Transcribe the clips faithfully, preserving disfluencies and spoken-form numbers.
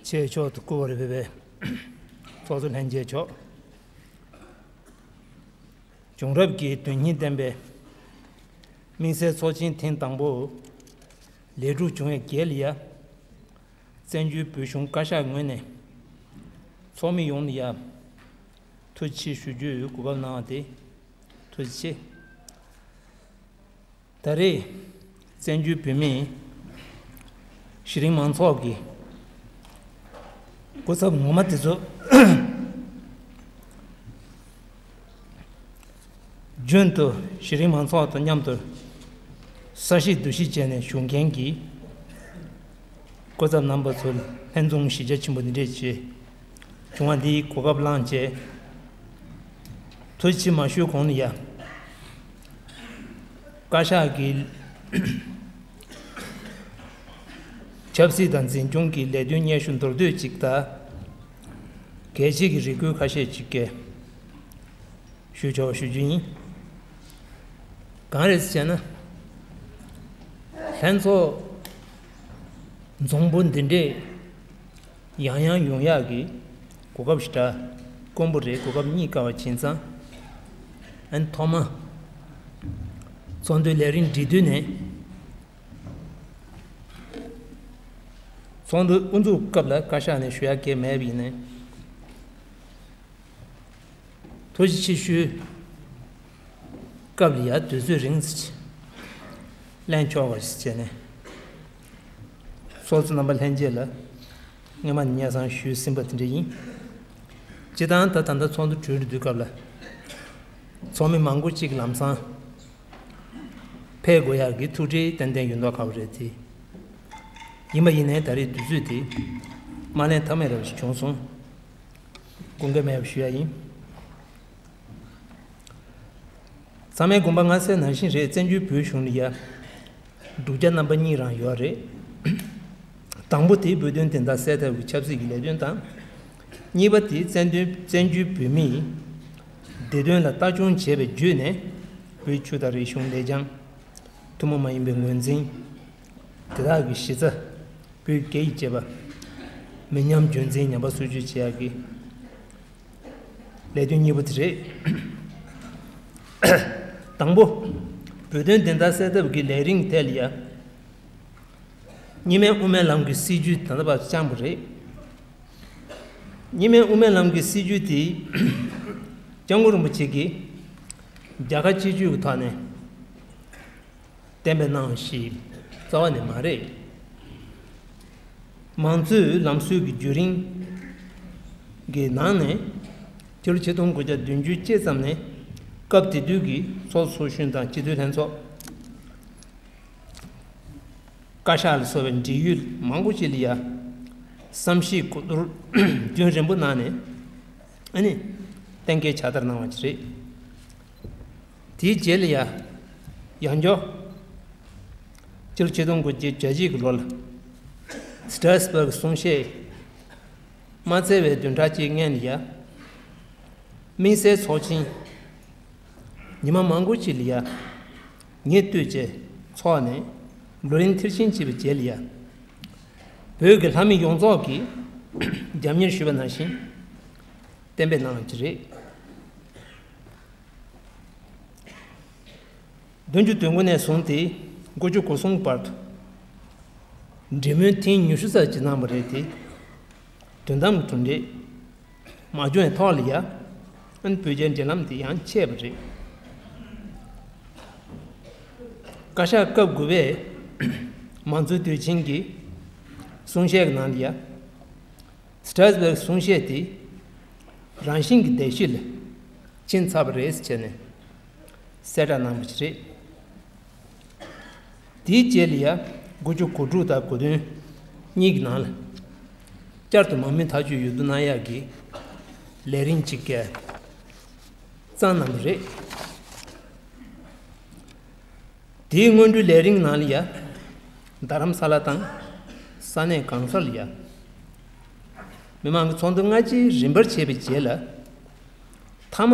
ཆེ་མཆོག་ཏུ་བཀུར་བར་འོས་པའི་ཚོགས་གཙོ་ལྷན་རྒྱས་མཆོག་བྱུང་རབས་ཀྱི་དོན་སྙིང་ལྡན་པའི་དམིགས་བསལ་ཚོགས་ཆེན་ཐེངས་དང་པོ་ལས་གྲུབ་བྱུང་བའི་རྗེས་ལ་ཡ། བཙན་བྱོལ་བོད་གཞུང་བཀའ་ཤག་ངོས་ནས་ཚོགས་མི་ཡོངས་ལ་ཡ། ཐུགས་རྗེ་ཆེ་ཞུ་རྒྱུའི་གོ་སྐབས་གནང་བ་དེ་ཐུགས་རྗེ་ཆེ། ད་རེས་བཙན་བྱོལ་བོད་མིའི་གཞི་རིམ་མང་ཚོགས་ཀྱི་སྐུ་ཚབ་ངོ་མ་དེ་ཚོ་རྒྱུན་དུ་གཞི་རིམ་མང་ཚོགས་དང་མཉམ་དུ་ས་གཞི་བསྡུ་གཞི་བྱས་ནས་བཞུགས་མཁན་གྱི་སྐུ་ཚབ་རྣམ་པ་ཚོ་ལྷན་འཛོམས་གཞིས་ཆགས་ཆེན་པོ་འདི་འདྲས་བྱས། བྱུང་བ་འདིའི་གོ་སྐབས་བླངས་བྱས། ཐུགས་རྗེ་ཆེ་མ་ཞུས་གོང་ལ་ཡ། བཀའ་ཤག་གི་ཆབ་སྲིད་དང་འཛིན་སྐྱོང་གི་ལས་དོན་སྙན་ཞུ་མདོར་བསྡུས་ཅིག་དང་། གལ་ཆེ་གི་རེ་སྐུལ་ཁ་ཤས་ཅིག་གས་ཞུ་ཆོག་ཞུ་རྒྱུ་ཡིན། གང་རེད་ཟེར་ན། ལྷན་ཚོགས་འཛོམས་པོ་འདི་འདྲས་ཡང་ཡང་ཡོང་ཡག་གི་གོ་སྐབས་ཤིག་འདྲ་དཀོན་པོ་རེད། གོ་སྐབས་རྙེད་དཀའ་བ་བྱས་ཙང་། ཨན་ཐོག་མ་ཚོགས་འདུའི་ལས་རིམ་སྒྲིག་དུས་ནས། ཚོགས་འདུ་དབུ་འཛུགས་སྐབས་ལ་བཀའ་ཤག་ནས་ཞུ་ཡག་གང་ཡང་མེད་པ་ཡིན་ནའི། ཐུགས་རྗེ་ཆེ་ཞུ། སྐབས་ལ་ཡ་དུས་ཚོད་རིང་ཙམ་ལེན་ཆོག་པ་ཞིག་བྱས་ནས། ཚོགས་གཙོ་རྣམ་པ་ལྷན་རྒྱས་ལ་སྔོན་མ་ནས་སྙན་སེང་ཞུས་ཟིན་པ་དེ་འདྲ་ཡིན། སྤྱིར་བཏང་ད་ད་ལྟ་ཚོགས་འདུ་གྲོལ་དུས་སྐབས་ལ། ཚོགས་མི་མང་པོ་ཅིག་ལམ་སང་ཕེབས་དགོས་ཡག་གི་ཐུགས་འདྲེ་ཏན་ཏན་ཡོད་མདོག་ཁ་པོ་རེད་དེ། ཡིན་པ་ཡིན་ནའི་ད་རེས་དུས་ཚོད་དེ་མ་ལེན་ཐབས་མེད་རབ་ཞིག་བྱུང་སོང་། དགོངས་འགལ་མེད་པ་ཞུ་ཡ་ཡིན། ཚང་མས་དགོངས་པ་མངའ་གསལ་ནང་བཞིན་རེད། བཙན་བྱོལ་བོད་གཞུང་ལ་ཡ། བསྒྲུབ་བྱ་རྣམ་པ་གཉིས་རང་ཡོད་རེད། དང་པོ་དེ་བོད་དོན་བདེན་མཐའ་གསལ་ཐབས་ཀྱི་ཆབ་སྲིད་ཀྱི་ལས་དོན་དང་། གཉིས་པ་དེ་བཙན་དོན་བཙན་བྱོལ་བོད་མིའི་བདེ་དོན་ལ་ལྟ་སྐྱོང་བྱས་པའི་བརྒྱུད་ནས། བོད་ཆོས་དང་རིག་གཞུང་ལེགས་བྱང་། ཐུན་མོང་མ་ཡིན་པའི་ངོས་འཛིན། དེ་དག་གི་གཞི་རྩ། བོད་རྒྱ་ཡིག་བཅས་པ་མི་ཉམས་རྒྱུན་འཛིན་ཉམས་པ་སོར་ཆུད་བྱེད་ཡག་གི་ལས་དོན་གཉིས་པོ་དེ་རེད། དང་པོ། བོད་དོན་བདེན་མཐའ་གསལ་ཐབས་ཀྱི་ལས་རིམ་ཐད་ལ་ཡ། གཉིས་སྨན་དབུ་མའི་ལམ་གྱི་སྲིད་བྱུས་ད་ལྟ་བར་བསྐྱངས་པ་རེད། གཉིས་སྨན་དབུ་མའི་ལམ་གྱི་སྲིད་བྱུས་དེ། སྐྱབས་མགོན་རིན་པོ་ཆེ་གིས་རྒྱལ་ཁ་གཅིག་གྱུར་གྱི་ཐོག་ནས་གཏན་འབེབས་གནང་བ་ཞིག་རྩ་བ་ནས་མ་རེད། མང་གཙོའི་ལམ་སྲོལ་གྱི་བརྒྱུད་རིམ་གྱི་ནང་ནས། ཕྱི་ལོ་ཆིག་སྟོང་དགུ་བརྒྱ་བདུན་ཅུ་ཙམ་ནས་སྐབས་དེ་དུས་ཀྱི་ཚོགས་ཚོགས་གཞོན་དང་སྤྱི་འཐུས་ལྷན་ཚོགས། བཀའ་ཤག་ལ་སོགས་པའི་འབྲེལ་ཡོད་མང་པོ་ཅིག་ལ་ཡ། བསམ་ཤེས་གོ་བསྡུར་རྒྱུན་རིང་པོ་གནང་ནས། ཨ་ནི། གཏན་འཁེལ་ཕྱག་བསྟར་གནང་བ་ཅིག་རེད། དེའི་རྗེས་ལ་ཡ། ཡང་བསྐྱར། སྤྱི་ལོ་ཆིག་སྟོང་དགུ་བརྒྱ་བརྒྱད་ཅུ་གི་ལོ་ལ། སི་ཏྲ་སི་བྷག་གསུང་བཤད་མ་བསྩལ་བའི་བདུན་ཕྲག་གཅིག་སྔོན་ལ་ཡ། དམིགས་བསལ་ཚོགས་ཆེན་ཉི་མ་མང་པོ་ཅིག་ལ་ཡ། ཉེ་དུས་ཀྱི་ཚོགས་ནས་ལོ་རིམ་མཐིལ་ཕྱིན་བྱས་པའི་རྗེས་ལ་ཡ། བོད་ཀྱི་ལྷ་མི་ཡོངས་རྫོགས་ཀྱིས་རྒྱབ་གཉེར་ཞུས་པ་ནང་བཞིན་གཏན་འབེབས་གནང་བ་ཅིག་རེད། བདུན་ཅུ་དོན་དགུ་ནས་བཟུང་སྟེ་དགུ་བཅུ་གོ་གསུམ་བར་དུ་འབྲེལ་མོལ་ཐེངས་ཉི་ཤུ་ཙམ་ཅིག་གནང་བ་རེད་དེ། དོན་དམ་གྱི་གྲུབ་འབྲས་མ་བྱུང་བའི་ཐོག་ལ་ཡ། ཨན་བོད་རྒྱའི་འབྲེལ་ལམ་དེ་ཡང་ཆད་པ་རེད། བཀའ་ཤག་སྐབས་དགུ་པའི་མང་གཙོའི་དུས་ཆེན་གྱི་གསུང་བཤད་ཀྱི་ནང་ལ་ཡ། སི་ཏྲ་སི་བྷག་གསུང་བཤད་དེ་རང་བཞིན་གྱི་བརྡལ་བཤིག་ལ་ཕྱིན་ཚར་བ་རེད་ཟེར་བྱས་ནས་གསལ་བསྒྲགས་གནང་བ་ཞིག་རེད། དེའི་རྗེས་ལ་ཡ་དགུ་བཅུ་གོ་དྲུག་དང་གོ་བདུན་གཉིས་ཀྱི་ནང་ལ་བསྐྱར་དུ་མང་མོས་ཐག་གཅོད་ཡོད་དུ་གནང་ཡག་གི་ལས་རིམ་ཅིག་བཙུགས་གནང་བ་རེད། དེའི་སྔོན་འགྲོའི་ལས་རིམ་ནང་ལ་ཡ། རྡ་རམ་ས་ལ་དང་ས་གནས་གང་སར་ལ་ཡ། མི་མང་གི་ཚོགས་འདུ་སྔ་ཕྱིའི་རིམ་པར་བྱས་པའི་རྗེས་ལ། མཐའ་མ།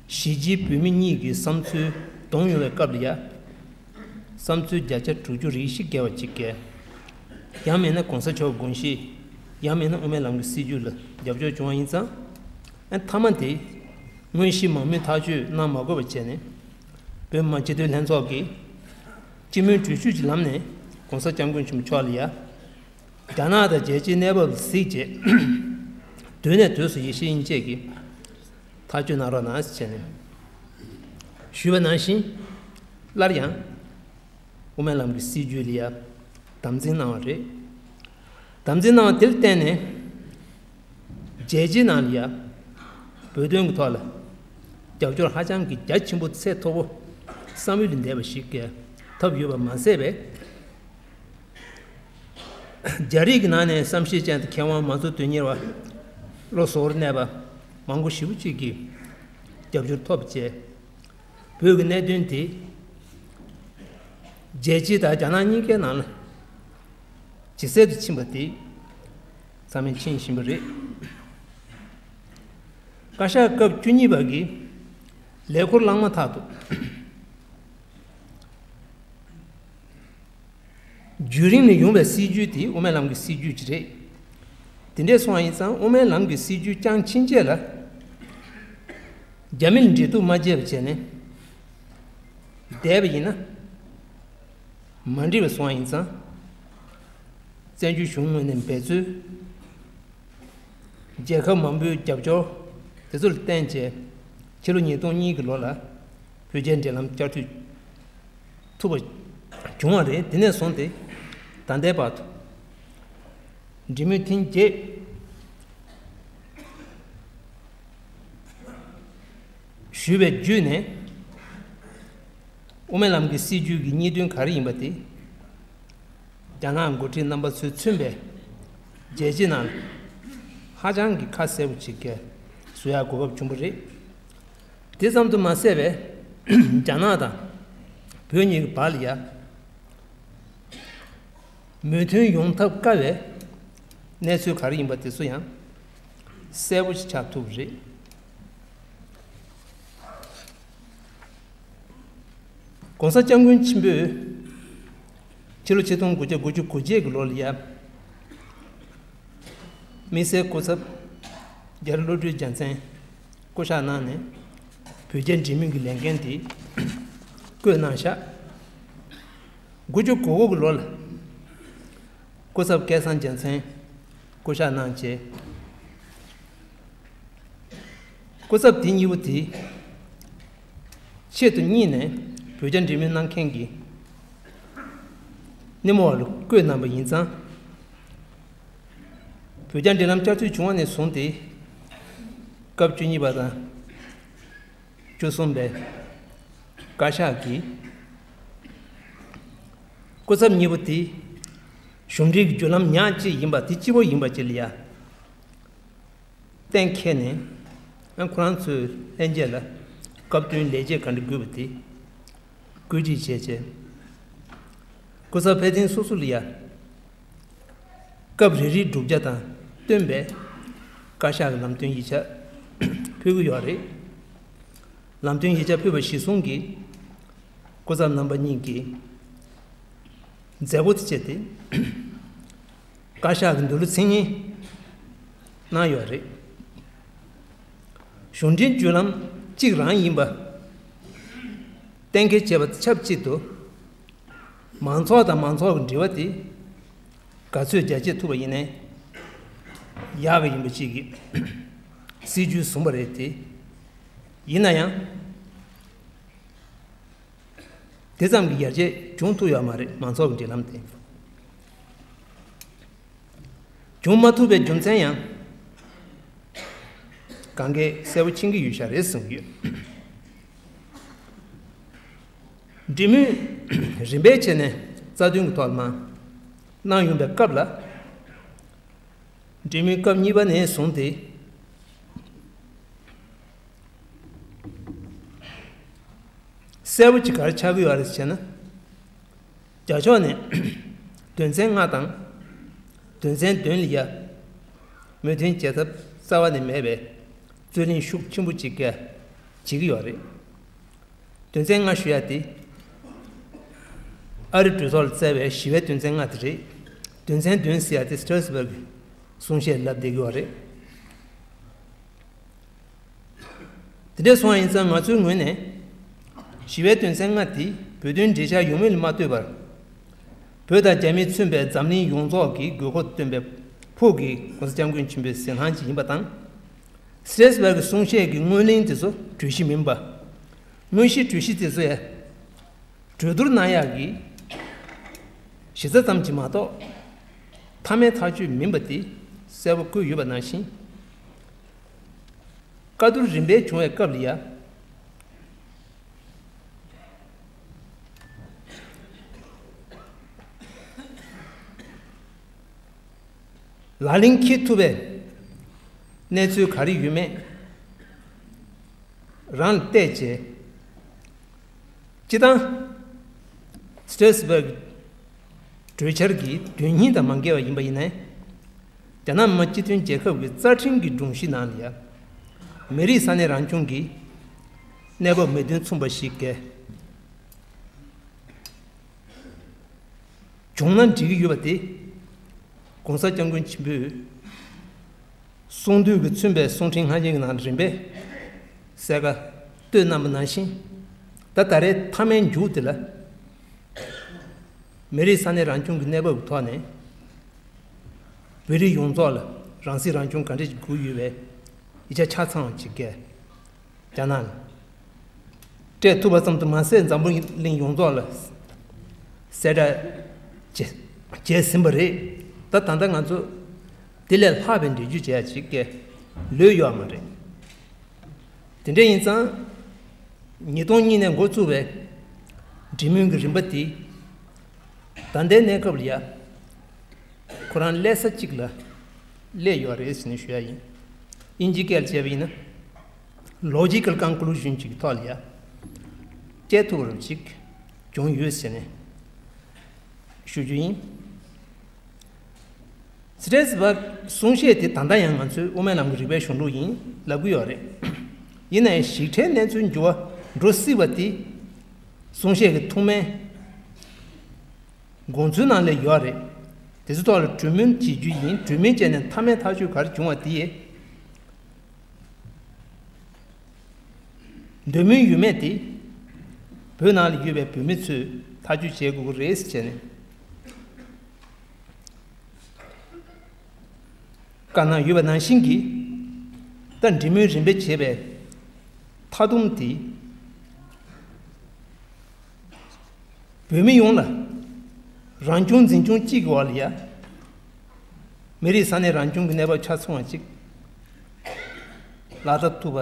གཞིས་བྱེས་བོད་མི་གཉིས་ཀྱི་བསམ་ཚུལ་གདོང་ཡོང་བའི་སྐབས་ལ་ཡ། བསམ་ཚུལ་བརྒྱ་ཆ་དྲུག་ཅུ་རེ་བཞི་བརྒལ་བ་ཅིག་གིས། ཡང་མིན་ན་གོང་ས་མཆོག་དགོངས་གཞི་ ཡང་མིན་ན་དབུ་མའི་ལམ་གྱི་སྲིད་བྱུས་ལ་རྒྱབ་སྐྱོར་བྱུང་བ་ཡིན་ཙང་། ཨ་མཐའ་མ་དེ་དངོས་གཞི་མང་མོས་ཐག་གཅོད་གནང་མ་དགོས་པ་བྱས་ནས། བོད་མི་མང་སྤྱི་འཐུས་ལྷན་ཚོགས་ཀྱིས་སྤྱི་མོས་གྲོས་ཆོད་ཀྱི་ལམ་ནས་༸གོང་ས་༸སྐྱབས་མགོན་ཆེན་པོ་མཆོག་ལ་ཡ། རྒྱ་ནག་དང་རྒྱལ་སྤྱིའི་གནས་བབ་ལ་གཟིགས་རྗེས། དུས་ནས་དུས་སུ་ཡེ་ཤེས་དབྱིངས་བཅས་ཀྱིས་ཐག་གཅོད་གནང་རོགས་གནང་ཟེར་བྱས་ནས་ཞུས་པ་ནང་བཞིན། སླར་ཡང་དབུ་མའི་ལམ་གྱི་སྲིད་བྱུས་ལ་ཡ་དམ་འཛིན་གནང་བ་རེད། དམ་འཛིན་གནང་བ་དེར་བརྟེན་ནས། རྒྱལ་སྤྱིའི་ནང་ལ་ཡ་བོད་དོན་གྱི་ཐོག་ལ་རྒྱབ་སྐྱོར་ཧ་ཅང་གི་རྒྱ་ཆེན་པོ་ཚད་མཐོ་པོ་བསམ་ཡུལ་ལས་འདས་པ་ཞིག་གི་ཐོབ་ཡོད་པ་མ་ཟད་པས། རྒྱ་རིགས་ཀྱི་ནང་ནས་བསམ་ཤེས་ཅན་དང་མཁས་དབང་མང་གཙོ་དོན་གཉེར་བ། བློ་གཟུ་བོར་གནས་པ་མང་པོ་ཞེ་པོ་ཅིག་གིས་རྒྱབ་སྐྱོར་ཐོབ་བྱས། བོད་ཀྱི་གནད་དོན་དེ་རྒྱལ་སྤྱི་དང་རྒྱ་ནག་གཉིས་ཀའི་ནང་ལ་ཇེ་གསལ་དུ་ཕྱིན་པ་དེ་ཚང་མས་མཁྱེན་བཞིན་པ་རེད། བཀའ་ཤག་སྐབས་བཅུ་གཉིས་པ་གི་ལས་འཁུར་བླངས་མ་ཐག་ཏུ། རྒྱུན་རིང་ནས་ཡོང་བའི་སྲིད་བྱུས་དེ་དབུ་མའི་ལམ་གྱི་སྲིད་བྱུས་ཅིག་རེད། དེ་འདྲས་སོང་བ་ཡིན་ཙང་དབུ་མའི་ལམ་གྱི་སྲིད་བྱུས་བསྐྱངས་ཕྱིན་ཆད་ལ། རྒྱ་མི་ལ་འབྲེལ་གཏུག་མ་བྱས་པ་བྱས་ནས་བསྡད་པ་ཡིན་ན། མ་འགྲིག་པ་སོང་བ་ཡིན་ཙང་། བཙན་བྱོལ་གཞུང་ངོས་ནས་འབད་རྩོལ། རྒྱལ་ཁབ་མང་པོའི་རྒྱབ་སྐྱོར་དེ་ཚོ་ལ་བརྟེན་བྱས། ཕྱི་ལོ་ཉིས་སྟོང་གཉིས་ཀྱི་ལོ་ལ་བོད་རྒྱའི་འབྲེལ་ལམ་བསྐྱར་མཐུད་ཐུབ་པ་བྱུང་བ་རེད། དེ་ནས་བཟུང་སྟེ་ད་ལྟའི་བར་དུ་འབྲེལ་མོལ་ཐེངས་བརྒྱད་ཞུས་པའི་བརྒྱུད་ནས། དབུ་མའི་ལམ་གྱི་སྲིད་བྱུས་ཀྱི་སྙིང་དོན་ག་རེ་ཡིན་པ་དེ། རྒྱ་ནག་འགོ་ཁྲིད་རྣམ་པ་ཚོས་མཚོན་པའི་རྒྱལ་སྤྱིའི་ནང་ཧ་ཅང་གི་ཁ་གསལ་པོ་ཅིག་གི་བཟོ་ཡག་གོ་སྐབས་བྱུང་བ་རེད། དེ་ཙམ་དུ་མ་ཟད་པའི་རྒྱ་ནག་དང་བོད་གཉིས་ཀྱི་བར་ལ་ཡ་མོས་མཐུན་ཡོང་ཐབས་དཀའ་བའི་གནས་ཚུལ་ག་རེ་ཡིན་པ་དེ་ཚོ་ཡང་གསལ་པོ་ཞིག་ཆགས་ཐུབ་པ་རེད། ༸གོང་ས་༸སྐྱབས་མགོན་ཆེན་པོས་ཕྱི་ལོ་ཆིག་སྟོང་དགུ་བརྒྱ་དགུ་བཅུ་གོ་གཅིག་གི་ལོ་ལ་ཡ། དམིགས་བསལ་སྐུ་ཚབ་རྒྱ་རི་བློ་གྲོས་རྒྱལ་མཚན་བསྐོ་གཞག་གནང་ནས། བོད་རྒྱ་འབྲེལ་མོལ་གྱི་ལས་འགན་དེ་བསྐོས་གནང་བཞག་དགུ་བཅུ་གོ་དགུ་གི་ལོ་ལ་སྐུ་ཚབ་སྐལ་བཟང་རྒྱལ་མཚན་བསྐོ་གཞག་གནང་རྗེས། སྐུ་ཚབ་དེ་གཉིས་པོ་དེ་ཆེད་དུ་གཉེར་ནས་བོད་རྒྱ་འབྲེལ་མོལ་གནང་མཁན་གྱི་སྣེ་མོ་བ་ལ་བསྐོས་གནང་པ་ཡིན་ཙང་། བོད་རྒྱ་འབྲེལ་ལམ་བསྐྱར་མཐུད་བྱུང་བ་ནས་བཟུང་སྟེ། སྐབས་བཅུ་གཉིས་པ་དང་བཅུ་གསུམ་པའི་བཀའ་ཤག་གིས་སྐུ་ཚབ་གཉིས་པོ་དེ་གཞུང་འབྲེལ་གྱི་བརྒྱུད་ལམ་ཉག་གཅིག་ཡིན་པ་དེ་གཅིག་པོ་ཡིན་པ་ཅིག་ལ་ཡ་གཏན་འཁེལ་ནས། ཁོ་རང་ཚོའི་ལྷན་རྒྱས་ལ་སྐབས་བསྟུན་ལས་བྱེད་ག་འདྲ་དགོས་པ་དེ་བཀོད་སྒྲིག་བྱས་རྗེས། སྐུ་ཚབ་ཕེབས་ཐེངས་སོ་སོ་ལ་ཡ། སྐབས་རེ་རེའི་བསྒྲུབ་བྱ་དང་བསྟུན་པའི་བཀའ་ཤག་གི་ལམ་སྟོན་ཡིག་ཆ་ཕུལ་གྱི་ཡོད་རེད། ལམ་སྟོན་ཡིག་ཆ་ཕུལ་བ་གཞིར་བཟུང་གིས་སྐུ་ཚབ་རྣམ་པ་གཉིས་ཀྱིས་མཛད་སྒོ་དེ་སྤྱད་དེ་བཀའ་ཤག་གི་འདི་ལོ་མཚན་སྙན་གནང་ཡོད་རེད། གཞུང་འབྲེལ་བརྒྱུད་ལམ་གཅིག་རང་ཡིན་པ་གཏན་འཁེལ་བྱས་པ་དང་ཆབས་ཅིག་ཏུ། མང་ཚོགས་དང་མང་ཚོགས་ཀྱི་འབྲེལ་བ་དེ་ག་ཚོད་རྒྱ་སྐྱེད་ཐུབ་པ་ཡིན་ནའི་ཡག་གི་ཡིན་པ་ཅིག་གི་སྲིད་ཇུས་བཟུང་བ་རེད་དེ། ཡིན་ན་ཡང་དེ་ཙམ་གྱི་ཡར་རྒྱས་བྱུང་ཐུབ་ཡོད་མ་རེད། མང་ཚོགས་ཀྱི་འབྲེལ་ལམ་དེ། བྱུང་མ་ཐུབ་པའི་རྒྱུ་མཚན་ཡང་གང་གས་གསལ་པོ་མཁྱེན་གྱི་ཡོད་ཤག་རེད་གསུངས་ཡོད། འབྲེལ་མོལ་རིམ་པས་བྱས་ནས་རྩ་དོན་གྱི་ཐོག་ལ་མ་གནང་ཡོང་པའི་སྐབས་ལ། འབྲེལ་མོལ་སྐབས་གཉིས་པ་ནས་བཟུང་སྟེ། གསལ་པོ་ཅིག་ག་རེ་ཆགས་ཀྱི་ཡོད་རེད་ཟེར་ན། རྒྱ་ཕྱོགས་ནས་དོན་ཚན་ལྔ་དང་། དོན་ཚན་བདུན་ལ་ཡ། མོས་མཐུན་བྱེད་ཐབས་རྩ་བ་ནས་མེད་པའི་རྩོད་གླེང་ཤུགས་ཆེན་པོ་ཅིག་ག་བྱེད་ཀྱི་ཡོད་རེད། དོན་ཚན་ལྔ་ཞུ་ཡ་དེ། ཨ་རི་གྲོས་ཚོགས་ལ་བསྩལ་བའི་ཞི་བའི་དོན་ཚན་ལྔ་དེ་རེད། དོན་ཚན་བདུན་ཟེར་ཡ་དེ་སི་ཊ་ར་སི་བྷར་གི་ གསུང་བཤད་ལབ་བསྡད་ཀྱི་ཡོད་རེད། དེ་འདྲ་སོང་བ་ཡིན་ཙང་ང་ཚོའི་ངོས་ནས་ཞི་བའི་དོན་ཚན་ལྔ་དེ་བོད་དོན་འབྲེལ་ཆགས་ཡོང་མིན་ལ་མ་ལྟོས་པར། བོད་དང་རྒྱ་མིས་མཚོན་པའི་འཛམ་གླིང་ཡོངས་རྫོགས་ཀྱི་དགོས་མཁོ་བཏོན་པའི་ཕུགས་ཀྱི་༸གོང་ས་༸སྐྱབས་མགོན་ཆེན་པོའི་གཟིགས་སྣང་ཅིག་ཡིན་པ་དང་། སི་ཊེ་སི་བར་གྱི་གསུང་བཤད་ཀྱི་སྔོན་གླེང་དེ་ཚོ་གྲོས་གཞི་མིན་པ། དངོས་གཞིའི་གྲོས་གཞི་དེ་ཚོ་ཡང་གྲོས་བསྡུར་གནང་ཡག་གི་གཞི་རྩ་ཙམ་གྱིས་མ་གཏོགས། མཐའ་མའི་ཐག་གཅོད་མིན་པ་དེ་གསལ་པོ་བཀོད་ཡོད་པ་ནང་བཞིན། བཀའ་བསྡུར་རིམ་པས་བྱུང་བའི་སྐབས་ལ་ཡང་། ལག་ལེན་འཁེལ་ཐུབ་པའི་གནས་ཚུལ་ག་རེ་ཡོད་མེད་རང་ལ་བལྟས་རྗེས། སྤྱིར་བཏང་། སི་ཊེ་སི་བར་གྲོས་འཆར་གྱི་དོན་སྙིང་དང་མ་འགལ་བ་ཡིན་པ་ཡིན་ནའི། རྒྱ་ནག་མི་དམངས་སྤྱི་མཐུན་རྒྱལ་ཁབ་ཀྱི་རྩ་ཁྲིམས་ཀྱི་སྒྲོམ་གཞི་ནང་ལ་ཡང་། མི་རིགས་ས་གནས་རང་སྐྱོང་གི་གནས་བབ་མོས་མཐུན་མཚུངས་པ་ཞིག་གལ། བྱུང་ན་འགྲིག་གི་ཡོད་པ་དེ། ༸གོང་ས་༸སྐྱབས་མགོན་ཆེན་པོས་གསུང་དུས་ཀྱི་མཚོན་པའི་གསུང་འཕྲིན་སྔ་རྗེས་ཀྱི་ནང་རིམ་པས་གསལ་ཁ་བཏོད་གནང་པ་ནང་བཞིན། ད་ད་རེས་མཐའ་མའི་མཇུག་དེ་ལ། མི་རིགས་ས་གནས་རང་སྐྱོང་གི་གནས་བབ་ཀྱི་ཐོག་ནས། བོད་རིགས་ཡོངས་རྫོགས་ལ་རང་སྲིད་རང་སྐྱོང་ག་འདྲ་ཞིག་དགོས་ཡོད་པའི་ཡིག་ཆ་ཆ་ཚང་བ་ཅིག་གས། རྒྱ་ནག་ལ་སྤྲད་ཐུབ་པ་ཙམ་དུ་མ་ཟད། འཛམ་བུ་གླིང་ཡོངས་རྫོགས་ལ་གསལ་བསྒྲགས་བྱས་བྱས་ཟིན་པ་རེད། ད་ད་ལྟ་ང་ཚོ་དེ་ལས་ལྷག་པའི་འགྲེལ་བརྗོད་བྱེད་ཡ་ཅིག་གས་ལོས་ཡོད་མ་རེད། དེ་འདྲ་ཡིན་ཙང་། ཉིས་སྟོང་གཉིས་ནས་འགོ་བཙུགས་པའི་འབྲེལ་མོལ་གྱི་རིམ་པ་དེ། ད་ལྟའི་གནས་སྐབས་ལ་ཡ། ཁོ་རང་སླེབས་ས་གཅིག་ལ་སླེབས་ཡོད་རེད་ཟེར་ནས་ཞུ་ཡ་ཡིན། དབྱིན་ཇིའི་སྐད་ལ་བྱས་པ་ཡིན་ན། ལོ་ཇི་ཀལ་ཀོན་ཀུ་ལུ་ཤན་ཅིག་གི་ཐོག་ལ་ཡ། སྐྱེལ་ཐུབ་པ་ཅིག་བྱུང་ཡོད་ཟེར་ནས་ཞུ་རྒྱུ་ཡིན། སི་ཊེ་སི་བར་གསུང་བཤད་དེ་ད་ལྟ་ཡང་ང་ཚོའི་དབུ་མའི་ལམ་གྱི་རིག་པའི་གཞུང་ལུགས་ཡིན་ལབ་ཀྱི་ཡོད་རེད། ཡིན་ནའང་ཞིབ་ཕྲའི་གནས་ཚུལ་འགྱུར་བ་འགྲོ་སྲིད་པ་དེ། གསུང་བཤད་ཀྱི་ཐོག་མའི་དགོངས་ཚུལ་ནང་ལ་ཡོད་རེད། དེ་ཚོ་ཐོག་ལ་གྲོས་མོལ་བྱེད་རྒྱུ་ཡིན། གྲོས་མོལ་བྱས་ནས་མཐའ་མའི་ཐག་གཅོད་ག་རེ་བྱུང་བ་དེ་ཡིས། འདོད་མོས་ཡོད་མེད་དེ། བོད་ནང་ལ་ཡོད་པའི་བོད་མི་ཚོས་ཐག་གཅོད་བྱེད་དགོས་ཀྱི་རེད་ཟེར་བྱས་ནས། བཀའ་གནང་ཡོད་པ་ནང་བཞིན་གྱི། ད་འབྲེལ་མོལ་རིམ་པས་བྱས་པའི་མཐའ་སྡོམ་དེ། བོད་མི་ཡོངས་ལ་རང་སྐྱོང་འཛིན་སྐྱོང་གཅིག་གི་འོག་ལ་ཡ། མི་རིགས་ས་གནས་རང་སྐྱོང་གི་གནས་བབ་ཆ་ཚང་བ་ཅིག་ལག་བསྟར་ཐུབ་པ་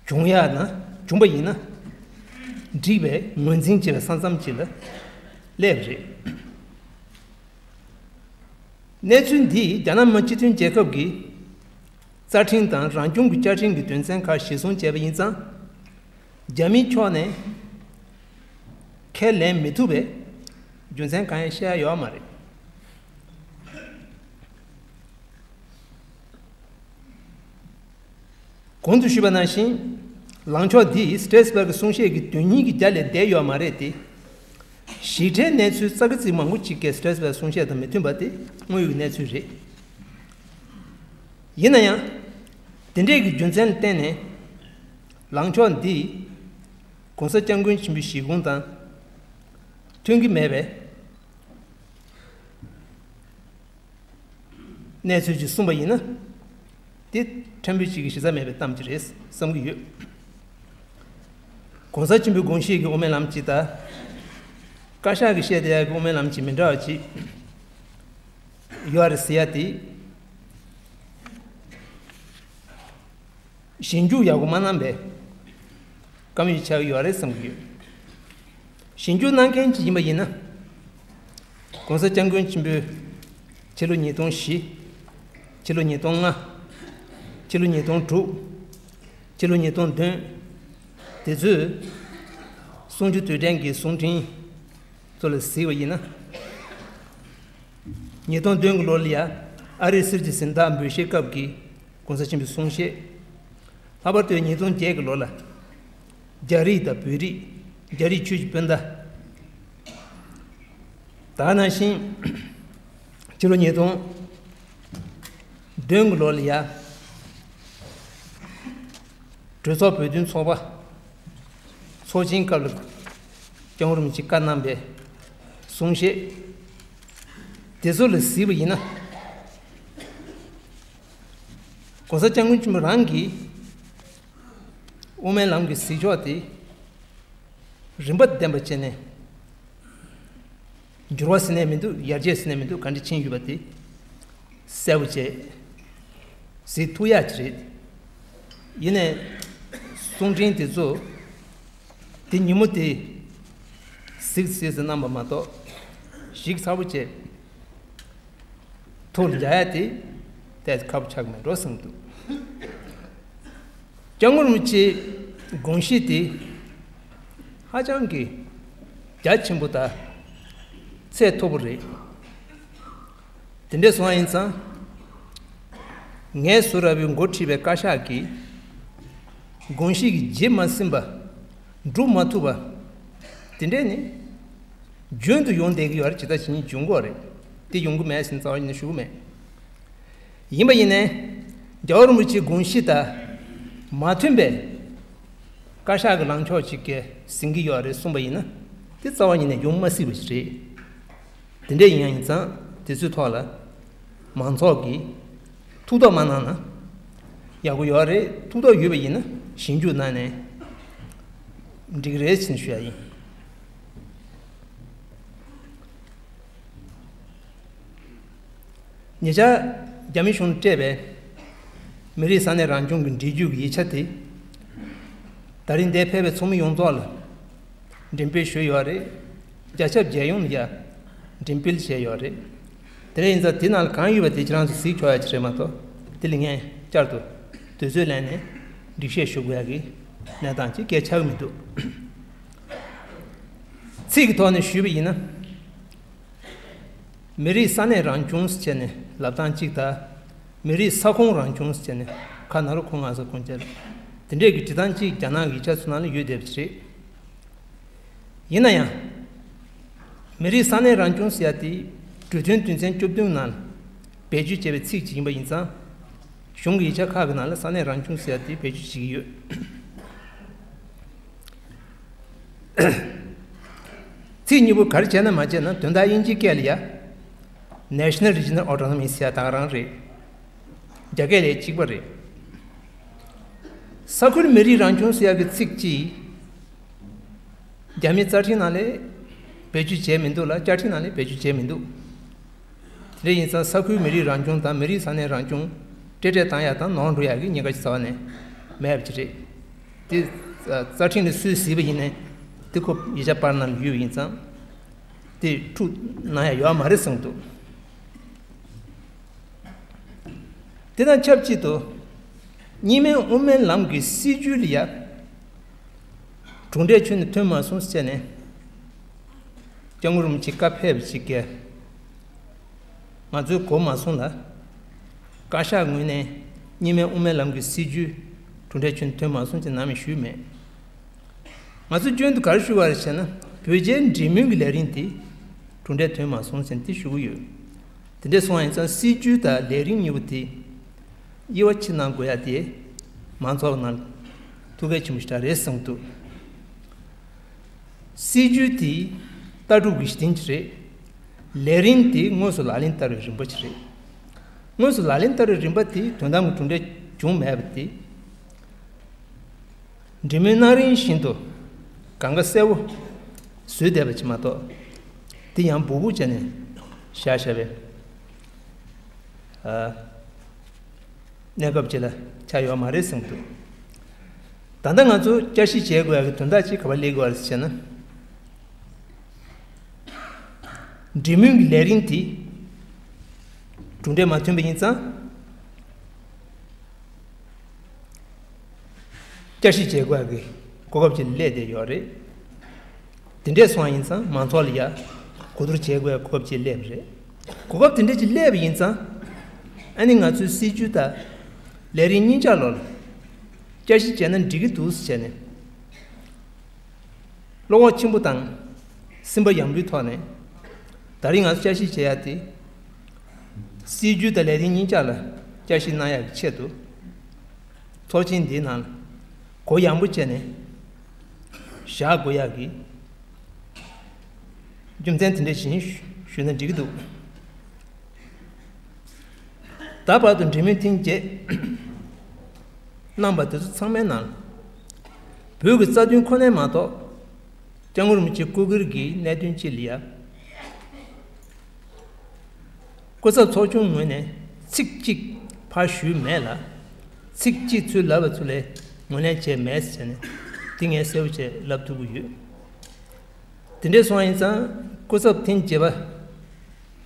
བྱུང་ཡ་ན། བྱུང་པ་ཡིན་ན་འགྲིག་པའི་ངོས་འཛིན་བྱེད་པའི་ས་མཚམས་ཅིག་ལ་སླེབས་རེད། གནས་ཚུལ་འདིས་རྒྱ་ནག་མི་སྤྱི་མཐུན་རྒྱལ་ཁབ་ཀྱི་རྩ་ཁྲིམས་དང་རང་སྐྱོང་གི་བཅའ་ཁྲིམས་ཀྱི་དོན་ཚན་ཁག་གཞིར་བཟུང་བྱས་པ་ཡིན་ཙང་། རྒྱ་མིའི་ཕྱོགས་ནས་ཁས་ལེན་མི་ཐུབ་པའི་རྒྱུ་མཚན་གང་ཡང་བཤད་ཡ་ཡོད་མ་རེད། གོང་དུ་ཞུས་པ་ནང་བཞིན། ལངས་ཕྱོགས་འདིས་སི་ཊེ་སི་བར་གྱི་གསུང་བཤད་ཀྱི་དོན་སྙིང་གི་རྒྱ་ལས་འདས་ཡོད་མ་རེད་དེ། ཞིབ་ཕྲའི་གནས་ཚུལ་ཙག་གི་ཙིག་མང་པོ་ཅིག་གིས་སི་ཊེ་སི་བར་གསུང་བཤད་དང་མི་མཐུན་པ་དེ་དངོས་ཡོད་ཀྱི་གནས་ཚུལ་རེད། ཡིན་ན་ཡང་། དེ་འདྲས་ཀྱི་རྒྱུ་མཚན་ལ་བརྟེན་ནས། ལངས་ཕྱོགས་འདིས་༸གོང་ས་༸སྐྱབས་མགོན་ཆེན་པོའི་བཞེད་དགོངས་དང་མཐུན་གྱི་མེད་པའི་གནས་ཚུལ་ཅིག་གསུངས་པ་ཡིན་ན། དེ་ཕྲན་བུ་ཞིག་གི་གཞི་རྩ་མེད་པའི་གཏམ་ཅིག་རེད་བསམ་གྱི་ཡོད། ༸གོང་ས་ཆེན་པོའི་དགོངས་བཞེད་ཀྱི་དབུ་མའི་ལམ་ཅིག་དང་། བཀའ་ཤག་གིས་བཤད་བསྡད་ཡག་གི་དབུ་མའི་ལམ་ཅིག་མི་འདྲ་བ་ཅིག་ཡོད་རེད་ཟེར་ཡ་དེ། ཞིབ་འཇུག་ཡག་པོ་མ་གནང་པའི་བཀའ་མོལ་ཆགས་ཀྱི་ཡོད་རེད་བསམ་གྱི་ཡོད། ཞིབ་འཇུག་གནང་མཁན་ཅིག་ཡིན་པ་ཡིན་ན། ༸གོང་ས་༸སྐྱབས་མགོན་ཆེན་པོས་ཕྱི་ལོ་ཉིས་སྟོང་བཞི། ཕྱི་ལོ་ཉིས་སྟོང་ལྔ། ཕྱི་ལོ་ཉིས་སྟོང་དྲུག། ཕྱི་ལོ་ཉིས་སྟོང་བདུན། དེ་ཚོའི་གསུང་ཆོས་དུས་དྲན་གྱི་གསུང་འཕྲིན་ཚོ་ལ་གཟིགས་པ་ཡིན་ན། ཉིས་སྟོང་བདུན་གྱི་ལོ་ལ་ཡ་ཨ་རིའི་སྲིད་ཀྱི་གཟེངས་རྟགས་འབུལ་བཞེས་སྐབས་ཀྱི་༸གོང་ས་ཆེན་པོའི་གསུང་བཤད། ལྷག་པར་དུ་ཉིས་སྟོང་བརྒྱད་ཀྱི་ལོ་ལ་རྒྱ་རིགས་དང་བོད་རིགས། རྒྱ་རིགས་ཆོས་ཀྱི་སྤུན་ཟླ། ད་ག་ནང་བཞིན་ ཕྱི་ལོ་ཉིས་སྟོང་བདུན་གྱི་ལོ་ལ་ཡ། གྲོས་ཚོགས་བོད་དོན་ཚོགས་པ་ཚོགས་ཆེན་སྐབས་ལ་སྐྱབས་མགོན་རིན་པོ་ཆེས་བཀའ་གནང་པའི་གསུང་བཤད་དེ་ཚོ་ལ་གཟིགས་པ་ཡིན་ན། ༸གོང་ས་༸སྐྱབས་མགོན་ཆེན་པོ་རང་གིས་དབུ་མའི་ལམ་གྱི་གཟིགས་ཕྱོགས་དེ་རིམ་པ་ལྡན་པ་བྱས་ནས། འགྱུར་བ་ཟེར་ནས་མི་འདུག་ཡར་རྒྱས་ཟེར་ནས་མི་འདུག་ག་འདྲ་ཕྱིན་ཡོད་པ་དེ་གསལ་པོ་བྱས་གཟིགས་ཐུབ་ཡག་ཅིག་རེད། ཡིན་ནའི་གསུང་འཕྲིན་དེ་ཚོ་དེ་ཉིན་མོ་དེ་གཟིགས་གཟིགས་ཟེར་གནང་པ་མ་གཏོགས་ཞིབ་ཚགས་པོ་བྱས། ཐུགས་ལ་འཇགས་ཡ་དེ་ཏོག་ཙམ་ཁག་པོ་ཆགས་ཀྱི་མེད་འགྲོ་བསམ་འདུག་སྐྱབས་མགོན་རིན་པོ་ཆེའི་དགོངས་གཞི་དེ་ཧ་ཅང་གི་རྒྱ་ཆེན་པོ་དང་ཚད་མཐོ་པོ་རེད། དེ་འདྲ་སོང་བ་ཡིན་ཙང་། ངས་བཟོ་ར་བའི་འགོ་ཁྲིད་པའི་བཀའ་ཤག་གིས་དགོངས་གཞི་གི་བརྗེད་མ་ཟིན་པ། འགྲུབ་མ་ཐུབ་པ། དེ་འདྲས་ནི། རྒྱུན་དུ་ཡོང་བསྡད་ཀྱི་ཡོད་རེད། ཇི་ལྟར་བྱས་ནས་འབྱུང་གི་ཡོད་རེད། དེ་ཡོང་གི་མེད་ཟེར་ནས་རྩ་བ་ཉིད་ནས་ཞུ་གི་མེད། ཡིན་པ་ཡིན་ནའི། རྒྱལ་བ་རིན་པོ་ཆེའི་དགོངས་གཞི་དང་མ་མཐུན་པའི་བཀའ་ཤག་གི་ལངས་ཕྱོགས་ཅིག་གིས་ཟིན་གྱི་ཡོད་རེད་གསུངས་པ་ཡིན་ན། དེ་རྩ་བ་ཉིད་ནས་ཡོང་མ་སྲིད་པ་ཞིག་རེད། དེ་འདྲས་ཡིན་ཡང་ཡིན་ཙང་དེ་ཚོའི་ཐོག་ལ་མང་ཚོགས་ཀྱིས་ཐུགས་དོགས་མ་གནང་ན་ཡག་པོ་ཡོད་རེད། ཐུགས་དོགས་ཡོད་པ་ཡིན་ན་ཞིབ་འཇུག་གནང་ནས་འགྲིག་གི་རེད་ཅེས་ཞུ་ཡ་ཡིན། ཉེ་ཆར་རྒྱ་མི་གཞུང་ནས་སྤྲད་པའི་མི་རིགས་ས་གནས་རང་སྐྱོང་གི་འབྲེལ་མཐུད་ཀྱི་ཡིག་ཆ་དེ་ད་རིང་འདིར་ཕེབས་པའི་ཚོགས་མི་ཡོངས་རྫོགས་ལ་འགྲེམས་སྤེལ་ཞུས་ཡོད་རེད། རྒྱ་ཁྱབ་རྒྱལ་ཡོངས་ལ་ཡང་འགྲེམས་སྤེལ་བྱས་ཡོད་རེད། དེ་འདྲ་ཡིན་ཙང་དེ་ནང་ལ་གང་ཡོད་པ་དེ་ཁྱེད་རང་ཚོ་གཟིགས་ཆོག་ཡ་ཅིག་རེད་མ་གཏོགས། དེ་ལ་ངས་བསྐྱར་དུ་དུས་ཚོད་ལེན་ནས་འགྲེལ་བཤད་ཞུ་དགོས་ཡ་གི་གནས་སྟངས་ཅིག་གང་ཡང་ཆགས་ཀྱི་མི་འདུག་ཚིག་གི་ཐོག་ནས་ཞུས་པ་ཡིན་ན། མི་རིགས་ས་གནས་རང་སྐྱོང་ཟེར་བྱས་ནས་ལབ་སྟངས་གཅིག་དང་། མི་རིགས་ས་ཁོངས་རང་སྐྱོང་ཟེར་བྱས་ནས་ཁ་ནང་ལོགས་ཁོ་ང་ས་ཁོངས་བཅས། དེ་འདྲས་ཀྱི་འབྲི་སྟངས་གཅིག་རྒྱ་ནག་གི་ཡིག་ཆ་ཚོ་ནང་ལ་ཡོད་བསྡད་པ་ཅིག་རེད། ཡིན་ན་ཡང་། མི་རིགས་ས་གནས་རང་སྐྱོང་ཟེར་ཡ་དེ་གྲོས་མཐུན་དོན་ཚན་བཅུ་བདུན་ནང་བེད་སྤྱོད་བྱས་པའི་ཚིག་ཅིག་ཡིན་པ་ཡིན་ཙང་། གཞུང་གི་ཡིག་ཆ་ཁག་གི་ནང་ལ་ས་གནས་རང་སྐྱོང་ཟེར་ཡ་དེ་བེད་སྤྱོད་བྱེད་ཀྱི་ཡོད། ཚིག་གཉིས་པོ་ག་རེ་བྱས་ན་མ་བྱས་ན་དོན་དག་དབྱིན་ཇིའི་སྐད་ལ་ཡ། National Regional Autonomy ཟེར་ཡ་ད་ག་རང་རེད། རྒྱ་སྐད་ལ་གཅིག་པ་རེད། ས་ཁུལ་མི་རིགས་རང་སྐྱོང་ཟེར་ཡ་གི་ཚིག་གཅིག་རྒྱ་མིའི་རྩ་ཁྲིམས་ནང་ལ་བེད་སྤྱོད་བྱས་མི་འདུག་ལ། བཅའ་ཁྲིམས་ནང་ལ་བེད་སྤྱོད་བྱས་མི་འདུག་དེ་འདྲ་ཡིན་ཙང་ས་ཁུལ་མི་རིགས་རང་སྐྱོང་དང་མི་རིགས་ས་གནས་རང་སྐྱོང་འབྲེལ་འདྲིས་བཏང་ཡ་དང་ནོར་འགྲོ་ཡ་གི་ཉེན་ཁ་ཞིག་རྩ་བ་ནས་མེད་པ་ཅིག་རེད། དེ་རྩ་ཁྲིམས་ནས་སུས་གཟིགས་པ་ཡིན་ནའི་དེ་ཁོ་ཡིག་ཆ་པར་ནང་ལ་ཡོད་པ་ཡིན་ཙང་དེ་འཁྲུག་གནང་ཡ་ཡོད་མ་རེད་བསམ་འདུག་དེ་དང་ཆབས་ཅིག་ཏུ་གཉིས་སྨན་དབུ་མའི་ལམ་གྱི་སྲིད་བྱུས་ལ་ཡ། གྲུབ་འབྲས་ཁྱོན་ནས་ཐོན་མ་སོང་ཟེར་ནས། སྐྱབས་མགོན་རིན་པོ་ཆེ་བཀའ་ཕེབས་པ་ཞིག་གིས། ང་ཚོའི་གོ་མ་སོང་ལ། བཀའ་ཤག་ངོས་ནས་གཉིས་སྨན་དབུ་མའི་ལམ་གྱི་སྲིད་བྱུས་གྲུབ་འབྲས་ཁྱོན་ནས་ཐོན་མ་སོང་ཅེས་ནམ་ཡང་ཞུས་མེད། ང་ཚོས་སྐྱོན་དུ་ག་རེ་ཞུ་བ་རེད་ཟེར་ན། བོད་རྒྱའི་འབྲེལ་མོལ་གྱི་ལས་རིམ་དེ་གྲུབ་འབྲས་ཐོན་མ་སོང་ཟེར་ནས་དེ་ཞུ་གི་ཡོད། དེ་འདྲ་སོང་བ་ཡིན་ཙང་སྲིད་བྱུས་དང་ལས་རིམ་གཉིས་པོ་དེ། དབྱེ་བ་ཕྱེ་གནང་དགོས་ཡ་དེ་མང་ཚོགས་ནང་ཐུགས་གལ་ཆེན་པོ་ཞིག་རེད་བསམ་གྱི་འདུག་སྲིད་བྱུས་དེ་ལྟ་གྲུབ་ཀྱི་གཞི་རྟེན་ཅིག་རེད། ལས་རིམ་དེ་དངོས་སུ་ལག་ལེན་བསྟར་བའི་རིམ་པ་ཅིག་རེད། དངོས་སུ་ལག་ལེན་བསྟར་བའི་རིམ་པ་དེ་དོན་དམ་གྱི་གྲུབ་འབྲས་བྱུང་མེད་པ་དེ། འབྲེལ་མོལ་གནང་རིང་བཞིན་དུ་གང་ག་གསལ་པོ་བཟོས་བསྡད་པ་ཅིག་མ་གཏོགས། དེ་ཡང་སྦུག་སྦུག་བྱས་ནས་བཞག་བཞག་པའི་ཨ། གནས་སྐབས་ཅིག་ལ་ཆགས་ཡོད་མ་རེད་བསམ་གྱི་འདུག་ད་ལྟ་ང་ཚོ་བསྐྱར་ཞིབ་བྱེད་དགོས་ཡག་གི་དོན་དག་ཅིག་ག་པར་སླེབས་དགོས་རེད་ཟེར་ན། འབྲེལ་མོལ་གྱི་ལས་རིམ་དེ་གྲུབ་འབྲས་མ་ཐོན་པ་ཡིན་ཙང་། བསྐྱར་ཞིབ་བྱེད་དགོས་ཡག་གི་གོ་སྐབས་ཅིག་སླེབས་བསྡད་ཡོད་རེད། དེ་འདྲས་སོང་བ་ཡིན་ཙང་མང་ཚོགས་ལ་ཡ་གོ་བསྡུར་བྱེད་དགོས་ཡག་གོ་སྐབས་ཅིག་སླེབས་པ་རེད། གོ་སྐབས་དེ་འདྲས་ཅིག་སླེབས་པ་ཡིན་ཙང་། ཨ་ནི་ང་ཚོའི་སྲིད་བྱུས་དང་ལས་རིམ་གཉིས་ཆ་ལོ་ལ་བསྐྱར་ཞིབ་བྱས་ན་འགྲིག་གི་འདུག་ཟེར་བྱས་ནས། བློ་ཁོག་ཆེན་པོ་དང་སེམས་པ་ཡངས་པོའི་ཐོག་ནས། ད་རིང་ང་ཚོ་བསྐྱར་ཞིབ་བྱེད་ཡ་དེ་ སྲིད་བྱུས་དང་ལས་དོན་གཉིས་ཆ་ལ་བསྐྱར་ཞིབ་གནང་ཡག་གི་ཆེད་དུ། ཚོགས་ཆེན་འདིའི་ནང་གོ་ཡངས་པོ་བྱས་ནས་བཞག་དགོས་ཡག་གི་རྒྱུ་མཚན་དེ་འདྲ་ཞིག་ཞུས་ན་འགྲིག་གི་འདུག་ད་བར་དུ་འབྲེལ་མོལ་ཐེངས་བརྒྱད་གནང་པ་དེ་ཚོ་ཚང་མའི་ནང་བོད་ཀྱི་རྩ་དོན་ཁོ་ནའི་མ་གཏོགས། སྐྱབས་མགོན་རིན་པོ་ཆེ་སྐུ་སྒེར་གྱི་གནད་དོན་ཅིག་ལ་ཡ། སྐུ་ཚབ་ཚོགས་ཆུང་ངོས་ནས་ཚིག་གཅིག་ཕར་ཞུས་མེད་ལ། ཚིག་གཅིག་ཚུར་ལབ་པ་ཚོ་ལ་ངོས་ལེན་བྱས་མེད་ཟེར་ནས་དེ་ངས་གསལ་པོ་བྱས་ལབ་ཐུབ་ཀྱི་ཡོད། དེ་འདྲས་སོང་བ་ཡིན་ཙང་སྐུ་ཚབ་ཐེངས་བརྒྱད་པ་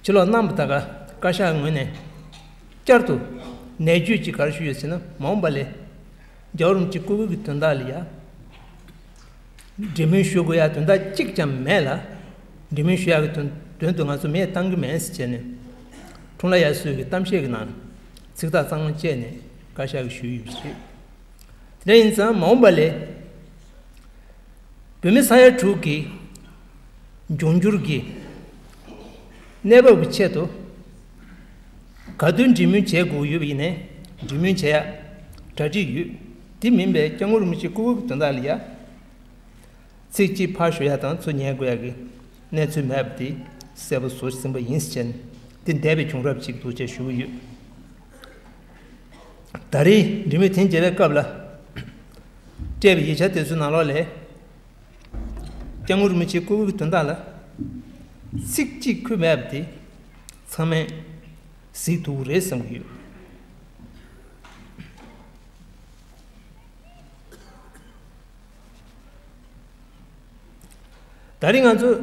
ཕྱིར་ལོག་གནང་བ་ད་ག་བཀའ་ཤག་ངོས་ནས་བསྐྱར་དུ་ནན་བརྗོད་ཅིག་ག་རེ་ཞུས་ཡོད་ཟེར་ན། མ་འོངས་པ་ལ་རྒྱལ་བ་རིན་པོ་ཆེ་སྐུ་སྒེར་གྱི་དོན་དག་ལ་ཡ། འབྲེལ་མོལ་ཞུ་དགོས་ཡ་དོན་དག་གཅིག་ཀྱང་མེད་ལ། འབྲེལ་མོལ་ཞུ་ཡག་གི་དོན་དོན་དུ་ང་ཚོ་མེ་བཏང་གི་མེད་ཟེར་བྱས་ནས་ཁྲུང་ལ་ཡ་སུའི་གི་གཏམ་བཤད་ཀྱི་ནང་ཚིག་ཐག་གཙང་མ་བཅད་ནས་བཀའ་ཤག་གིས་ཞུས་ཡོད་པ་རེད། དེ་འདྲ་ཡིན་ཙང་མ་འོངས་པ་ལ་བོད་མི་ས་ཡ་དྲུག་གི་འབྱུང་འགྱུར་གྱི་གནས་བབ་ཀྱི་ཆེད་དུ་ག་དུས་འབྲེལ་མོལ་བྱེད་དགོས་ཡོད་པ་ཡིན་ནའི་འབྲེལ་མོལ་བྱེད་ཡ་གྲ་སྒྲིག་ཡོད། དེ་མིན་པའི་སྐྱབས་མགོན་རིན་པོ་ཆེ་སྐུ་སྒེར་གྱི་དོན་དག་ལ་ཡ། ཚིག་གཅིག་ཕར་ཞུ་ཡ་དང་ཚུར་ཉན་དགོས་ཡ་གི་གནས་ཚུལ་མེད་པ་དེ་གསལ་པོ་བཟོ་ཟིན་པ་ཡིན་ཟེར་བྱས་ནས། དེ་འདས་པའི་བྱུང་རབས་ཅིག་འདུག་ཅེས་ཞུ་གི་ཡོད། ད་རེས་འབྲེལ་མོལ་ཐེངས་བརྒྱད་པའི་སྐབས་ལ་སྤྲད་པའི་ཡིག་ཆ་དེ་ཚོའི་ནང་ལོགས་ལས་སྐྱབས་མགོན་རིན་པོ་ཆེ་སྐུ་སྒེར་གྱི་དོན་དག་ལ་ཚིག་གཅིག་ཁུལ་མེད་པ་དེ་ཚང་མས་གཟིགས་ཐུབ་ཀྱི་རེད་བསམ་གྱི་ཡོད། ད་རེས་ང་ཚོས་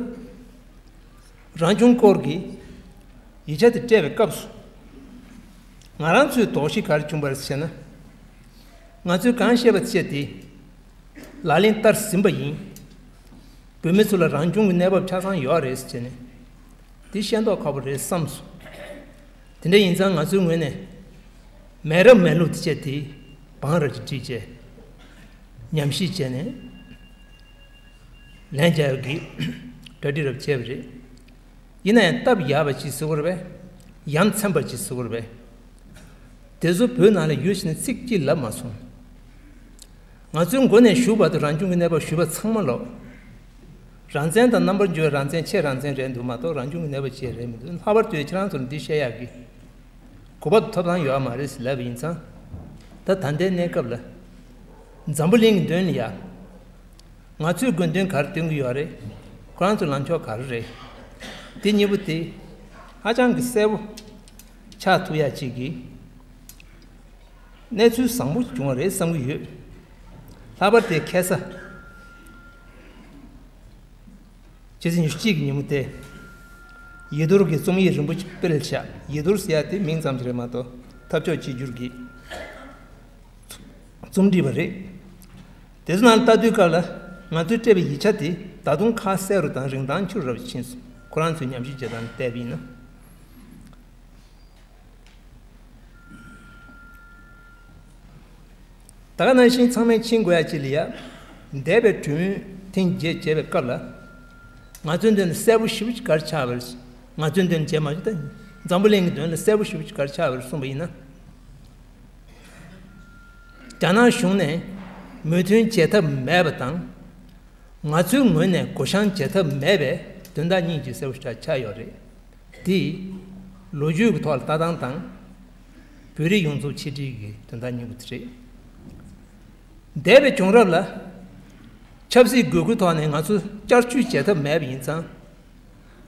རང་སྐྱོང་སྐོར་གྱི་ཡིག་ཆ་དེ་སྤྲད་པའི་སྐབས་སུ། ང་རང་ཚོའི་དོགས་གཞི་ག་རེ་བྱུང་བ་རེད་ཟེར་ན། ང་ཚོས་གང་བཤད་པ་བཤད་དེ་ལག་ལེན་བསྟར་ཟིན་པ་ཡིན། བོད་མི་ཚོ་ལ་རང་སྐྱོང་གི་གནས་བབ་ཆ་ཚང་ཡོད་རེད་ཟེར་ནས། འདི་ཤེས་མདོག་ཁ་པོ་རེད་བསམས་སོང་། དེ་འདྲ་ཡིན་ཙང་ང་ཚོའི་ངོས་ནས་མེད་རབས་མེད་ལུགས་དེ་བྱས་ཏེ་བང་རབས་ཀྱི་བསྒྲིགས་བྱས། ཉམས་ཞིབ་བྱས་ནས་ལན་རྒྱག་ཡག་གི་གྲ་སྒྲིག་རབ་བྱས་པ་རེད། ཡིན་ན་ཡང་སྟབས་ཡག་པ་ཅིག་ཟེར་དགོས་རེད་པས། ཡ་མཚན་པ་ཅིག་ཟེར་དགོས་རེད་པས། དེ་ཚོ་བོད་ནང་ལ་ཡོད་ཟེར་ནས་ཚིག་གཅིག་ལབ་མ་སོང་། ང་ཚོའི་མགོ་ནས་མཇུག་བར་དུ་རང་སྐྱོང་གི་གནས་བབ་ཞུས་པ་ཚང་མ་ལོག་རང་བཙན་དང་རྣམ་པར་འགྱུར་བའི་རང་བཙན་ཆེ་རང་བཙན་རེད་འདུག་མ་གཏོགས་རང་སྐྱོང་གི་གནས་བབ་ཅིག་རེད་མི་འདུག་ལྷག་པར་དུ་ཁྱེད་རང་ཚོར་འདི་བཤད་ཡག་གི་གོ་བ་ཐོབ་ཐང་ཡོད་མ་རེད་ཟེར་ལབ་པ་ཡིན་ཙང་། ད་ད་ལྟའི་གནས་སྐབས་ལ་འཛམ་བུ་གླིང་གི་མདུན་ལ་ཡ། ང་ཚོས་དགོས་འདུན་ག་རེ་འདོན་གྱི་ཡོད་རེད། ཁོ་རང་ཚོའི་ལངས་ཕྱོགས་ག་རེ་རེད། དེ་གཉིས་པོ་དེ་ཧ་ཅང་གི་གསལ་པོ་ཆགས་ཐུབ་ཡ་ཅིག་གི་གནས་ཚུལ་བཟང་པོ་བྱུང་བ་རེད་བསམ་གྱི་ཡོད། ལྷག་པར་དེ་ཁ་སང་ཕྱི་ཚེས་ཉི་ཤུ་གཅིག་གི་ཉིན་མོ་དེ། ཡིད་རྡོར་གྱི་རྩོམ་ཡིག་རིང་པོ་ཅིག་སྤེལ་བཞག་ཡིད་རྡོར་ཟེར་ཡ་དེ་མིང་ཙམ་ཞིག་རེད་མ་གཏོགས་འཐབ་ཕྱོགས་གཅིག་གྱུར་གྱི་རྩོམ་སྒྲིག་པ་རེད། དེ་ཚོ་ནང་ལ་ལྟ་དུས་སྐབས་ལ་ང་ཚོས་སྤྲད་པའི་ཡིག་ཆ་དེ་ད་དུང་ཁ་གསལ་རུ་དང་རིན་ཐང་ཆེ་རུ་རབ་ཕྱིན་སོང་། ཁོ་རང་ཚོས་ཉམས་ཞིབ་བྱེད་སྟངས་བལྟས་པ་ཡིན་ན། ད་ག་ནང་བཞིན་ཚང་མས་མཁྱེན་དགོས་ཡ་གཅིག་ལ་ཡ། འདས་པའི་གྲོས་མོལ་ཐེངས་བརྒྱད་བྱས་པའི་སྐབས་ལ། ང་ཚོའི་མདུན་ལ་གསལ་པོ་ཞེ་པོ་ཅིག་ག་རེ་ཆགས་པ་རེད། ང་ཚོའི་མདུན་ལ་བྱས་མ་བྱུང་ད། འཛམ་བུ་གླིང་གི་མདུན་ལ་གསལ་པོ་ཞེ་པོ་ཅིག་ག་རེ་ཆགས་པ་རེད་གསུངས་པ་ཡིན་ན། རྒྱ་ནག་གཞུང་ནས་མོས་མཐུན་བྱེད་ཐབས་མེད་པ་དང་། ང་ཚོའི་ངོས་ནས་བགོ་བཤའ་བྱེད་ཐབས་མེད་པའི་དོན་དག་གཉིས་ཀྱི་གསལ་པོ་ཞེ་དྲག་ཆགས་ཡོད་རེད། དེ་ལོ་རྒྱུས་ཀྱི་ཐོག་ལ་ལྟ་སྟངས་དང་། བོད་རིགས་ཡོངས་རྫོགས་ཆིག་སྒྲིལ་གྱི་དོན་དག་གཉིས་པོ་དེ་རེད། འདས་པའི་བྱུང་རབས་ལ་ཆབ་སྲིད་དགོས་མཁོའི་ཐོག་ནས་ང་ཚོས་བསྐྱར་བཅོས་བྱེད་ཐབས་མེད་པ་ཡིན་ཙང་།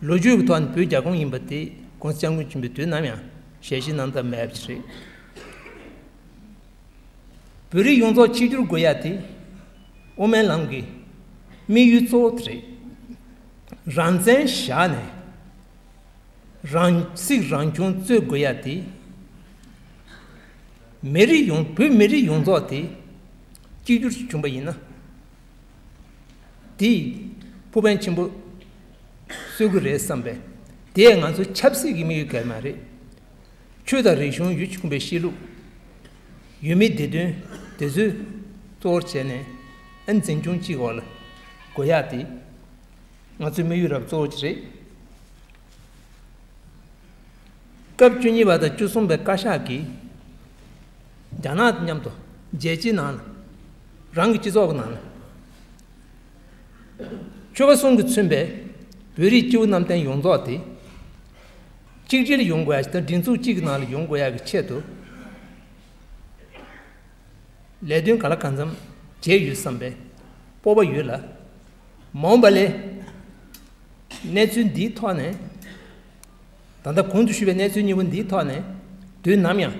ལོ་རྒྱུས་ཀྱི་ཐོག་ནས་བོད་རྒྱལ་ཁོངས་ཡིན་པ་དེ་༸གོང་ས་༸སྐྱབས་མགོན་ཆེན་པོས་དུས་ནམ་ཡང་ཞལ་བཞེས་གནང་ཐབས་མེད་པ་ཞིག་རེད། བོད་རིགས་ཡོངས་རྫོགས་གཅིག་གྱུར་དགོས་ཡ་དེ་དབུ་མའི་ལམ་གྱི་དམིགས་ཡུལ་གཙོ་བོ་དེ་རེད། རང་བཙན་བཞག་ནས་རང་སྲིད་རང་སྐྱོང་རྩོད་དགོས་ཡ་དེ་མི་རིགས་ཡོངས་བོད་མི་རིགས་ཡོངས་རྫོགས་དེ་གཅིག་གྱུར་བྱུང་པ་ཡིན་ན། དེས་ཕུགས་ཕན་ཆེན་པོ་གསོས་ཀྱི་རེད་བསམ་པས། དེས་ང་ཚོ་ཆབ་སྲིད་ཀྱི་དམིགས་ཡུལ་གལ་མ་རེད། ཆོས་དང་རིག་གཞུང་ཡུལ་གྱི་ཁུངས་པའི་གཤིས་ལུགས། ཡུལ་མིའི་བདེ་དོན་དེ་ཚོའི་གཙོ་བོར་བྱས་ནས་ཨ་འཛིན་སྐྱོང་གཅིག་འོག་ལ་དགོས་ཡག་དེ་ང་ཚོའི་དམིགས་ཡུལ་རབ་གཙོ་བོ་ཅིག་རེད། སྐབས་བཅུ་གཉིས་པ་དང་བཅུ་གསུམ་པའི་བཀའ་ཤག་གིས་རྒྱ་ནག་དང་མཉམ་དུ་རྒྱལ་སྤྱིའི་ནང་ལ། རང་གི་སྤྱི་ཚོགས་ཀྱི་ནང་ལ་ཆོལ་ཁ་གསུམ་གྱིས་མཚོན་པའི་བོད་རིགས་སྐྱེ་བོ་གནམ་བསྟན་ཡོངས་རྫོགས་དེ་གཅིག་སྒྲིལ་ཡོང་དགོས་ཡ་ཞིག་དང་། སྒྲིག་འཛུགས་གཅིག་གི་ནང་ལ་ཡོང་དགོས་ཡ་གི་ཆེད་དུ། ལས་དོན་ག་ལ་གང་འཚམ་བྱས་ཡོད་བསམ་པའི་སྤོབས་པ་ཡོད་ལ། མ་འོངས་པ་ལ་གནས་ཚུལ་འདིའི་ཐོག་ནས། ད་ལྟ་གོང་དུ་ཞུས་པའི་གནས་ཚུལ་གཉིས་པོ་འདིའི་ཐོག་ནས་དུས་ནམ་ཡང་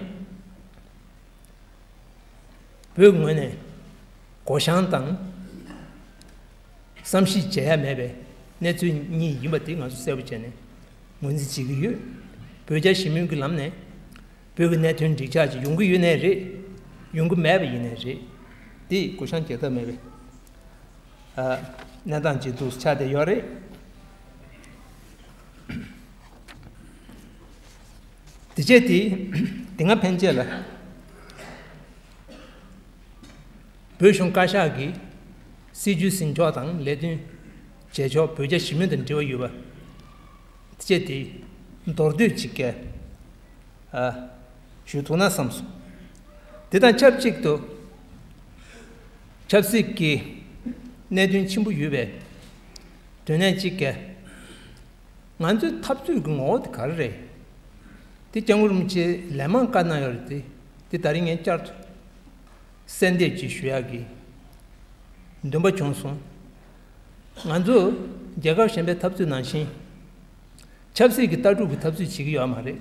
བོད་ཀྱི་ངོས་ནས་བགོ་བཤའ་དང་བསམ་གཞིག་བྱེད་ཡ་མེད་པའི་གནས་ཚུལ་གཉིས་ཡིན་པ་དེ་ང་ཚོ་གསལ་པོ་བྱས་ནས་ངོས་འཛིན་བྱེད་ཀྱི་ཡོད། བོད་རྒྱ་ཞི་མོལ་གྱི་ལམ་ནས་བོད་ཀྱི་གནད་དོན་འགྲིག་ཆགས་ཅིག་ཡོང་གི་ཡོད་ནའི་རེད། ཡོང་གི་མེད་པ་ཡིན་ནའི་རེད། དེ་བགོ་བཤའ་རྒྱག་ཐབས་མེད་པའི་ཨ། གནས་སྟངས་ཅིག་ཏུ་ཆགས་བསྡད་ཡོད་རེད། དེ་བྱས་ཏེ་དེ་སྔ་ཕན་ཆད་ལ་བོད་གཞུང་བཀའ་ཤག་གིས་སྲིད་བྱུས་ཟིན་ཕྱོགས་དང་ལས་དོན་བྱེད་ཕྱོགས་བོད་རྒྱ་ཞི་མོལ་དང་འབྲེལ་བ་ཡོད་པ་དེ་བྱས་ཏེ་མདོར་བསྡུས་ཅིག་གི་ཨ། ཞུ་ཐུབ་ན་བསམ་སོང་། དེ་དང་ཆབས་ཅིག་ཏུ། ཆབ་སྲིད་ཀྱི་གནད་དོན་ཆེན་པོ་ཡོད་པའི་དོན་གནད་ཅིག་གི། ང་ཚོའི་འཐབ་རྩོད་ཀྱི་ངོ་བོ་དེ་ག་རེ་རེད། དེ་སྐྱབས་མགོན་རིན་པོ་ཆེས་ལན་མང་བཀའ་གནང་ཡོད་རེད་དེ། དེ་ད་རིང་ངས་བསྐྱར་དུ་གསལ་འདེབས་ཅིག་ཞུ་ཡག་གི་འདུན་པ་བྱུང་སོང་། ང་ཚོ་རྒྱལ་ཁབ་གཞན་པའི་འཐབ་རྩོད་ནང་བཞིན། ཆབ་སྲིད་ཀྱི་ལྟ་གྲུབ་ཀྱི་འཐབ་རྩོད་བྱེད་ཀྱི་ཡོད་མ་རེད།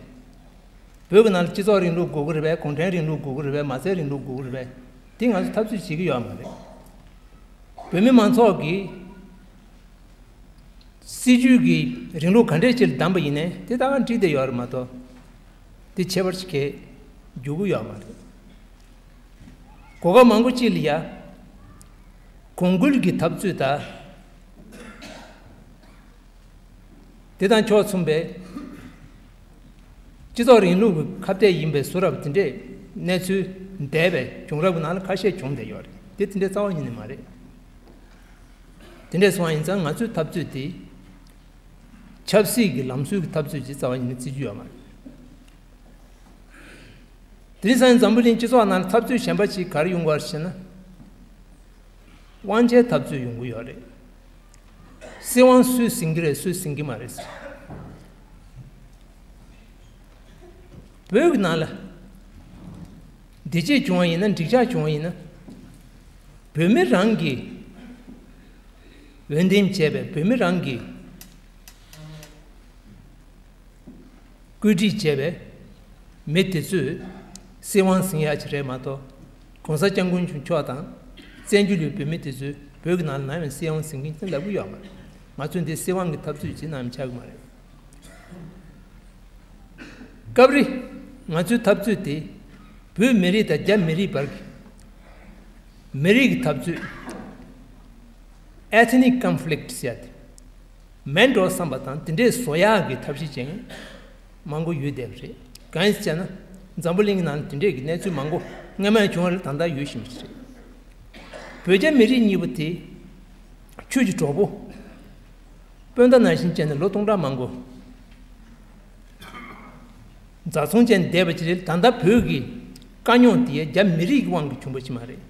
བོད་ཀྱི་ནང་ལ་སྤྱི་ཚོགས་རིང་ལུགས་དགོས་ཀྱི་རེད་པས། གུང་ཁྲན་རིང་ལུགས་དགོས་ཀྱི་རེད་པས། མ་རྩའི་རིང་ལུགས་དགོས་ཀྱི་རེད་པས། དེ་ང་ཚོ་འཐབ་རྩོད་བྱེད་ཀྱི་ཡོད་མ་རེད། བོད་མི་མང་ཚོགས་ཀྱིས་སྲིད་བྱུས་ཀྱི་རིང་ལུགས་ག་འདྲས་ཅིག་ལ་བདམས་པ་ཡིན་ནའི་དེ་ད་ག་འགྲིག་བསྡད་ཡོད་རེད་མ་གཏོགས། དེ་ཁྱད་པར་ཅིག་གས་འགྱུར་གྱི་ཡོད་མ་རེད། གོ་སྐབས་མང་པོ་ཅིག་ལ་ཡ། གོང་བཀུར་གྱི་འཐབ་རྩོད་དང་། དེ་དང་ཕྱོགས་མཚུངས་པའི་སྤྱི་ཚོགས་རིང་ལུགས་ཀྱི་ཁ་གཏད་ཡིན་པའི་བཟོ་འདྲ་དེ་འདྲའི་གནས་ཚུལ་འདས་པའི་བྱུང་རབས་ཀྱི་ནང་ལ་ཁ་ཤས་བྱུང་བསྡད་ཡོད་རེད། དེ་དེ་འདྲའི་རྩ་བ་ཉིད་ནས་མ་རེད། དེ་འདྲས་སོང་བ་ཡིན་ཙང་ང་ཚོའི་འཐབ་རྩོད་དེ་ཆབ་སྲིད་ཀྱི་ལམ་སྲོལ་གྱི་འཐབ་རྩོད་ཅིག་རྩ་བ་ཉིད་ནས་བརྩི་རྒྱུ་ཡོད་མ་རེད། དེ་རིང་སང་ཉིན་འཛམ་བུ་གླིང་སྤྱི་ཚོགས་ནང་འཐབ་རྩོད་གཞན་པ་ཅིག་ག་རེ་ཡོང་གི་ཡོད་རེད་ཟེར་ན། དབང་ཆའི་འཐབ་རྩོད་ཡོང་གི་ཡོད་རེད། སྲིད་དབང་སུས་ཟིན་གྱི་རེད། སུས་ཟིན་གྱི་མ་རེད་ཟེར། བོད་ཀྱི་ནང་ལ་བདེ་སྐྱིད་བྱུང་བ་ཡིན་ན། འགྲིག་ཆགས་བྱུང་བ་ཡིན་ན། བོད་མི་རང་གིས་འོས་འདེམས་བྱས་པའི། བོད་མི་རང་གིས་བཀོད་སྒྲིག་བྱས་པའི་མི་དེ་ཚོས་སྲིད་དབང་ཟིན་ཡག་ཅིག་རེད་མ་གཏོགས། ༸གོང་ས་༸སྐྱབས་མགོན་ཆེན་པོ་མཆོག་དང་བཙན་བྱོལ་བའི་བོད་མི་དེ་ཚོས་བོད་ཀྱི་ནང་ལ་ནམ་ཡང་སྲིད་དབང་ཟིན་མཁན་ཅིག་ལབ་ཀྱི་ཡོད་མ་རེད། ང་ཚོས་འདི་སྲིད་དབང་གི་འཐབ་རྩོད་ཅིག་ནམ་ཡང་ཆགས་ཀྱི་མ་རེད། སྐབས་རེ་ང་ཚོའི་འཐབ་རྩོད་དེ་བོད་མི་རིགས་དང་རྒྱ་མི་རིགས་བར་གྱི་མི་རིགས་ཀྱི་འཐབ་རྩོད། Ethnic conflict ཟེར་ཡ་དེ་མེད་འགྲོ་བསམ་པ་དང་། དེ་འདྲས་བཟོ་ཡག་གི་ཐབས་ཤེས་བྱེད་མཁན་མང་པོ་ཡོད་བསྡད་པ་རེད། གང་ཡིན་ཟེར་ན། འཛམ་བུ་གླིང་གི་ནང་ལ་དེ་འདྲས་ཀྱི་གནས་ཚུལ་མང་པོ་སྔ་མ་བྱུང་བ་རེད། ད་ལྟ་ཡོད་བཞིན་པ་ཞིག་རེད། བོད་རྒྱ་མི་རིགས་གཉིས་པོ་དེ་ཆོས་ཀྱི་གྲོགས་པོ། སྤུན་ཟླ་ནང་བཞིན་བྱས་ནས་ལོ་སྟོང་ཕྲག་མང་པོ་མཛའ་ཚོང་བྱས་ནས་བསྡད་པ་ཅིག་རེད། ད་ལྟ་བོད་ཀྱི་དཀའ་རྙོག་དེ་རྒྱ་མི་རིགས་ཀྱི་དབང་གིས་བྱུང་བ་ཅིག་མ་རེད།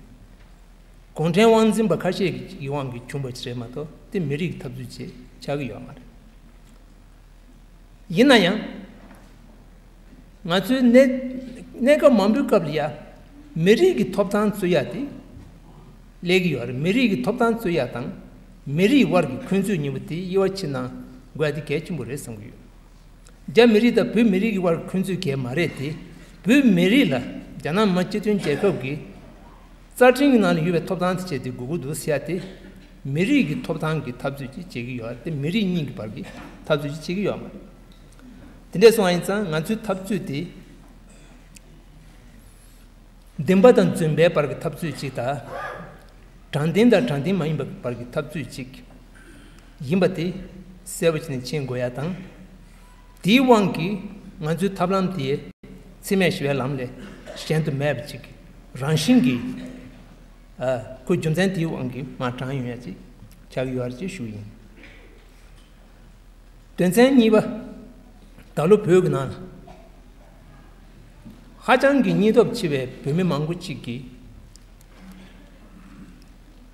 གུང་ཁྲན་དབང་འཛིན་པ་ཁ་ཤས་ཀྱི་དབང་གིས་བྱུང་བ་ཅིག་རེད་མ་གཏོགས། དེ་མི་རིགས་ཀྱི་འཐབ་རྩོད་ཅིག་ཆགས་ཀྱི་ཡོད་མ་རེད། ཡིན་ན་ཡང་། ང་ཚོའི་གནས་གནས་སྐབས་མང་པོའི་སྐབས་ལ་ཡ། མི་རིགས་ཀྱི་ཐོབ་ཐང་རྩོད་ཡ་དེ་སླེབས་ཀྱི་ཡོད་རེད། མི་རིགས་ཀྱི་ཐོབ་ཐང་རྩོད་ཡ་དང་མི་རིགས་དབར་གྱི་འཁོན་རྩོད་གཉིས་པོ་དེ་དབྱེ་བ་ཕྱེ་ན་དགོས་ཡ་དེ་གལ་ཆེན་པོ་རེད་བསམ་གྱི་ཡོད། རྒྱ་མི་རིགས་དང་བོད་མི་རིགས་ཀྱི་དབར་འཁོན་རྩོད་གལ་མ་རེད་དེ། བོད་མི་རིགས་ལ་རྒྱ་ནག་མི་དམངས་སྤྱི་མཐུན་རྒྱལ་ཁབ་ཀྱི་རྩ་ཁྲིམས་ཀྱི་ནང་ལ་ཡོད་པའི་ཐོབ་ཐང་དེ་བྱས་ཏེ་དགོས་ཀྱི་འདུག་ཟེར་ཡ་དེ། མི་རིགས་ཀྱི་ཐོབ་ཐང་གི་འཐབ་རྩོད་ཅིག་བྱེད་ཀྱི་ཡོད་རེད་དེ། མི་རིགས་གཉིས་ཀྱི་བར་གྱི་འཐབ་རྩོད་ཅིག་བྱེད་ཀྱི་ཡོད་མ་རེད། དེ་འདྲས་སོང་བ་ཡིན་ཙང་ང་ཚོའི་འཐབ་རྩོད་དེ། བདེན་པ་དང་རྫུན་པའི་བར་གྱི་འཐབ་རྩོད་ཅིག་དང་། དྲང་བདེན་དང་དྲང་བདེན་མ་ཡིན་པའི་བར་གྱི་འཐབ་རྩོད་ཅིག་ཡིན་པ་དེ་གསལ་པོ་བྱས་ནས་མཁྱེན་དགོས་ཡ་དང་། དེའི་དབང་གིས་ང་ཚོའི་ཐབས་ལམ་དེ་འཚེ་མེད་ཞི་བའི་ལམ་ལས་གཞན་དུ་མེད་པ་ཅིག་རང་བཞིན་གྱིས་ཨ་ཁོའི་རྒྱུ་མཚན་དེའི་དབང་གིས་མར་དྲངས་ཡོང་ཡ་ཅིག་ཆགས་ཀྱི་ཡོད་རེད་ཅེས་ཞུ་གི་ཡིན། དོན་ཚན་གཉིས་པ། ད་ལོ་བོད་ཀྱི་ནང་ལ་ ཧ་ཅང་གི་སྙིང་སྟོབས་ཆེ་བའི་བོད་མི་མང་པོ་གཅིག་གིས།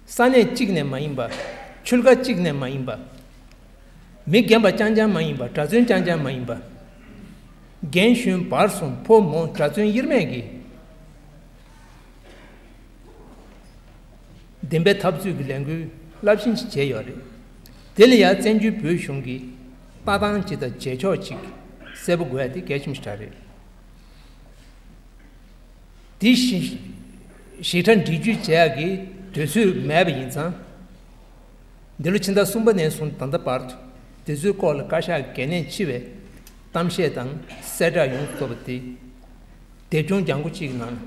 ས་གནས་གཅིག་ནས་མ་ཡིན་པ། ཆོལ་ཁ་གཅིག་ནས་མ་ཡིན་པ། མི་རྒན་པ་རྐྱང་རྐྱང་མ་ཡིན་པ། གྲྭ་བཙུན་རྐྱང་རྐྱང་མ་ཡིན་པ། རྒན་གཞོན་བར་གསུམ་ཕོ་མོ་གྲྭ་བཙུན་དབྱེར་མེད་ཀྱིས། བདེན་པའི་འཐབ་རྩོད་ཀྱི་ལས་འགུལ་རླབས་ཆེན་ཞིག་བྱས་ཡོད་རེད། དེ་ལ་ཡང་བཙན་བྱོལ་བོད་གཞུང་གིས་ལྟ་སྟངས་ཅིག་དང་བྱེད་ཕྱོགས་ཅིག་གསལ་པོ་དགོས་ཡ་དེ་གལ་ཆེན་པོ་ཞིག་རེད། དེ་ཞི་ཞི་ཁྲ་འབྲི་རྒྱུ་བྱེད་ཡག་གི་དུས་ཚོད་མེད་པ་ཡིན་ཙང་། འདི་ལོ་ཕྱི་ཟླ་གསུམ་པ་ནས་བཟུང་ད་ལྟ་བར་དུ་དེ་ཚོའི་སྐོར་ལ་བཀའ་ཤག་གི་གལ་གནད་ཆེ་བའི་གཏམ་བཤད་དང་གསལ་བསྒྲགས་ཡོངས་སུ་རྫོགས་པ་དེ། དེབ་ཆུང་རྒྱང་པོ་གཅིག་གི་ནང་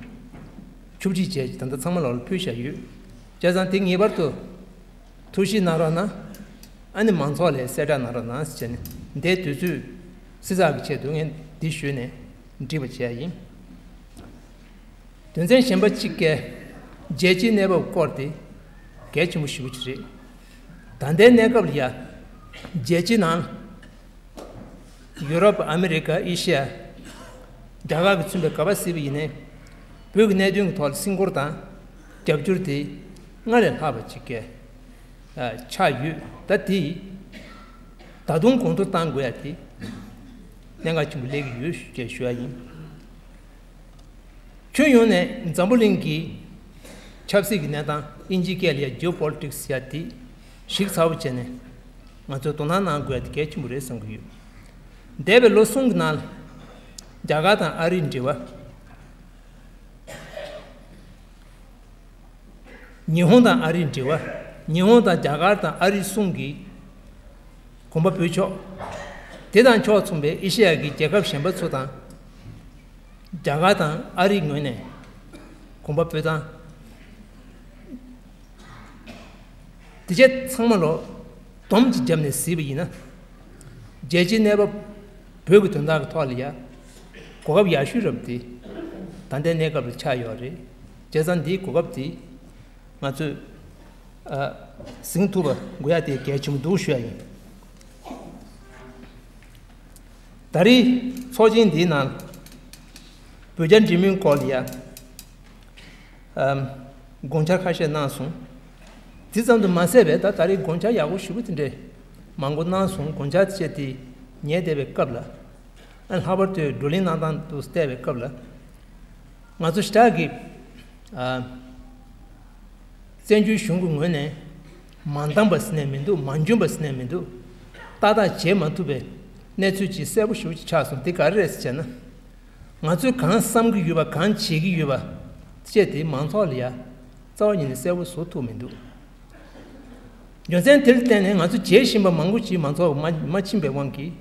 ཆུབ་ཅིག་བྱས་ད་ལྟ་ཚང་མ་ལོག་ལ་ཕུལ་བཞག་ཡོད། བྱས་ཙང་དེ་ངེས་པར་དུ་ཐུགས་ཞིབ་གནང་རོགས་གནང་། ཨ་ནི་མང་ཚོགས་ལ་གསལ་བསྒྲགས་གནང་རོགས་གནང་ཟེར་ནས་འདིའི་དུས་ཚོད་བསྲི་ཚགས་ཀྱི་ཆེད་དུ་ངས་འདི་ཞུས་ནས་འགྲིག་པ་བྱས་ཡིན། དོན་ཚན་གཞན་པ་གཅིག་གིས་རྒྱལ་སྤྱིའི་གནས་བབ་སྐོར་དེ་གལ་ཆེན་པོ་ཞེ་པོ་ཅིག་རེད། ད་ལྟའི་གནས་སྐབས་ལ་ཡ་རྒྱལ་སྤྱིའི་ནང་ཡུ་རོབ། ཨ་མི་རི་ཀ། ཨེ་ཤི་ཡ། རྒྱ་གར་གྱིས་མཚོན་པའི་ག་པར་གཟིགས་པ་ཡིན་ནའི། བོད་ཀྱི་གནད་དོན་གྱི་ཐོག་ལ་སེམས་ཁུར་དང་རྒྱབ་སྐྱོར་དེ་སྔར་ལས་ལྷག་པ་ཅིག་གི་ཆགས་ཡོད། ད་དེ་ད་དུང་གོང་མཐོར་གཏང་དགོས་ཡ་དེ་གནད་འགག་ཆེན་པོ་སླེབས་ཀྱི་ཡོད་ཅེས་ཞུ་ཡ་ཡིན། ཁྱོན་ཡོངས་ནས་འཛམ་བུ་གླིང་གི་ཆབ་སྲིད་ཀྱི་གནས་སྟངས། དབྱིན་ཇིའི་སྐད་ལ་ཡ་ཇི་ཨོ་པོ་ལི་ཊིག་སི་ཡ་དེ་ཞིབ་ཚགས་པོ་བྱས་ནས་ང་ཚོས་དོ་སྣང་གནང་དགོས་ཡ་དེ་གལ་ཆེན་པོ་རེད་བསམ་གྱི་ཡོད། འདས་པའི་ལོ་གསུམ་གྱི་ནང་ལ་རྒྱ་གར་དང་ཨ་རིའི་འབྲེལ་བ། ཉི་ཧོང་དང་ཨ་རིའི་འབྲེལ་བ། ཉི་ཧོང་དང་རྒྱ་གར་དང་ཨ་རི་གསུམ་གྱིས་གོམ་པ་སྤོས་ཕྱོགས། དེ་དང་ཕྱོགས་མཚུངས་པའི་ཨེ་ཤེ་ཡ་གི་རྒྱལ་ཁབ་གཞན་པ་ཚོ་དང་རྒྱ་གར་དང་ཨ་རིའི་ངོས་ནས་གོམ་པ་སྤོས་སྟངས། དེ་བྱས་ཚང་མ་ལོ་སྡོམ་གྱིས་བརྒྱབ་ནས་གཟིགས་པ་ཡིན་ན། རྒྱལ་སྤྱིའི་གནས་བབ་བོད་ཀྱི་དོན་དག་གི་ཐོག་ལ་ཡ་གོ་སྐབས་ཡག་ཤོས་རབ་དེ་ད་ལྟའི་གནས་སྐབས་ལ་ཆགས་ཡོད་རེད། བྱས་ཙང་འདིའི་གོ་སྐབས་དེ་ང་ཚོས་ཨ་ཟིན་ཐུབ་པ་དགོས་ཡ་དེ་གལ་ཆེན་པོ་འདུག་ཞུ་ཡ་ཡིན། ད་རེས་ཚོགས་ཆེན་འདིའི་ནང་བོད་རྒྱ་འབྲེལ་མོལ་སྐོར་ལ་ཡ་ཨམ་དགོངས་འཆར་ཁ་ཤས་གནང་སོང་། དེ་ཙམ་དུ་མ་ཟད་པའི་ད་ད་རེས་དགོངས་འཆར་ཡག་པོ་ཞེ་པོ་དེ་འདྲས་མང་པོ་གནང་སོང་། དགོངས་འཆར་བཅས་དེ་ཉན་བསྡད་པའི་སྐབས་ལ། ཨ་ལྷག་པར་དུ་བགྲོ་གླེང་གནང་སྟངས་དུ་བལྟས་པའི་སྐབས་ལ། ང་ཚོ་ཞེ་དྲག་གི་ཨ་བཙན་བྱོལ་གཞུང་གི་ངོས་ནས་མ་འདང་པ་ཟེར་ནས་མི་འདུག་མ་འཇོན་པ་ཟེར་ནས་མི་འདུག་ཏག་ཏག་བྱེད་མ་ཐུབ་པའི་གནས་ཚུལ་ཅིག་གསལ་པོ་ཞེ་པོ་ཅིག་ཆགས་སོང་། དེ་ག་རེ་རེད་ཟེར་བྱས་ན། ང་ཚོས་གང་བསམ་གྱི་ཡོད་པ། གང་བྱེད་ཀྱི་ཡོད་པ་བཅས་དེ་མང་ཚོགས་ལ་ཡ་རྩ་བ་ཉིད་ནས་གསལ་པོ་བཟོ་ཐུབ་མི་འདུག་རྒྱུ་མཚན་དེ་ལ་བརྟེན་ནས་ང་ཚོ་བྱེད་བཞིན་པ་མང་པོ་ཅིག་མང་ཚོགས་མ་མ་ཕྱིན་པའི་དབང་གིས་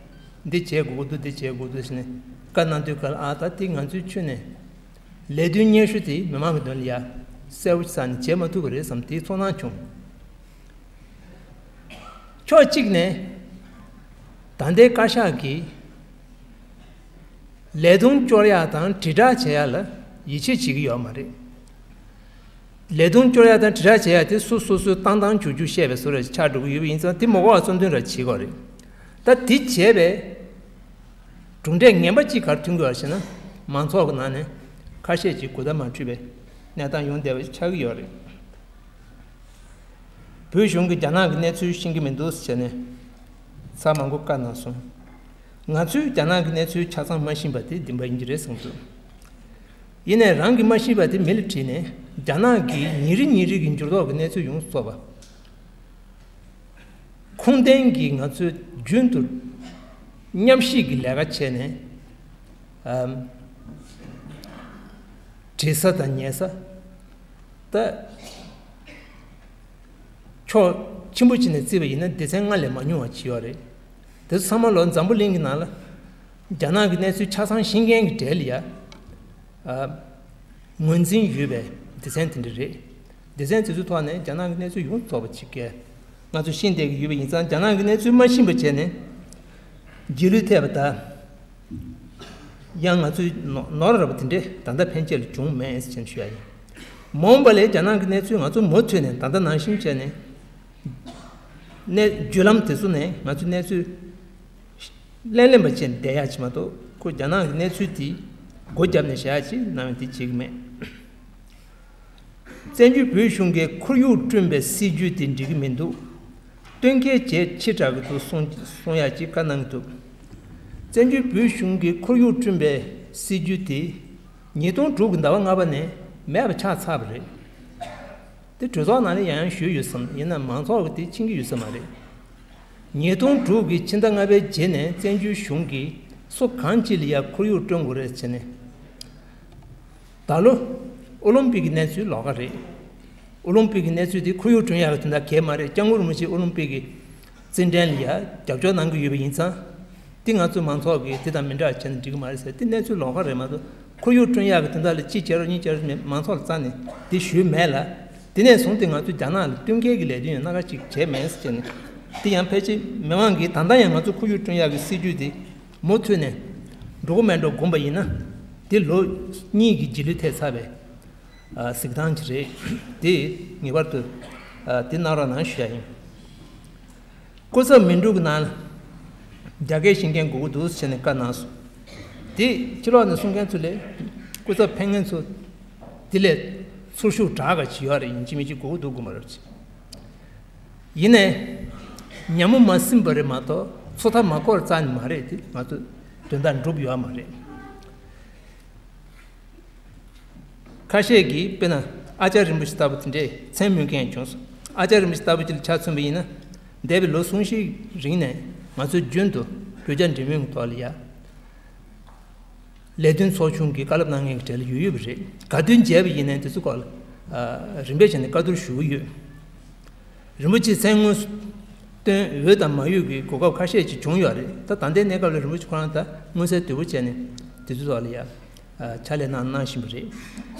འདི་བྱེད་དགོས་ཀྱི་འདུག་འདི་བྱེད་དགོས་འདུག་ཟེར་ནས་བཀའ་གནང་དུས་ག་ལ་ཨ་ད་དེ་ང་ཚོའི་ཁྱོན་ནས་ལས་དོན་སྙན་ཞུ་དེ་མི་མང་གི་དོན་ལ་ཡ་གསལ་པོ་ཅིག་ས་ནས་བྱེད་མ་ཐུབ་པ་རེད་བསམ་དེའི་ཚོར་སྣང་བྱུང་། ཕྱོགས་གཅིག་ནས་ད་ལྟའི་བཀའ་ཤག་གིས་ལས་དོན་སྐྱོར་ཡག་དང་དྲིལ་བསྒྲགས་བྱེད་ཡག་ལ་ཡིད་ཆེས་བྱེད་ཀྱི་ཡོད་མ་རེད། ལས་དོན་སྐྱོར་ཡག་དང་དྲིལ་བསྒྲགས་བྱེད་ཡག་དེ་སོ་སོ་སོའི་བཏང་བཏང་འཇུག་འཇུག་བཤད་པའི་བཟོ་འདྲ་ཆགས་འགྲོ་གི་ཡོད་པ་ཡིན་ཙང་དེ་མ་གོ་བ་གཙོ་འདོན་ར་བྱེད་དགོས་རེད། ད་དེ་བྱས་པའི་གྲུབ་འབྲས་ངན་པ་གཅིག་ག་རེ་ཐོན་གྱི་ཡོད་རེད་ཟེར་ན། མང་ཚོགས་ཀྱི་ནང་ནས་ཁ་ཤས་ཀྱིས་གོ་བརྡ་མ་འཕྲོད་པའི་གནས་སྟངས་ཡོང་བསྡད་པ་ཆགས་ཀྱི་ཡོད་རེད། བོད་གཞུང་གིས་རྒྱ་ནག་གི་གནས་ཚུལ་ཤེས་ཀྱི་མི་འདུག་ཟེར་ནས་ཚར་མང་པོ་བཀའ་གནང་སོང་། ང་ཚོས་རྒྱ་ནག་གི་གནས་ཚུལ་ཆ་ཚང་མ་ཤེས་པ་དེ་བདེན་པ་ཡིན་གྱི་རེད་བསམ་འདུག་ཡིན་ནའི་རང་གིས་མ་ཤེས་པ་དེ་མི་ལ་དྲིས་ནས་རྒྱ་ནག་གིས་ཉིན་རེ་ཉིན་རེ་གི་འགྱུར་ལྡོག་གི་གནས་ཚུལ་ཡོངས་སུ་རྫོགས་པ། ཁུངས་ལྡན་གྱིས་ང་ཚོས་རྒྱུན་དུ་མཉམ་ཞིབ་ཀྱི་ལས་ཀ་བྱས་ནས། ཨམ། བྲིས་ས་དང་ཉན་ས། ད་ཕྱོགས་ཆེན་པོ་ཅིག་ནས་བརྩིས་པ་ཡིན་ན་སྡེ་ཚན་སྔར་ལས་མང་ཉུང་བ་ཅིག་ཡོད་རེད། དེ་ཚོ་ཚང་མ་ལོ་འཛམ་བུ་གླིང་གི་ནང་ལ་རྒྱ་ནག་གི་གནས་ཚུལ་ཆ་ཚང་ཤེས་མཁན་གྱི་གྲས་ལ་ཡ། ཨ། ངོས་འཛིན་ཡོད་པའི་སྡེ་ཚན་དེ་འདྲ་རེད། སྡེ་ཚན་དེ་ཚོའི་ཐོག་ནས་རྒྱ་ནག་གི་གནས་ཚུལ་ཡོངས་རྫོགས་པ་ཅིག་གས་ང་ཚོས་ཤེས་བསྡད་ཀྱི་ཡོད་པ་ཡིན་ཙང་། རྒྱ་ནག་གི་གནས་ཚུལ་མ་ཤེས་པ་བྱས་ནས་རྗེས་ལུས་ཐེབས་པ་དང་། ཡང་ང་ཚོའི་ནོར་ནོར་ར་བ་དེ་འདྲས་ད་ལྟ་ཕན་ཆད་ལ་བྱུང་མེད་ཟེར་ནས་ཞུ་ཡ་ཡིན། མ་འོངས་པ་ལས་རྒྱ་ནག་གི་གནས་ཚུལ་ང་ཚོ་མུ་མཐུད་ནས་ད་ལྟ་ནང་བཞིན་བྱས་ནས། གནས་བརྒྱུད་ལམ་དེ་ཚོ་ནས་ང་ཚོའི་གནས་ཚུལ་ལེན་ལེན་པ་བྱས་ནས་བསྡད་ཡག་ཅིག་མ་གཏོགས། ཁོ་རྒྱ་ནག་གི་གནས་ཚུལ་དེ་ སྒོ་བརྒྱབ་ནས་བཞག་ཅིག་ནང་དེ་བྱེད་ཀྱི་མེད། བཙན་བྱོལ་བོད་གཞུང་གིས་ཁོར་ཡུག་བསྐྲུན་པའི་སྲིད་ཇུས་དེ་འགྲིག་གི་མི་འདུག་སྟོན་ཁའི་བྱེད་ཕྱི་དྲག་གི་འདུག་གསུང་གསུང་ཡག་ཅིག་བཀའ་གནང་གི་འདུག་བཙན་བྱོལ་བོད་གཞུང་གིས་ཁོར་ཡུག་བསྐྲུན་པའི་སྲིད་ཇུས་དེ་ཉིས་སྟོང་དྲུག་གི་ཟླ་བ་ལྔ་པ་ནས་མེད་པ་ཆགས་ཚར་བ་རེད། དེ་གྲོས་ཚོགས་ནང་ལ་ཡང་ཡང་ཞུས་ཡོད་བསམ། ཡིན་ན་མང་ཚོགས་ཀྱིས་དེ་ཕྱིན་གྱི་ཡོད་ས་མ་རེད། ཉིས་སྟོང་དྲུག་གི་ཕྱི་ཟླ་ལྔ་པའི་རྗེས་ནས་བཙན་བྱོལ་གཞུང་གིས་སོ་གང་ཅི་ལ་ཡང་ཁོར་ཡུག་བསྐྲུན་དགོས་རེད་བྱས་ནས། ད་ལོ་ཨོ་ལིམ་པིག་གི་གནས་ཚུལ་ལོགས་ཀ་རེད། ཨོ་ལིམ་པིག་གི་གནས་ཚུལ་དེ་ཁོར་ཡུག་བསྐྲུན་ཡག་གི་དོན་དག་གས་མ་རེད། སྐྱབས་མགོན་རིན་པོ་ཆེ་ཨོ་ལིམ་པིག་གི་རྩེད་འགྲན་ལ་ཡ་རྒྱབ་སྐྱོར་གནང་གི་ཡོད་པ་ཡིན་ཙང་། འདི་ང་ཚོའི་མང་ཚོགས་ཀྱིས་འདི་དང་མི་འདྲ་བ་བྱས་ན་འགྲིག་གི་མ་རེད་ཟེར། འདི་གནས་ཚུལ་ལོགས་ཀ་རེད་མ་གཏོགས། ཁོར་ཡུག་བསྐྲུན་ཡག་གི་དོན་དག་ལ་ཅི་བྱེད་རོགས་གཉིས་བྱེད་རོགས་མེད། མང་ཚོགས་ལ་རྩ་ནས་འདི་ཞུས་མེད་ལ། འདི་ནས་བཟུང་སྟེ་ང་ཚོས་རྒྱ་ནག་ལ་བསྟུན་མཁས་ཀྱི་ལས་དོན་ཡང་སྣ་ཁ་ཅིག་བྱས་མེད་ཟེར་ནས། འདི་ཡང་ཕལ་ཆེར་མི་མང་གིས་ད་ལྟ་ཡང་ང་ཚོ་ཁོར་ཡུག་བསྐྲུན་ཡག་གི་སྲིད་ཇུས་འདི་མུ་མཐུད་ནས་འགྲོ་གི་མེད་འགྲོ་དགོངས་པ་ཡིན་ན། འདི་ལོ་གཉིས་ཀྱི་རྗེས་ལུས་ཐེབས་ཚར་བའི་གཟིགས་སྟངས་ཅིག་རེད། དེ་ངེས་པར་དུ་འདི་གནང་རོགས་གནང་ཞུ་ཡ་ཡིན། སྐུ་ཚབ་མི་འགྲུབ་ཀྱི་ནང་ལ་རྒྱ་སྐད་ཤེས་མཁན་དགོས་ཀྱི་འདུག་ཟེར་ནས་བཀའ་གནང་སོང་། དེ་ཕྱི་ལོགས་ནས་གསུང་མཁན་ཚོ་ལས་སྐུ་ཚབ་ཕེབས་མཁན་ཚོ་དེ་ལས་ཚོར་ཤུགས་དྲག་ག་ཅིག་ཡོད་རེད། ཡིན་གཅིག་མིན་གཅིག་དགོས་ཀྱི་འདུག་དགོས་མ་རེད་ཅིག་ཡིན་ནའི་ཉམས་མོ་མ་ཟིན་པ་རེད་མ་གཏོགས་ཚོད་ལྟ་མ་འཁོར་རྩ་ནས་མ་རེད། དེ་ང་ཚོ་དོན་དག་འགྲུབ་ཡོད་མ་རེད། ཁ་ཤས་ཀྱིས་དཔེར་ན་ཨ་ཅར་རིན་པོ་ཆེ་ལྟ་བུ་དེ་འདྲས་མཚན་སྨོས་མཁན་བྱུང་སོང་། ཨ་ཅར་རིན་པོ་ཆེ་ལྟ་བུ་ཅིག་ལ་ཆ་མཚོན་པ་ཡིན་ན། འདས་པའི་ལོ་གསུམ་བཞིའི་རིང་ནས་ང་ཚོས་རྒྱུན་དུ་བོད་རྒྱ་འབྲེལ་མོལ་གྱི་ཐོག་ལ་ཡ། ལས་དོན་ཚོགས་ཆུང་གིས་བཀའ་སློབ་གནང་མཁན་གྱི་གྲས་ལ་ཡོད་ཡོད་པ་རེད། ག་དུས་མཇལ་བ་ཡིན་ནའི་དེ་ཚོ་སྐོར་ལ་རིམ་པས་བྱས་ནས་བཀའ་བསྡུར་ཞུ་གི་ཡོད། རིན་པོ་ཆེས་མཚན་སྔོན་སྟོན་འོས་དང་མ་འོས་ཀྱི་གོ་སྐབས་ཁ་ཤས་ཅིག་བྱུང་ཡོད་རེད། ད་ད་ལྟའི་གནས་སྐབས་ལ་རིན་པོ་ཆེ་ཁོ་རང་ད་མངོན་གསལ་དོད་པོ་བྱས་ནས་དེ་ཚོའི་ཐོག་ལ་ཡ་ཕྱག་ལས་གནང་གནང་བཞིན་པ་རེད།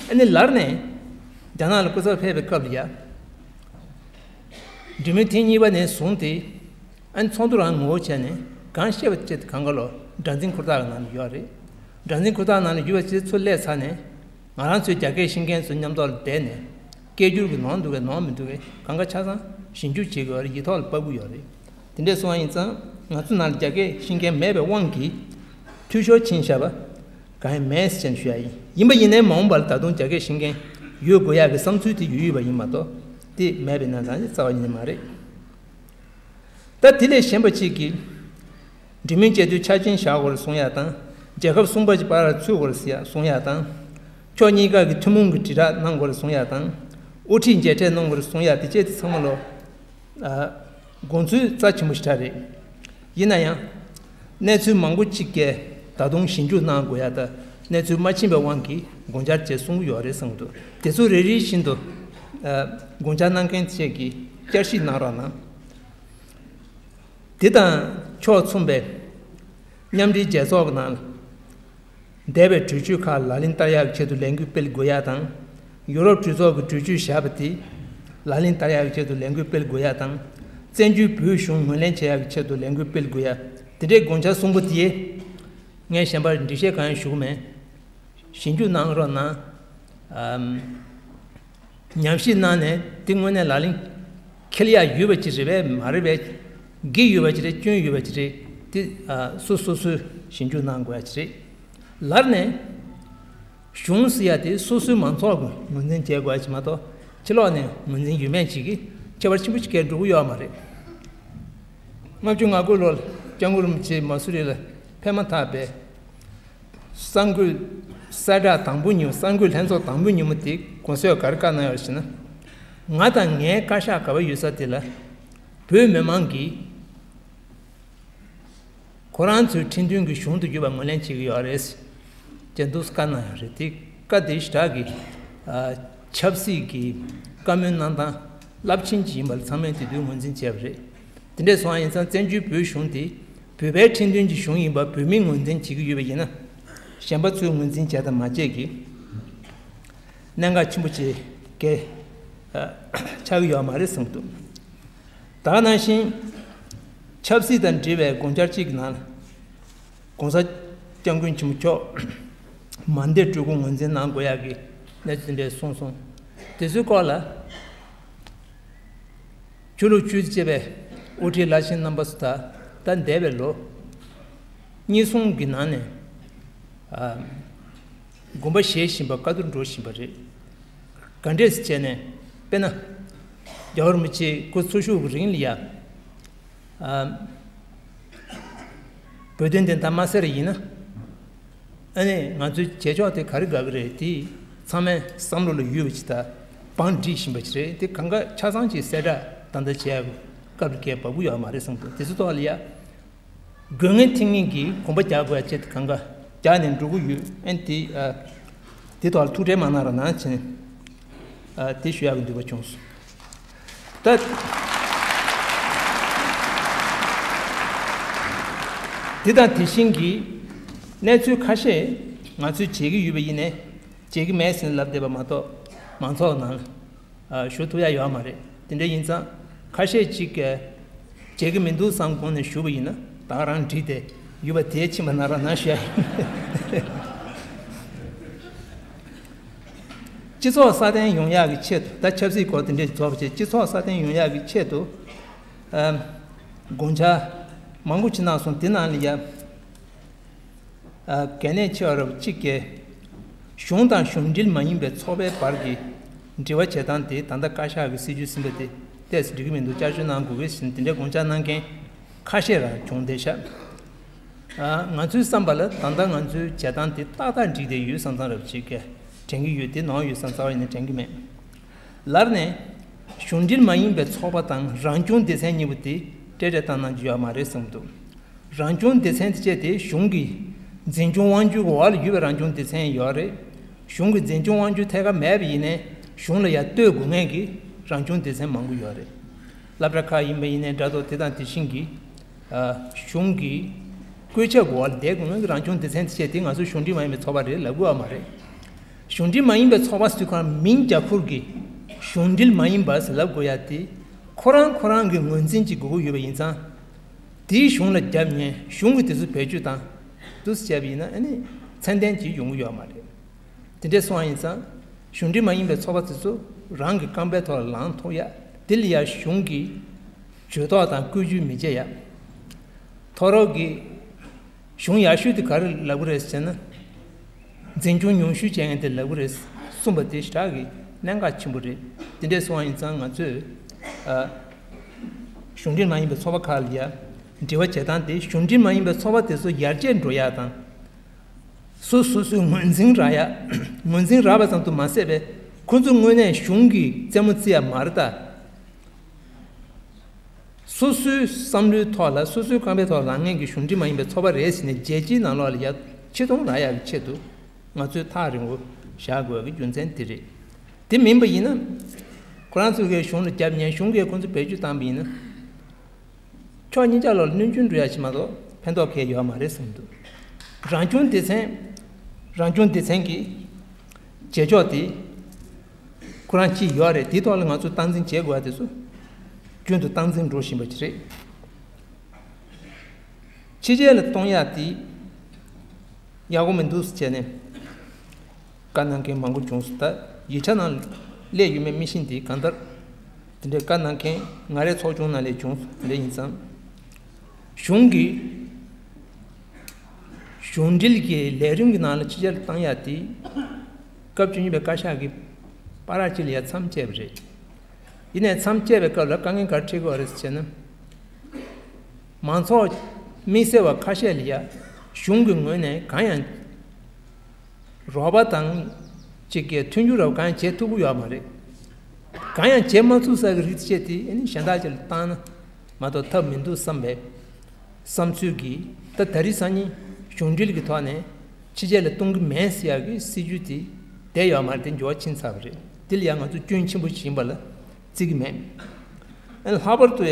ཨ་ནི་ལར་ནས་རྒྱ་ནག་ལ་སྐུ་ཚབ་ཕེབས་པའི་སྐབས་ལ་ཡ། འབྲེལ་མོལ་ཐེངས་གཉིས་པ་ནས་བཟུང་སྟེ། ཨ་ནི་ཚོགས་འདུ་རང་ངོ་བོ་བྱས་ནས་གང་བཤད་པ་བྱེད་དུ་གང་ག་ལོ་སྒྲ་འཛིན་ཁུར་ཐག་གི་ནང་ལ་ཡོད་རེད། སྒྲ་འཛིན་ཁུར་ཐག་ནང་ལ་ཡོད་པ་བྱས་ཚུར་སླེབས་ཚར་ནས། ང་རང་ཚོའི་རྒྱ་སྐད་ཤེས་མཁན་ཚོ་མཉམ་ཐོག་ལ་བསྡད་ནས། སྐད་སྒྱུར་གི་ནོར་འདུག་གས་ནོར་མི་འདུག་གས་གང་ག་ཆ་ཚང་ཞིབ་འཇུག་བྱེད་དགོས་པ་རེད། ཡིག་ཐོག་ལ་ཕབ་གི་ཡོད་རེད། དེ་འདྲས་སོང་བ་ཡིན་ཙང་ང་ཚོ་ནང་ལ་རྒྱ་སྐད་ཤེས་མཁན་མེད་པའི་དབང་གིས་འཐུས་ཤོར་ཕྱིན་བཞག་པ་གང་ཡང་མེད་ཟེར་ནས་ཞུ་ཡ་ཡིན། ཡིན་པ་ཡིན་ནའི་མ་འོངས་པ་ལ་ད་དུང་རྒྱ་སྐད་ཤེས་མཁན་ཡོད་དགོས་ཡག་གི་བསམ་ཚུལ་དེ་ཡོད་ཡོད་པ་ཡིན་མ་གཏོགས་དེ་མེད་པའི་གནས་སྟངས་དེ་རྩ་བ་ཉིད་ནས་མ་རེད། ད་དེ་ལས་གཞན་པ་གཅིག་གིས། འབྲེལ་མོལ་བྱེད་དུས་ཆ་རྐྱེན་བཞག་དགོས་རེད་གསུང་ཡ་དང་། རྒྱལ་ཁབ་གསུམ་པ་གྱི་བར་ལ་ཚུད་དགོས་རེད་གསུང་ཡ་དང་། ཕྱོགས་གཉིས་ཀ་གི་ཐུན་མོང་གི་དྲིལ་བསྒྲགས་གནང་དགོས་རེད་གསུང་ཡ་དང་། དབུ་ཁྲིད་མཇལ་འཕྲད་གནང་དགོས་རེད་གསུང་ཡ་དེ་བཅས་དེ་ཚང་མ་ལོ། ཨ། དགོངས་ཚུལ་རྩ་ཆེན་པོ་ཞེ་དྲག་རེད། ཡིན་ན་ཡང་། གནས་ཚུལ་མང་པོ་གཅིག་གས་ད་དུང་ཞིབ་འཇུག་གནང་དགོས་ཡ་དང་གནས་ཚུལ་མ་ཕྱིན་པའི་དབང་གིས་དགོངས་འཆར་བཅས་གསུང་གི་ཡོད་རེད་གསུངས་འདུག་དེ་ཚོ་རེ་རེ་བཞིན་དུ། ཨ། དགོངས་འཆར་གནང་མཁན་བཅས་ཀྱིས་བསྐྱར་ཞིབ་གནང་རོགས་གནང་། དེ་དང་ཕྱོགས་མཚུངས་པའི་མཉམ་འབྲེལ་རྒྱལ་ཚོགས་ཀྱི་ནང་ལ། འདས་པའི་གྲོས་ཆོད་ཁག་ལག་ལེན་བསྟར་ཡག་གི་ཆེད་དུ་ལས་འགུལ་སྤེལ་དགོས་ཡ་དང་། ཡུ་རོབ་གྲོས་ཚོགས་ཀྱི་གྲོས་ཆོད་བཞག་པ་དེ་ལག་ལེན་བསྟར་ཡག་གི་ཆེད་དུ་ལས་འགུལ་སྤེལ་དགོས་ཡ་དང་། བཙན་བྱོལ་བོད་གཞུང་ངོས་ལེན་བྱེད་ཡག་གི་ཆེད་དུ་ལས་འགུལ་སྤེལ་དགོས་ཡ། དེ་འདྲའི་དགོངས་འཆར་གསུང་པོ་དེ། ངས་གཞན་པར་འགྲེལ་བཤད་གང་ཡང་ཞུ་གི་མེད། ཞིབ་འཇུག་གནང་རོགས་གནང་། ཨམ། ཉམས་ཞིབ་གནང་ནས་དེ་དངོས་གནས་ལག་ལེན་འཁེལ་ཡག་ཡོད་པ་ཅིག་རེད་པས་མ་རེད་པས། འགལ་ཡོད་པ་ཅིག་རེད། སྐྱོན་ཡོད་པ་ཅིག་རེད། དེ། ཨ། སོ་སོ་སོས་ཞིབ་འཇུག་གནང་དགོས་ཡ་ཅིག་རེད། ལར་ནས་གཞུང་ཟེར་ཡ་དེ་སོ་སོའི་མང་ཚོགས་ཀྱིས་ངོས་འཛིན་བྱེད་དགོས་ཡ་ཅིག་མ་གཏོགས་ཕྱི་ལོགས་ནས་ངོས་འཛིན་ཡོད་མེད་ཅིག་གིས་ཁྱད་པར་ཆེན་པོ་ཅིག་སྐྱེལ་འགྲོ་གི་ཡོད་མ་རེད། ལྔ་བཅུ་ང་དགུ་ལོར་སྐྱབས་མགོན་རིན་པོ་ཆེ་མ་སུ་རི་ལ་ཕེབས་མ་ཐག་པའི། གསར་འགོད་གསལ་བསྒྲགས་དང་པོ་ཉིན་མོ། གསར་འགོད་ལྷན་ཚོགས་དང་པོ་ཉིན་མོ་དེ་གོང་ས་མཆོག་ག་རེ་བཀའ་གནང་ཡོད་ཟེར་ན། ང་དང་ངའི་བཀའ་ཤག་ག་པར་ཡོད་ས་དེ་ལ་བོད་མི་མང་གིས་ཁོ་རང་ཚོའི་ཁྲིམས་མཐུན་གྱི་གཞུང་དུ་གྱུར་པ་ངོས་ལེན་བྱེད་ཀྱི་ཡོད་རེད་ཅེས་འདུག་བཀའ་གནང་ཡོད་རེད། དེ་བཀའ་དེ་ཞེ་དྲག་གི། ཨ། ཆབ་སྲིད་ཀྱི་བཀའ་མོལ་གནང་སྟངས་རླབས་ཆེན་ཅིག་ཡིན་པ་ལ་ཚང་མས་དེ་དུས་ངོས་འཛིན་བྱས་པ་རེད། དེ་འདྲས་སོང་བ་ཡིན་ཙང་བཙན་བྱོལ་བོད་གཞུང་དེ་བོད་པའི་ཁྲིམས་མཐུན་གྱི་གཞུང་ཡིན་པ་བོད་མིས་ངོས་འཛིན་བྱེད་ཀྱི་ཡོད་པ་ཡིན་ན། གཞན་པ་ཚོས་ངོས་འཛིན་བྱས་དང་མ་བྱས་ཀྱི་གནད་འགག་ཆེན་པོ་ཅིག་གས་ཆགས་ཀྱི་ཡོད་མ་རེད་བསམ་གྱི་འདུག་ད་ག་ནང་བཞིན་ཆབ་སྲིད་དང་འབྲེལ་བའི་དགོངས་འཆར་གཅིག་གི་ནང་ལ། ༸གོང་ས་༸སྐྱབས་མགོན་ཆེན་པོ་མཆོག་མ་མཐའི་སྤྲུལ་སྐུ་ངོས་འཛིན་གནང་དགོས་ཡག་གི་གནས་ཚུལ་འདྲ་གསུངས་སོང་། དེ་ཚོའི་སྐོར་ལ་ཆོས་ལུགས་ཆོས་སྲིད་ཅེས་པའི་དབུ་ཁྲིད་བླ་ཆེན་རྣམ་པ་ཚོ་དང་ད་འདས་པའི་ལོ་གཉིས་གསུམ་གྱི་ནང་ནས། ཨ། དགོངས་པ་བཞེས་བཞིན་པ་བཀའ་བསྡུར་འགྲོ་བཞིན་པ་རེད། ག་འདྲས་བྱས་ནས་དཔེར་ན། རྒྱལ་བ་རིན་པོ་ཆེ་སྐུ་འཚོ་བཞུགས་ཀྱི་རིང་ལ་ཡ། ཨ། བོད་དོན་བདེན་མཐའ་མ་གསལ་རེ་ཡིན་ན། ཨ་ནི་ང་ཚོའི་བྱེད་ཕྱོགས་དེ་ག་རེ་དགའ་གི་རེད་དེ། ཚང་མས་བསམ་བློ་ལ་ཡོད་པ་ཅིག་དང་བང་སྒྲིག་བཞིན་པ་ཅིག་རེད་དེ། གང་ག་ཆ་ཚང་ཅིག་གསལ་བསྒྲགས་ད་ལྟ་བྱས་སྐབས་ལ་སྐད་བབས་ཀྱི་ཡོད་མ་རེད་བསམ་འདུག་དེ་ཚོ་ཐོག་ལ་ཡ། དགོས་ངེས་མཐིལ་ངེས་ཀྱི་གོམ་པ་རྒྱག་དགོས་ཡ་ཆེད་དུ་གང་ག་རྒྱག་ནས་འགྲོ་གི་ཡོད། ཨན་དེ་ཨ། དེ་ཐོག་ལ་ཐུགས་ཁྲལ་མ་གནང་རོགས་གནང་བྱས་ནས་ཨ། དེ་ཞུ་ཡག་གི་འདོད་པ་བྱུང་སོང་། ད་དེ་དང་དེ་བཞིན་གྱི་གནས་ཚུལ་ཁ་ཤས་ང་ཚོས་བྱེད་ཀྱི་ཡོད་པ་ཡིན་ནའི་བྱེད་ཀྱི་མེད་ཟེར་ནས་ལབ་བསྡད་པ་མ་གཏོགས་མང་ཚོགས་ནང་ལ། ཨ། ཞུ་ཐུབ་ཡ་ཡོད་མ་རེད། དེ་འདྲ་ཡིན་ཙང་ཁ་ཤས་ཅིག་གིས་བྱེད་ཀྱི་མི་འདུག་བསམ་དགོངས་ནས་ཞུ་བ་ཡིན་ན་ད་ག་རང་འགྲིག་སྟེ་ཡོད་པ་དེ་ཕྱིན་པ་ན་ར་ན་ཞུ་ཡ་ཡིན། སྤྱི་ཚོགས་སྲ་བརྟན་ཡོང་ཡག་གི་ཆེད་དུ་ད་ཆབ་སྲིད་སྐོར་དེ་འདྲས་རྫོགས་པ་བྱས་སྤྱི་ཚོགས་སྲ་བརྟན་ཡོང་ཡག་གི་ཆེད་དུ། ཨ། དགོངས་འཆར་མང་པོ་ཅིག་གནང་སོང་། དེ་ནང་ལ་ཡ། ཨ། གལ་གནད་ཆེ་བ་རབ་གཅིག་གིས། གཞུང་དང་གཞུང་འབྲེལ་མ་ཡིན་པའི་ཚོགས་པའི་བར་གྱི་འབྲེལ་བ་བྱེད་སྟངས་དེ་ད་ལྟ་བཀའ་ཤག་གི་སྲིད་ཇུས་ཟིན་པ་དེ་ཏོག་ཙམ་འགྲིག་གི་མི་འདུག་བསྐྱར་བཅོས་གནང་དགོས་ཀྱི་ཟེར་ནས་དེ་འདྲའི་དགོངས་འཆར་གནང་མཁན་ཁ་ཤས་རང་བྱུང་བསྡད་ཤག་ཨ། ང་ཚོའི་བསམ་པ་ལ་ད་ལྟ་ང་ཚོའི་བྱེད་སྟངས་དེ་ཏག་ཏག་འགྲིག་བསྡད་ཡོད་བསམ་བསམ་རབ་གཅིག་གིས་དྲན་གྱི་ཡོད། དེ་ནོར་ཡོད་བསམ་རྩ་བ་ཡིན་ན་དྲན་གྱི་མེད། ལར་ནས་གཞུང་འབྲེལ་མ་ཡིན་པའི་ཚོགས་པ་དང་རང་སྐྱོང་སྡེ་ཚན་གཉིས་པོ་དེ་འབྲེལ་འདྲིས་བཏང་གནང་རྒྱུ་ཡོད་མ་རེད་བསམ་འདུག་རང་སྐྱོང་སྡེ་ཚན་དེ་བཅས་དེ་གཞུང་གི་འཛིན་སྐྱོང་དབང་སྒྱུར་འོག་ལ་ཡོད་པའི་རང་སྐྱོང་སྡེ་ཚན་ཡོད་རེད། གཞུང་གི་འཛིན་སྐྱོང་དབང་སྒྱུར་ཐད་ཀར་མེད་པ་ཡིན་ནའི་གཞུང་ལ་ཡར་ལྟོས་དགོས་ངེས་ཀྱི་རང་སྐྱོང་སྡེ་ཚན་མང་པོ་ཡོད་རེད། སློབ་གྲྭ་ཁག་ཡིན་པ་ཡིན་ནའི་འདྲ་ཐོག་དེ་དང་དེ་བཞིན་གྱི། ཨ། གཞུང་གི་བཀོད་ཁྱབ་འོག་ལ་བསྡད་དགོས་ངེས་ཀྱི་རང་སྐྱོང་སྡེ་ཚན་དེ་བཅས་དེ་ང་ཚོ་གཞུང་འབྲེལ་མ་ཡིན་པའི་ཚོགས་པ་རེད་ལབ་དགོས་པ་མ་རེད། གཞུང་འབྲེལ་མ་ཡིན་པའི་ཚོགས་པ་ཟེར་དུས་ཁོ་རང་མིང་རྒྱག་ཁུལ་གྱི་གཞུང་འབྲེལ་མ་ཡིན་པ་ཟེར་ལབ་དགོས་ཡ་དེ་ཁོ་རང་ཁོ་རང་གི་ངོས་འཛིན་ཅིག་དགོས་ཀྱི་ཡོད་པ་ཡིན་ཙང་། དེའི་གཞུང་ལ་རྒྱབ་ཉན་གཞུང་གིས་དེ་ཚོ་བེད་སྤྱོད་བཏང་འདུག་སེ་བྱས་པ་ཡིན་ན་ཨ་ནི་ཚད་ལྡན་ཅིག་ཡོང་གི་ཡོད་མ་རེད། དེ་འདྲས་སོང་བ་ཡིན་ཙང་གཞུང་འབྲེལ་མ་ཡིན་པའི་ཚོགས་པ་དེ་ཚོ་རང་གི་རྐང་པའི་ཐོག་ལ་ལངས་ཐུབ་ཡ། དེ་ལ་ཡ་གཞུང་གིས་ཇུས་གཏོགས་དང་བཀོད་ཇུས་མི་བྱེད་ཡ། ཐོ་རོག་གིས་གཞུང་ཡག་ཤོས་དེ་ག་རེ་ལབ་གི་རེད་ཟེར་ན། འཛིན་སྐྱོང་ཉུང་ཤོས་བྱས་ཡང་དེ་ལབ་གི་རེད་གསུངས་པ་དེ་ཞེ་དྲག་གི་གནད་འགག་ཆེན་པོ་རེད། དེ་འདྲས་སོང་བ་ཡིན་ཙང་ང་ཚོས་ཨ། གཞུང་འབྲེལ་མ་ཡིན་པའི་ཚོགས་པ་ཁག་ལ་ཡ་འབྲེལ་བ་བྱེད་སྟངས་དེ་གཞུང་འབྲེལ་མ་ཡིན་པའི་ཚོགས་པ་དེ་ཚོ་ཡར་རྒྱས་འགྲོ་ཡ་དང་། སོ་སོ་སོའི་ངོས་འཛིན་རག་ཡ། ངོས་འཛིན་རག་པ་ཙམ་དུ་མ་ཟད་པའི་ཁོ་ཚོ་དངོས་གནས་གཞུང་གི་རྩེད་མོ་རྩེ་ཡ་མ་རེད་ད། སོ་སོའི་བསམ་བློའི་ཐོག་ལ་སོ་སོའི་རྐང་པའི་ཐོག་ལ་ལངས་མཁན་གྱི་གཞུང་འབྲེལ་མ་ཡིན་པའི་ཚོགས་པ་རེད་ཟེར་ནས་རྒྱལ་སྤྱིའི་ནང་ལོགས་ལ་ཡ་ཆེ་མཐོང་རག་ཡག་གི་ཆེད་དུ་ང་ཚོས་ཐག་རིང་པོ་བཞག་དགོས་ཀྱི་རྒྱུ་མཚན་དེ་རེད། དེ་མིན་པ་ཡིན་ན། ཁོ་རང་ཚོ་གིས་གཞུང་ལ་རྒྱབ་ཉན་གཞུང་གིས་ཁོ་ཚོ་བེད་སྤྱོད་བཏང་པ་ཡིན་ན། ཕྱོགས་གཉིས་ཆ་ལོག་ལ་གནོན་སྐྱོན་འགྲོ་ཡ་ཞིག་མ་གཏོགས་ཕན་ཐོགས་གང་ཡང་ཡོད་མ་རེད་བསམ་འདུག་རང་སྐྱོང་སྡེ་ཚན། རང་སྐྱོང་སྡེ་ཚན་གྱི་བྱེད་ཕྱོགས་དེ་ཁོ་རང་གཅིག་ཡོད་རེད། དེའི་ཐོག་ལ་ང་ཚོ་སྟངས་འཛིན་བྱེད་དགོས་པ་དེ་ཚོ་རྒྱུན་དུ་སྟངས་འཛིན་འགྲོ་བཞིན་པ་ཅིག་རེད། ཕྱི་རྒྱལ་ལ་གཏོང་ཡག་དེ་ཡག་པོ་མི་འདུག་ཟེར་བྱས་ནས་བཀའ་གནང་མཁན་མང་པོ་བྱུང་སོང་། ད་ཡིག་ཆ་ནང་སླེབས་ཡོད་མེད་མི་ཤེས་དེ་གང་ལྟར་དེ་འདྲའི་བཀའ་གནང་མཁན་ང་རའི་ཚོགས་ཆུང་ནང་ལས་བྱུང་སོང་། དེ་འདྲ་ཡིན་ཙང་། གཞུང་གི་གཞུང་འབྲེལ་གྱི་ལས་རིམ་གྱི་ནང་ལ་ཕྱི་རྒྱལ་བཏང་ཡག་དེ་སྐབས་བཅུ་གཉིས་པའི་བཀའ་ཤག་གིས་བར་ཅིག་ལ་ཡ་མཚམས་བཅད་པ་རེད། ཡིན་ནའི་མཚམས་བཅད་པའི་སྐབས་ལ་དཀའ་ངལ་ག་རེ་འཕྲད་ཀྱི་ཡོད་རེད་ཟེར་ན། མང་ཚོགས་དམིགས་བསལ་བ་ཁ་ཤས་ལ་ཡ་གཞུང་གི་ངོས་ནས་གང་ཡང་རོགས་པ་དང་གཅིག་གི་མཐུན་འགྱུར་རབ་གང་ཡང་བྱེད་ཐུབ་ཀྱི་ཡོད་མ་རེད། གང་ཡང་བྱེད་མ་ཐུབ་ས་གི་རིགས་བྱས་ཏེ་ཨ་ནི་གཞན་དག་ཅིག་ལ་བཏང་ན་མ་གཏོགས་ཐབས་མི་འདུག་བསམ་པའི་བསམ་ཚུལ་གྱིས་ད་ད་རེས་སང་ཉིན་གཞུང་འབྲེལ་གྱི་ཐོག་ནས་ཕྱི་རྒྱལ་ལ་གཏོང་གི་མེད་ཟེར་ཡག་གི་སྲིད་ཇུས་དེ་བསྡད་ཡོད་མ་རེད། དེ་འགྱུར་བ་ཕྱིན་ཚར་བ་རེད། དེ་ལ་ཡང་ང་ཚོ་སྐྱོན་ཆེན་པོ་ཞིག་ཡིན་པ་ལ་བརྩི་གི་མེད། ཨ་ནི་ལྷག་པར་དུ་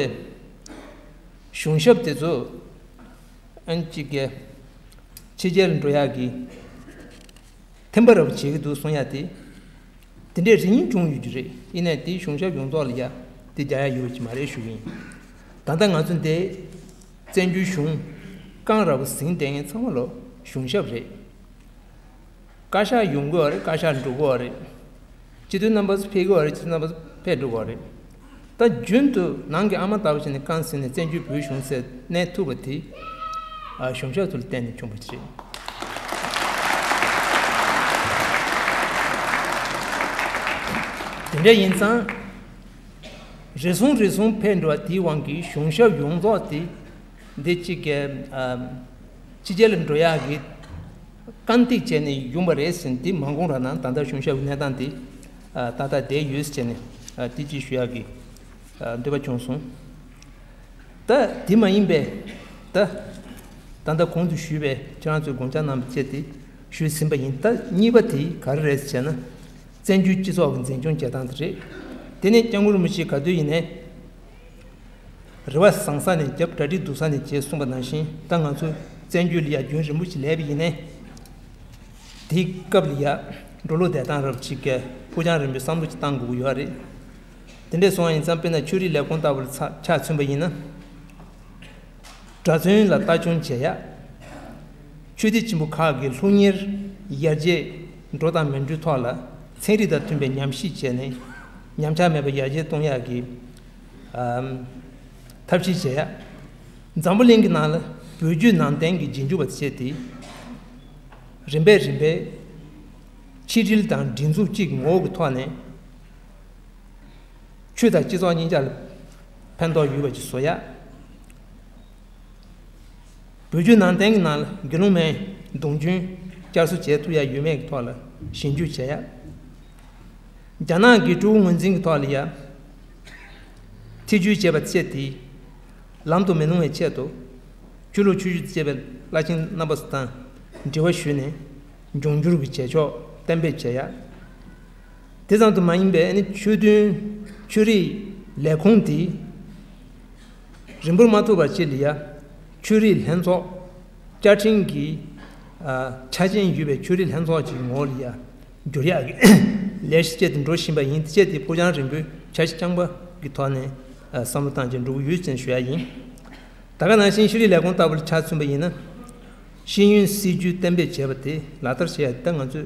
གཞུང་ཞབས་དེ་ཚོ་ཨ་ནི་གཅིག་གི་ཕྱི་རྒྱལ་འགྲོ་ཡག་གི་ཐེམ་པ་རབ་བྱེད་ཀྱི་འདུག་གསུང་ཡ་དེ། དེ་འདྲའི་རིགས་ཡིན་བྱུང་ཡོད་ཀྱི་རེད། ཡིན་ནའི་དེའི་གཞུང་ཞབས་ཡོངས་རྫོགས་ལ་ཡ་དེ་རྒྱག་ཡ་ཡོད་ཀྱི་མ་རེད་ཞུ་གི་ཡིན། ད་ལྟ་ང་ཚོ་འདི་བཙན་བྱོལ་གཞུང་རྐང་ར་བ་ཟིན་བསྡད་མཁན་ཚང་མ་ལོ་གཞུང་ཞབས་རེད། བཀའ་ཤག་ཡོང་གི་ཡོད་རེད། བཀའ་ཤག་འགྲོ་གི་ཡོད་རེད། སྤྱི་འཐུས་རྣམ་པ་ཚོ་ཕེབས་ཀྱི་ཡོད་རེད། སྤྱི་འཐུས་རྣམ་པ་ཚོ་ཕེབས་འགྲོ་གི་ཡོད་རེད། ད་རྒྱུན་དུ་ནང་གི་ཨ་མ་ལྟ་བུ་བྱས་ནས་རྐང་ཟིན་ནས་བཙན་བྱོལ་བོད་གཞུང་ཟེར་གནས་ཐུབ་པ་དེ་ཨ་གཞུང་ཞབས་ཚོ་ལ་བརྟེན་ནས་བྱུང་བ་ཞིག་རེད། དེ་འདྲ་ཡིན་ཙང་། རེ་ཟུང་རེ་ཟུང་འཕེལ་འགྲོ་བ་དེའི་དབང་གིས་གཞུང་ཞབས་ཡོངས་རྫོགས་དེ་འདི་གཅིག་གི་ཨམ་ཕྱི་རྒྱལ་ལ་འགྲོ་ཡག་གི་རྐང་སྟེགས་བྱས་ནས་ཡོང་པ་རེད་ཟེར་ནས། དེ་མ་དགོངས་ར་ན་ད་ལྟ་གཞུང་ཞབས་གནས་སྟངས་དེ་ཨ་ཏག་ཏག་བསྡད་ཡོད་ཟེར་ནས་ཨ་དེ་གཅིག་ཞུ་ཡག་གི་ཨ་འདོད་པ་བྱུང་སོང་། ད་དེ་མ་ཡིན་པའི་ད་ད་ལྟ་གོང་དུ་ཞུས་པའི་ཁྱེད་རང་ཚོས་དགོངས་འཆར་གནང་བ་བཅས་དེ་ཞུས་ཟིན་པ་ཡིན། ད་གཉིས་པ་དེ་ག་རེ་རེད་ཟེར་ན། བཙན་བྱོལ་སྤྱི་ཚོགས་ཀྱི་འཛིན་སྐྱོང་བྱེད་སྟངས་དེ་རེད། དེ་ནས་སྐྱབས་མགོན་རིན་པོ་ཆེས་ག་དུས་ཡིན་ནའི། རེ་བ་བཟང་ས་ནས་བརྒྱབ། གྲ་སྒྲིག་སྡུག་ས་ནས་བྱེད་གསུངས་པ་ནང་བཞིན། ད་ང་ཚོ་བཙན་བྱོལ་ལ་ཡ་རྒྱུན་རིང་པོ་ཞིག་ལས་པ་ཡིན་ནའི། དེའི་སྐབས་ལ་ཡ་འགྲོ་ལུགས་བསྡད་སྟངས་རབ་ཅིག་གི་ཕུགས་རྒྱང་རིང་པོའི་བསམ་བློ་ཅིག་བཏང་དགོས་ཀྱི་ཡོད་རེད། དེ་འདྲས་སོང་བ་ཡིན་ཙང་། དཔེར་ན་ཆོས་རིག་ལས་ཁུངས་ལྟ་བུར་ཆ་ཆ་མཚོན་པ་ཡིན་ན། གྲྭ་བཙུན་ལ་ལྟ་སྐྱོང་བྱེད་ཡག་ཆོས་སྡེ་ཆེན་པོ་ཁག་གི་སློབ་གཉེར་ཡར་རྒྱས་འགྲོ་དང་མི་འགྲོའི་ཐོག་ལ་ཚན་རིག་དང་མཐུན་པའི་ཉམས་ཞིབ་བྱས་ནས་ཉམས་ཆག་མེད་པར་ཡར་རྒྱས་གཏོང་ཡག་གི་ཨམ་ཐབས་ཤེས་བྱེད་ཡག་འཛམ་བུ་གླིང་གི་ནང་ལ་བོད་བརྒྱུད་ནང་བསྟན་གྱི་རྗེས་འཇུག་པ་བྱས་ཏེ། རིམ་པས་རིམ་པས་ཆིག་སྒྲིལ་དང་སྒྲིག་འཛུགས་གཅིག་གི་ངོ་བོ་གི་ཐོག་ནས། ཆོས་དང་སྤྱི་ཚོགས་གཉིས་ཆར་ལ་ཕན་ཐོགས་ཡོད་པ་ཅིག་བཟོ་ཡག་བོད་བརྒྱུད་ནང་བསྟན་གྱི་ནང་ལ་དགེ་སློང་མའི་གདུང་རྒྱུན་བསྐྱར་གསོ་བྱེད་ཐུབ་ཡག་ཡོད་མེད་ཀྱི་ཐོག་ལ་ཞིབ་འཇུག་བྱེད་ཡག་རྒྱ་ནག་གི་སྤྲུལ་སྐུ་ངོས་འཛིན་གྱི་ཐོག་ལ་ཡ་ཐེ་བྱུས་བྱས་པ་བཅས་ཏེ། ལམ་དུ་མི་གནང་བའི་ཆེད་དུ། ཆོས་ལུགས་ཆོས་བརྒྱུད་དང་བཅས་པའི་བླ་ཆེན་རྣམ་པ་ཚོ་དང་འབྲེལ་བ་ཞུས་ནས། འབྱུང་འགྱུར་གྱི་བྱེད་ཕྱོགས་གཏན་འབེབས་བྱེད་ཡག་དེ་ཙམ་དུ་མ་ཡིན་པའི་ཨ་ནི་ཆོས་དོན་ཆོས་རིག་ལས་ཁུངས་དེ་རིམ་སྤོར་མ་ཐུབ་པ་ཅིག་ལ་ཡ་ཆོས་རིག་ལྷན་ཚོགས་བསྐྱར་ཕྲེང་གི་ཨ་ཆ་རྐྱེན་ཡོད་པའི་ཆོས་རིག་ལྷན་ཚོགས་ཀྱི་ངོ་ལ་ཡ་འགྱུར་ཡག་གི་ལས་གཞི་སྤྱད་དེ་འགྲོ་བཞིན་པ་ཡིན། དེ་བྱས་ཏེ་ཕུགས་རྒྱང་རིང་པོའི་འཆར་གཞི་རྐྱང་པ་གི་ཐོག་ནས་ཨ་བསམ་བློ་བཏང་བྱས་འགྲོ་གི་ཡོད་ཅེས་ཞུ་ཡག་ཡིན། ད་ག་ནང་བཞིན་ཤེས་རིག་ལས་ཁུངས་ལྟ་བུར་ཆ་མཚོན་པ་ཡིན་ན། ཤེས་ཡོན་སྲིད་ཇུས་གཏན་འབེབས་བྱས་པ་དེ་ལག་བསྟར་བྱེད་ཡག་ད་ང་ཚོའི་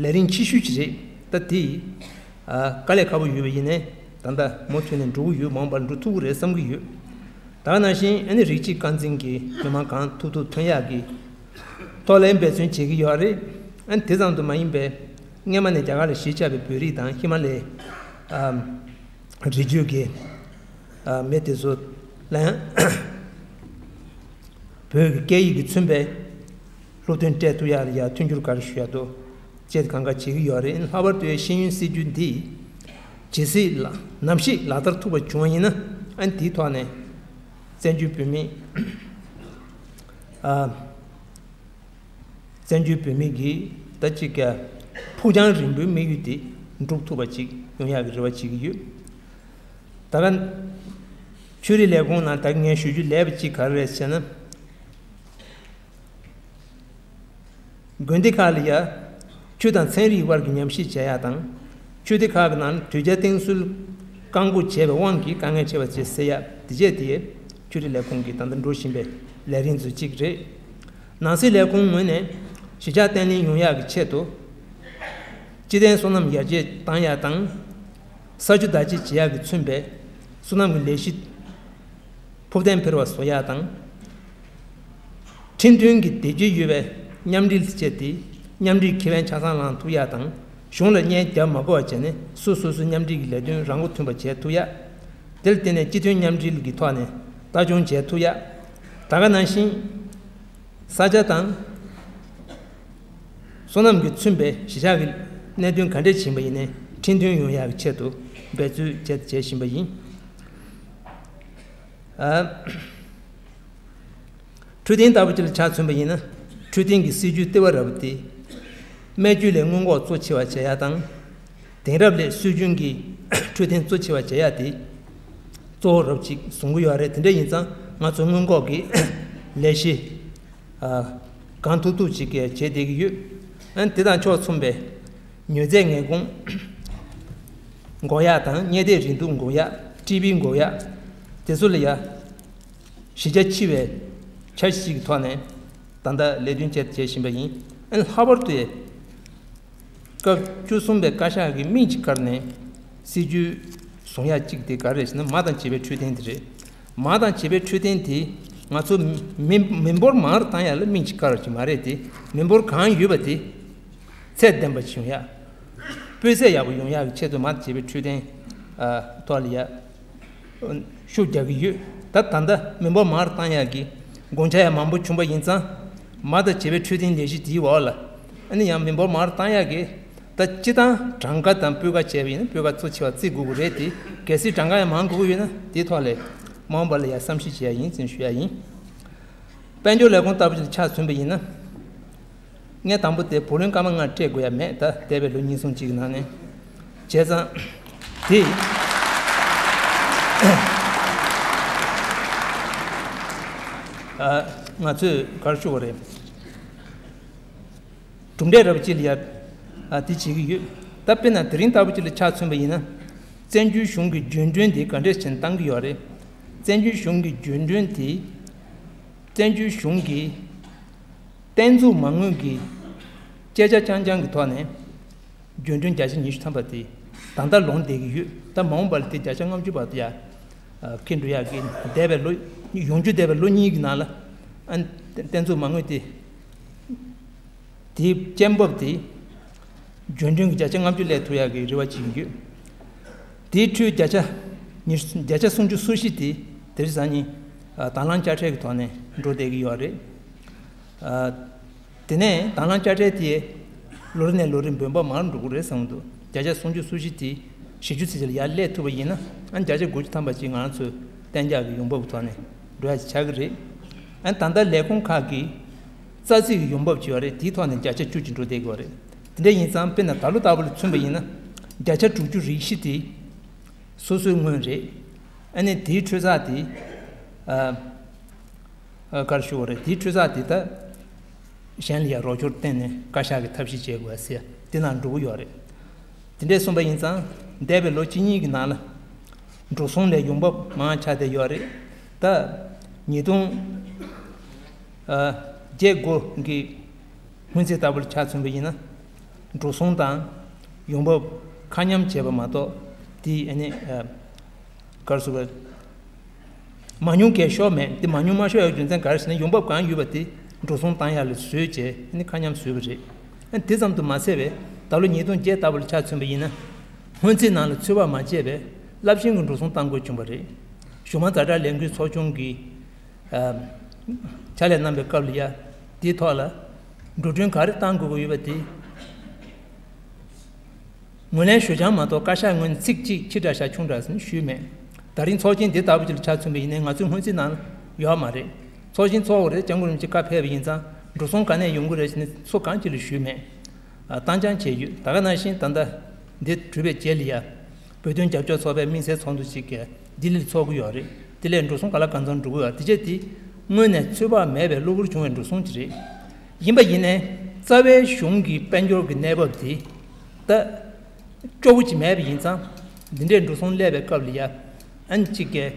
ལས་རིམ་ཆེ་ཤོས་ཅིག་རེད། ད་དེ་ཨ་དཀའ་ལས་ཁག་པོ་ཡོད་པ་ཡིན་ནའི་ད་ལྟ་མུ་མཐུད་ནས་འགྲོ་གི་ཡོད། མ་འོངས་པར་འགྲོ་ཐུབ་ཀྱི་རེད་བསམ་གྱི་ཡོད། ད་ག་ནང་བཞིན་ཨ་ནི་རིགས་གཅིག་རྐང་འཛིན་གྱི་མི་མང་གང་ཐུབ་ཐུབ་ཐོན་ཡག་གི་ཐོག་ལ་འབད་བརྩོན་བྱེད་ཀྱི་ཡོད་རེད། ཨ་ནི་དེ་ཙམ་དུ་མ་ཡིན་པའི་སྔས་མ་ནས་རྒྱ་གར་ལ་གཞིས་ཆགས་པའི་བོད་རིགས་དང་ཧི་མ་ལའི་ཨ་རི་རྒྱུད་ཀྱི་ཨ་མི་དེ་ཚོ་ལ་ཡང་བོད་ཀྱི་སྐད་ཡིག་གིས་མཚོན་པའི་སློབ་སྟོན་སྤྲད་ཐུབ་ཡག་ལ་ཡང་མཐུན་འགྱུར་ག་རེ་ཞུ་ཡག་འདུག་ཅེས་གང་ག་བྱེད་ཀྱི་ཡོད་རེད། ལྷག་པར་དུ་ཤེས་ཡོན་སྲིད་ཇུས་འདི་ཇི་སྲིད་ལ་ནམ་ཞིག་ལག་བསྟར་ཐུབ་པ་བྱུང་བ་ཡིན་ན། ཨ་ནི་དེའི་ཐོག་ནས་བཙན་བྱོལ་བོད་མི་ཨ། བཙན་བྱོལ་བོད་མི་གི་ད་ཅིག་ག་ཕུགས་རྒྱང་རིང་པོའི་དམིགས་ཡུལ་དེ་འགྲུབ་ཐུབ་པ་ཅིག་ཡོང་ཡག་གི་རེ་བ་བྱེད་ཀྱི་ཡོད། ད་ག་ཆོས་རིག་ལས་ཁུངས་ནང་ད་གིན་ངས་ཞུ་རྒྱུ་ལས་པ་ཅིག་ག་རེ་རེད་ཟེར་ན། དགོན་སྡེ་ཁག་ལ་ཡ་ཆོས་དང་ཚན་རིག་དབར་གྱི་ཉམས་ཞིབ་བྱེད་ཡག་དང་། ཆོས་སྡེ་ཁག་གི་ནང་དོལ་རྒྱལ་བསྟེན་གསོལ་བཀག་འགོག་བྱས་པའི་དབང་གིས་དཀའ་ངལ་འཕྲད་པ་བཅས་སེལ་ཡག་དེ་བཅས་དེ་ཆོས་རིག་ལས་ཁུངས་ཀྱི་ད་ལྟ་འགྲོ་བཞིན་པའི་ལས་རིམ་ཚོ་གཅིག་རེད། ནང་སྲིད་ལས་ཁུངས་ངོས་ནས་གཞིས་ཆགས་བརྟན་ལྷིང་ཡོང་ཡག་གི་ཆེད་དུ། སྤྱི་བསྟན་སོ་ནམ་ཡར་རྒྱས་གཏང་ཡག་དང་། ས་ཆུ་བདག་གཅེས་བྱེད་ཡག་གིས་མཚོན་པའི་སོ་ནམ་གྱི་ལས་གཞི་ཕུགས་བརྟན་འཕེལ་བ་བཟོ་ཡག་དང་། ཁྲིམས་མཐུན་གྱི་དེ་བྱེད་ཡོད་པའི་མཉམ་འབྲེལ་བྱས་ཏེ་མཉམ་འབྲེལ་ཁེ་ཕན་ཆ་ཚང་བླང་ཐུབ་ཡག་དང་། གཞུང་ལ་གཉེན་རྒྱབ་མ་དགོས་པ་བྱས་ནས་སོ་སོ་སོའི་མཉམ་འབྲེལ་གྱི་ལས་དོན་རང་མགོ་ཐོན་པ་བྱེད་ཐུབ་ཡག་དེར་བརྟེན་ནས་སྤྱི་མཐུན་མཉམ་འབྲེལ་གྱི་ཐོག་ནས་ལྟ་སྐྱོང་བྱེད་ཐུབ་ཡག་ད་ག་ནང་བཞིན། ས་ཆ་དང་སོ་ནམ་གྱིས་མཚོན་པའི་གཞིས་ཆགས་ཀྱི་གནད་དོན་ག་འདྲས་ཕྱིན་པ་ཡིན་ནའི་ཁྲིམས་མཐུན་ཡོང་ཡག་གི་ཆེད་དུ་འབད་རྩོལ་བྱས་བྱེད་བཞིན་པ་ཡིན། ཨ། འཕྲོད་བསྟེན་ལྟ་བུ་ཅིག་ལ་ཆ་མཚོན་པ་ཡིན་ན། འཕྲོད་བསྟེན་གྱི་སྲིད་ཇུས་ལྟེ་བ་ར་བ་དེ། སྨན་བཅོས་ལས་སྔོན་འགོག་གཙོ་ཆེ་བ་བྱེད་ཡག་དང་། དེང་རབས་ལས་སྲོལ་རྒྱུན་གྱི་འཕྲོད་བསྟེན་གཙོ་ཆེ་བ་བྱེད་ཡག་དེ་གཙོ་བོ་ར་བ་ཅིག་བཟུང་གི་ཡོད་རེད། དེ་འདྲ་ཡིན་ཙང་ང་ཚོ་སྔོན་འགོག་གི་ལས་གཞི་ཨ་གང་ཐུབ་ཐུབ་ཅིག་བྱས་བསྡད་ཀྱི་ཡོད། ཨ་ནི་དེ་དང་ཕྱོགས་མཚུངས་པའི་མྱོས་རྫས་ངན་གོང་འགོག་ཡག་དང་། གཉན་སྟོད་རེག་དུག་འགོག་ཡག་ཊི་བི་འགོག་ཡག་དེ་ཚོ་ལ་ཡ་གཞི་རྒྱ་ཆེ་བའི་འཆར་གཞི་ཞིག་གི་ཐོག་ནས་ད་ལྟ་ལས་དོན་བྱས་བྱེད་བཞིན་པ་ཡིན། ཨ་ནི་ལྷག་པར་དུ་ཡ་སྐབས་བཅུ་གསུམ་པའི་བཀའ་ཤག་གིས་སྨིན་གྱིས་བཀར་ནས་སྲིད་ཇུས་བཟུང་ཡག་གཅིག་དེ་ག་རེ་རེད་ཟེར་ན། མ་དང་བྱིས་པའི་འཕྲོད་བསྟེན་དེ་རེད། མ་དང་བྱིས་པའི་འཕྲོད་བསྟེན་དེ་ང་ཚོ་མི་མི་འབོར་མང་རུ་བཏང་ཡག་ལ་སྨིན་གྱིས་བཀར་བ་ཅིག་མ་རེད་དེ། མི་འབོར་གང་ཡོད་པ་དེ་ཚད་ལྡན་པ་ཞིག་ཡོང་ཡག་སྤུས་ཚད་ཡག་པོ་ཡོང་ཡག་གི་ཆེད་དུ་མ་བྱས་པའི་འཕྲོད་བསྟེན་ཐོག་ལ་ཡ་ཤུགས་རྒྱག་གི་ཡོད། ད་ད་ལྟ་མི་འབོར་མང་རུ་བཏང་ཡག་གི་དགོངས་འཆར་ཡང་མང་པོ་བྱུང་པ་ཡིན་ཙང་། མ་ད་བྱས་པའི་འཕྲོད་བསྟེན་ལས་གཞི་དེའི་འོག་ལ་ཨ་ནི་ཡང་མི་འབོར་མང་རུ་བཏང་ཡག་གི་ད་སྤྱི་བཏང་གྲངས་ཀ་དང་སྤུས་ཀ་བྱས་པ་ཡིན་ན་སྤུས་ཀ་གཙོ་ཆེ་བ་བརྩི་དགོས་ཀྱི་རེད་དེ། གལ་སྲིད་གྲངས་ཀ་ཡང་མང་དགོས་ཀྱི་ཡོད་ན་དེའི་ཐོག་ལ་མ་འོངས་པ་ལ་ཡང་བསམ་གཞིག་བྱེད་ཡ་ཡིན་ཅེས་ཞུ་ཡ་ཡིན། དཔལ་འབྱོར་ལས་ཁུངས་ལྟ་བུ་ཅིག་ལ་ཆ་མཚོན་པ་ཡིན་ན། ངས་དང་པོ་དེ་བུ་ལོན་སྐར་མ་ལྔ་སྤྲད་དགོས་ཡ་མེད། ད་འདས་པའི་ལོ་གཉིས་གསུམ་གཅིག་གི་ནང་ནས་བྱས་ཙང་། དེ་ཨ་ང་ཚོས་ག་རེ་ཞུ་དགོས་རེད། གྲུབ་འབྲས་རབ་ཅིག་ལ་ཡ་ཨ་དེ་བྱེད་ཀྱི་ཡོད། ད་དཔེར་ན་དེ་རིང་ལྟ་བུ་ཅིག་ལ་ཆ་མཚོན་པ་ཡིན་ན། བཙན་བྱོལ་གཞུང་གི་འགྲོ་གྲོན་དེ་ག་འདྲས་བྱས་ནས་བཏང་གི་ཡོད་རེད། བཙན་བྱོལ་གཞུང་གི་འགྲོ་གྲོན་དེ་བཙན་བྱོལ་གཞུང་གི་རྟེན་འཛུགས་མ་དངུལ་གྱི་བཅད་རྒྱ་རྐྱང་རྐྱང་གི་ཐོག་ནས་འགྲོ་གྲོན་བརྒྱ་ཆ་ཉི་ཤུ་ཐམ་པ་དེ་ད་ལྟ་ལོངས་བསྡད་ཀྱི་ཡོད། ད་མ་འོངས་པ་ལ་དེ་བརྒྱ་ཆ་ལྔ་བཅུ་བར་དུ་ཡ་ཁེ་འགྲོ་ཡག་གི་འདས་པའི་ལོ་ཡོང་རྒྱུ་འདས་པའི་ལོ་གཉིས་ཀྱི་ནང་ལ་ཨ་རྟེན་འཛུགས་མ་དངུལ་དེ་དེའི་སྐྱེན་འབབ་དེ་འགྲོ་གྲོན་གྱི་བརྒྱ་ཆ་ལྔ་བཅུ་སླེབས་ཐུབ་ཡག་གི་རེ་བ་བྱེད་ཀྱི་ཡོད། དེའི་ཁྲོད་བརྒྱ་ཆ་ཉི་བརྒྱ་ཆ་སུམ་ཅུ་སུམ་བཞི་དེ་དེ་རིང་སང་ཉིན་ཨ་དང་བླངས་དཔྱ་ཁྲལ་གྱི་ཐོག་ནས་འགྲོ་བསྡད་ཀྱི་ཡོད་རེད། ཨ་དེ་ནས་དང་བླངས་དཔྱ་ཁྲལ་དེ་ལོ་རེ་ནས་ལོ་རེ་འབོར་འབབ་མང་རུ་འགྲོ་གི་རེད་བསམ་གྱི་འདུག་བརྒྱ་ཆ་སུམ་ཅུ་སུམ་བཞི་དེ་བཞི་བཅུ་ཙམ་ཅིག་ལ་ཡར་སླེབས་ཐུབ་པ་ཡིན་ན་ཨ་བརྒྱ་ཆ་དགུ་བཅུ་ཐམ་པ་ཅིག་ང་རང་ཚོའི་གཏན་འཇགས་ཀྱི་ཡོང་འབབ་ཀྱི་ཐོག་ནས་འགྲོ་ཡག་ཅིག་ཆགས་ཀྱི་རེད། ཨ་ད་ལྟ་ལས་ཁུངས་ཁག་གིས་རྩ་རྩིས་ཀྱི་ཡོང་འབབ་ཅིག་ཡོད་རེད། དེའི་ཐོག་ནས་བརྒྱ་ཆ་བཅུ་ཅིག་འགྲོ་བསྡད་ཀྱི་ཡོད་རེད། དེ་འདྲ་ཡིན་ཙང་དཔེར་ན་ད་ལོ་ལྟ་བུ་ལ་མཚོན་པ་ཡིན་ན་བརྒྱ་ཆ་དྲུག་ཅུ་རེ་བཞི་དེ་སོ་སོའི་དངུལ་རེད། ཨ་ནི་དེའི་འཕྲོས་བསགས་དེ་ཨ་ཨ་ག་རེ་ཞུ་དགོས་རེད། དེའི་འཕྲོས་བསགས་དེ་ད་གཞན་ལ་ཡང་རོགས་སྐྱོར་བརྟེན་ནས་བཀའ་ཤག་གི་ཐབས་ཤེས་བྱེད་དགོས་ཟེར་དེ་ནང་འགྲོ་གི་ཡོད་རེད། དེ་འདྲས་གསུངས་པ་ཡིན་ཙང་འདས་པའི་ལོ་གཅིག་གཉིས་ཀྱི་ནང་ལ་འགྲོ་སོང་ལས་ཡོང་འབབ་མང་ཆགས་བསྡད་ཡོད་རེད། ད་ཉིས་སྟོང་ཨ་བརྒྱད་དགུ་གི་སྔོན་རྩིས་ལྟ་བུ་ལ་ཆ་མཚོན་པ་ཡིན་ན་འགྲོ་སོང་དང་ཡོང་འབབ་ཁ་མཉམ་བྱས་པ་མ་གཏོགས་དེ་ཨ་ནི་ཨ་ག་རེ་ཟེར་དགོས་མ་ཉུང་གས་ཤོར་མེད། དེ་མ་ཉུང་མ་ཤོར་ཡག་རྒྱུ་མཚན་ག་རེ་ཟེར་ན་ཡོང་འབབ་གང་ཡོད་པ་དེ་འགྲོ་སོང་བཏང་ཡག་ལ་བཟོས་བྱས་ཨ་ནི་ཁ་མཉམ་བཟོས་པ་རེད། ཨ་དེ་ཙམ་དུ་མ་ཟད་པའི་ད་ལོ་ཉིས་སྟོང་བརྒྱད་ལྟ་བུ་ལ་ཆ་མཚོན་པ་ཡིན་ན་སྔོན་རྩིས་ནང་ལ་ཚོད་དཔག་མ་བྱས་པའི་རླབས་ཆེན་གྱི་འགྲོ་སོང་བཏང་དགོས་བྱུང་བ་རེད། གཞུང་མང་ཛ་དྲག་ལས་འགུལ་ཚོགས་ཆུང་གིས་ཨ་ཕྱག་ལས་གནང་པའི་སྐབས་ལ་ཡ་དེའི་ཐོག་ལ་འགྲོ་གྲོན་ག་རེ་བཏང་དགོས་ཀྱི་ཡོད་པ་དེ། ངོས་ལེན་ཞུ་རྐྱང་མ་གཏོགས་བཀའ་ཤག་ངོས་ནས་ཚིག་གཅིག་ཕྱི་དྲགས་ཤག་ཆུང་དྲགས་ཟེར་ནས་ཞུས་མེད། ད་རིང་ཚོགས་ཆེན་འདི་ལྟ་བུ་ཅིག་ལ་ཆ་མཚོན་པ་ཡིན་ནའི་ང་ཚོའི་སྔོན་རྩིས་ནང་ཡོད་མ་རེད། ཚོགས་ཆེན་ཚོགས་དགོས་རེད། སྐྱབས་མགོན་རིན་པོ་ཆེ་བཀའ་ཕེབས་པ་ཡིན་ཙང་འགྲོ་སོང་ག་ནས་ཡོང་གི་རེད་ཟེར་ནས་སུ་གང་ཅི་ལ་ཞུས་མེད། ཨ་བཏང་རྐྱང་བྱས་ཡོད། ད་ག་ནང་བཞིན་ད་ལྟ་འདི་གྲུབ་པའི་རྗེས་ལ་ཡ། བོད་དོན་རྒྱབ་སྐྱོར་ཚོགས་པའི་དམིགས་བསལ་ཚོགས་འདུ་ཅིག་གིས་ལྡི་ལིར་ཚོགས་ཀྱི་ཡོད་རེད། དེ་ལས་འགྲོ་སོང་ག་ལ་གང་འཚམ་འགྲོ་གི་ཡོད་རེད། དེ་བྱས་དེ་དངོས་གནས་ཚོད་དཔག་མེད་པའི་གློ་བུར་བྱུང་བའི་འགྲོ་སོང་ཅིག་རེད། ཡིན་པ་ཡིན་ནའི་རྩ་བའི་གཞུང་གི་དཔལ་འབྱོར་གྱི་གནས་བབ་དེ་ད་སྐྱོ་བོ་ཅིག་མེད་པ་ཡིན་ཙང་འདི་འདྲའི་འགྲོ་སོང་སླེབས་པའི་སྐབས་ལ་ཡ་ཨན་ཅིག་གིས་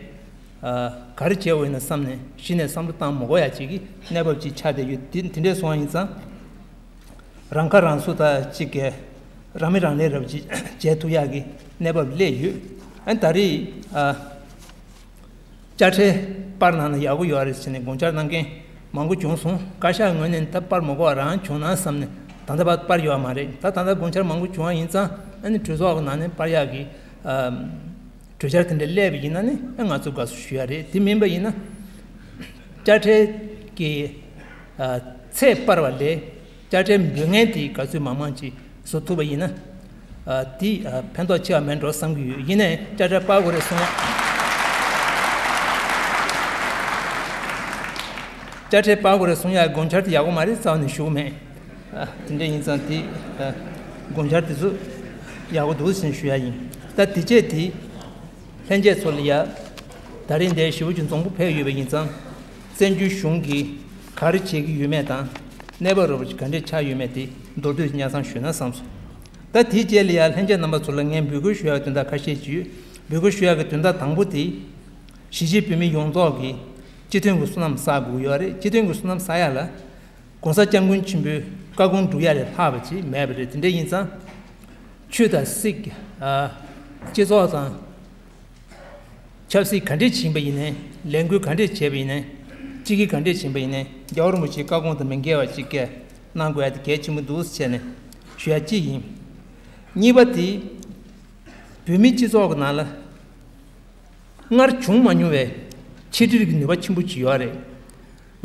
ག་རེ་བྱས་འོས་ན་བསམ་ནས་གཞི་ནས་བསམ་བློ་བཏང་མ་དགོས་ཡ་ཅིག་གི་གནས་བབ་ཅིག་ཆགས་བསྡད་ཡོད། དེ་དེ་འདྲའི་སོང་བ་ཡིན་ཙང་། རང་ཁ་རང་གསོ་དང་གཅིག་གི་རང་མི་རང་ལས་རབ་ཅིག་བྱེད་ཐུབ་ཡག་གི་གནས་བབ་སླེབས་ཡོད། ཨ་ད་རེས་ཨ་དཔྱ་ཁྲལ་སྤར་གནང་ན་ཡག་པོ་ཡོད་རེད་ཟེར་ནས་དགོངས་འཆར་གནང་མཁན་མང་པོ་བྱུང་སོང་། བཀའ་ཤག་ངོས་ནས་ད་སྤར་མ་དགོས་པ་རང་བྱུང་ན་བསམ་ནས་ད་ལྟ་བར་སྤར་ཡོད་པ་མ་རེད། ད་ད་ལྟ་དགོངས་འཆར་མང་པོ་བྱུང་བ་ཡིན་ཙང་ཨ་ནི་གྲོས་ཚོགས་ཀྱི་ནང་ནས་སྤར་ཡག་གི་ཨ། གྲོས་འཆར་དེ་འདྲ་སླེབས་པ་ཡིན་ན་ནི་ཨ་ང་ཚོ་དགའ་བསུ་ཞུ་ཡ་རེད། དེ་མིན་པ་ཡིན་ན་དཔྱ་ཁྲལ་གྱི་ཨ་ཚད་སྤར་བ་ལས་དཔྱ་ཁྲལ་འབུལ་མཁན་དེ་ག་ཚོད་མང་མང་ཅིག་བཟོ་ཐུབ་པ་ཡིན་ན་ཨ་དེ་ཨ་ཕན་ཐོགས་ཆེ་བ་མེད་འགྲོ་བསམ་གྱི་ཡོད། ཡིན་ནའི་དཔྱ་ཁྲལ་སྤར་དགོས་རེད་གསུང་ཡ། དཔྱ་ཁྲལ་སྤར་དགོས་རེད་གསུང་ཡ་དགོངས་འཆར་དེ་ཡག་པོ་མ་རེད་རྩ་བ་ནས་ཞུ་གི་མེད། ཨ་དེ་འདྲ་ཡིན་ཙང་དེ་ཨ་དགོངས་འཆར་དེ་ཚོ་ཡག་པོ་འདུག་ཟེར་ནས་ཞུ་ཡ་ཡིན། ད་དེ་རྗེས་དེ། ལྷན་རྒྱས་ཚོ་ལ་ཡ། ད་རིང་འདིར་ཞེ་པོ་ཅིག་མཛོང་པོ་ཕེབས་ཡོད་པ་ཡིན་ཙང་། བཙན་བྱོལ་གཞུང་གིས་ག་རེ་བྱེད་ཀྱི་ཡོད་མེད་དང་། གནས་བབ་རོབ་ཅིག་ག་འདྲས་ཆགས་ཡོད་མེད་དེ་མདོར་བསྡུས་ཉག་ཚང་ཞུས་ན་བསམ་སོང་། ད་དེའི་རྗེས་ལ་ཡ་ལྷན་རྒྱས་རྣམ་པ་ཚོ་ལ་ངས་འབོད་སྐུལ་ཞུ་ཡག་དོན་དག་ཁ་ཤས་ཅིག་ཡོད། འབོད་སྐུལ་ཞུ་ཡག་གི་དོན་དག་དང་པོ་དེ། གཞིས་བྱེས་བོད་མི་ཡོངས་རྫོགས་ཀྱིས་སྤྱི་མཐུན་གྱི་བསོད་ནམས་བསགས་དགོས་ཀྱི་ཡོད་རེད། སྤྱི་མཐུན་གྱི་བསོད་ནམས་བསགས་ཡག་ལ། ༸གོང་ས་སྐྱབས་མགོན་ཆེན་པོའི་བཀའ་དགོངས་སྒྲུབ་ཡ་ལས་ལྷག་པ་ཅིག་མེད་པ་རེད། དེ་འདྲ་ཡིན་ཙང་། ཆོས་དང་སྲིད། ཨ། སྤྱི་ཚོགས་དང་། ཆབ་སྲིད་ག་འདྲས་ཕྱིན་པ་ཡིན་ནའི། ལས་འགུལ་ག་འདྲས་བྱས་པ་ཡིན་ནའི། སྤྱི་ཁྱབ་ག་འདྲས་ཕྱིན་པ་ཡིན་ནའི། རྒྱལ་བ་རིན་པོ་ཆེའི་བཀའ་དགོངས་དང་མི་འགལ་བ་ཅིག་གནང་དགོས་ཡ་དེ་གལ་ཆེན་པོ་འདུག་ཟེར་ནས་ཞུ་ཡ་གཅིག་ཡིན། གཉིས་པ་དེ། བོད་མིའི་སྤྱི་ཚོགས་ཀྱི་ནང་ལ་སྔར་བྱུང་མ་མྱོང་བའི་ཆིག་སྒྲིལ་གྱི་ནུས་པ་ཆེན་པོ་ཅིག་ཡོད་རེད།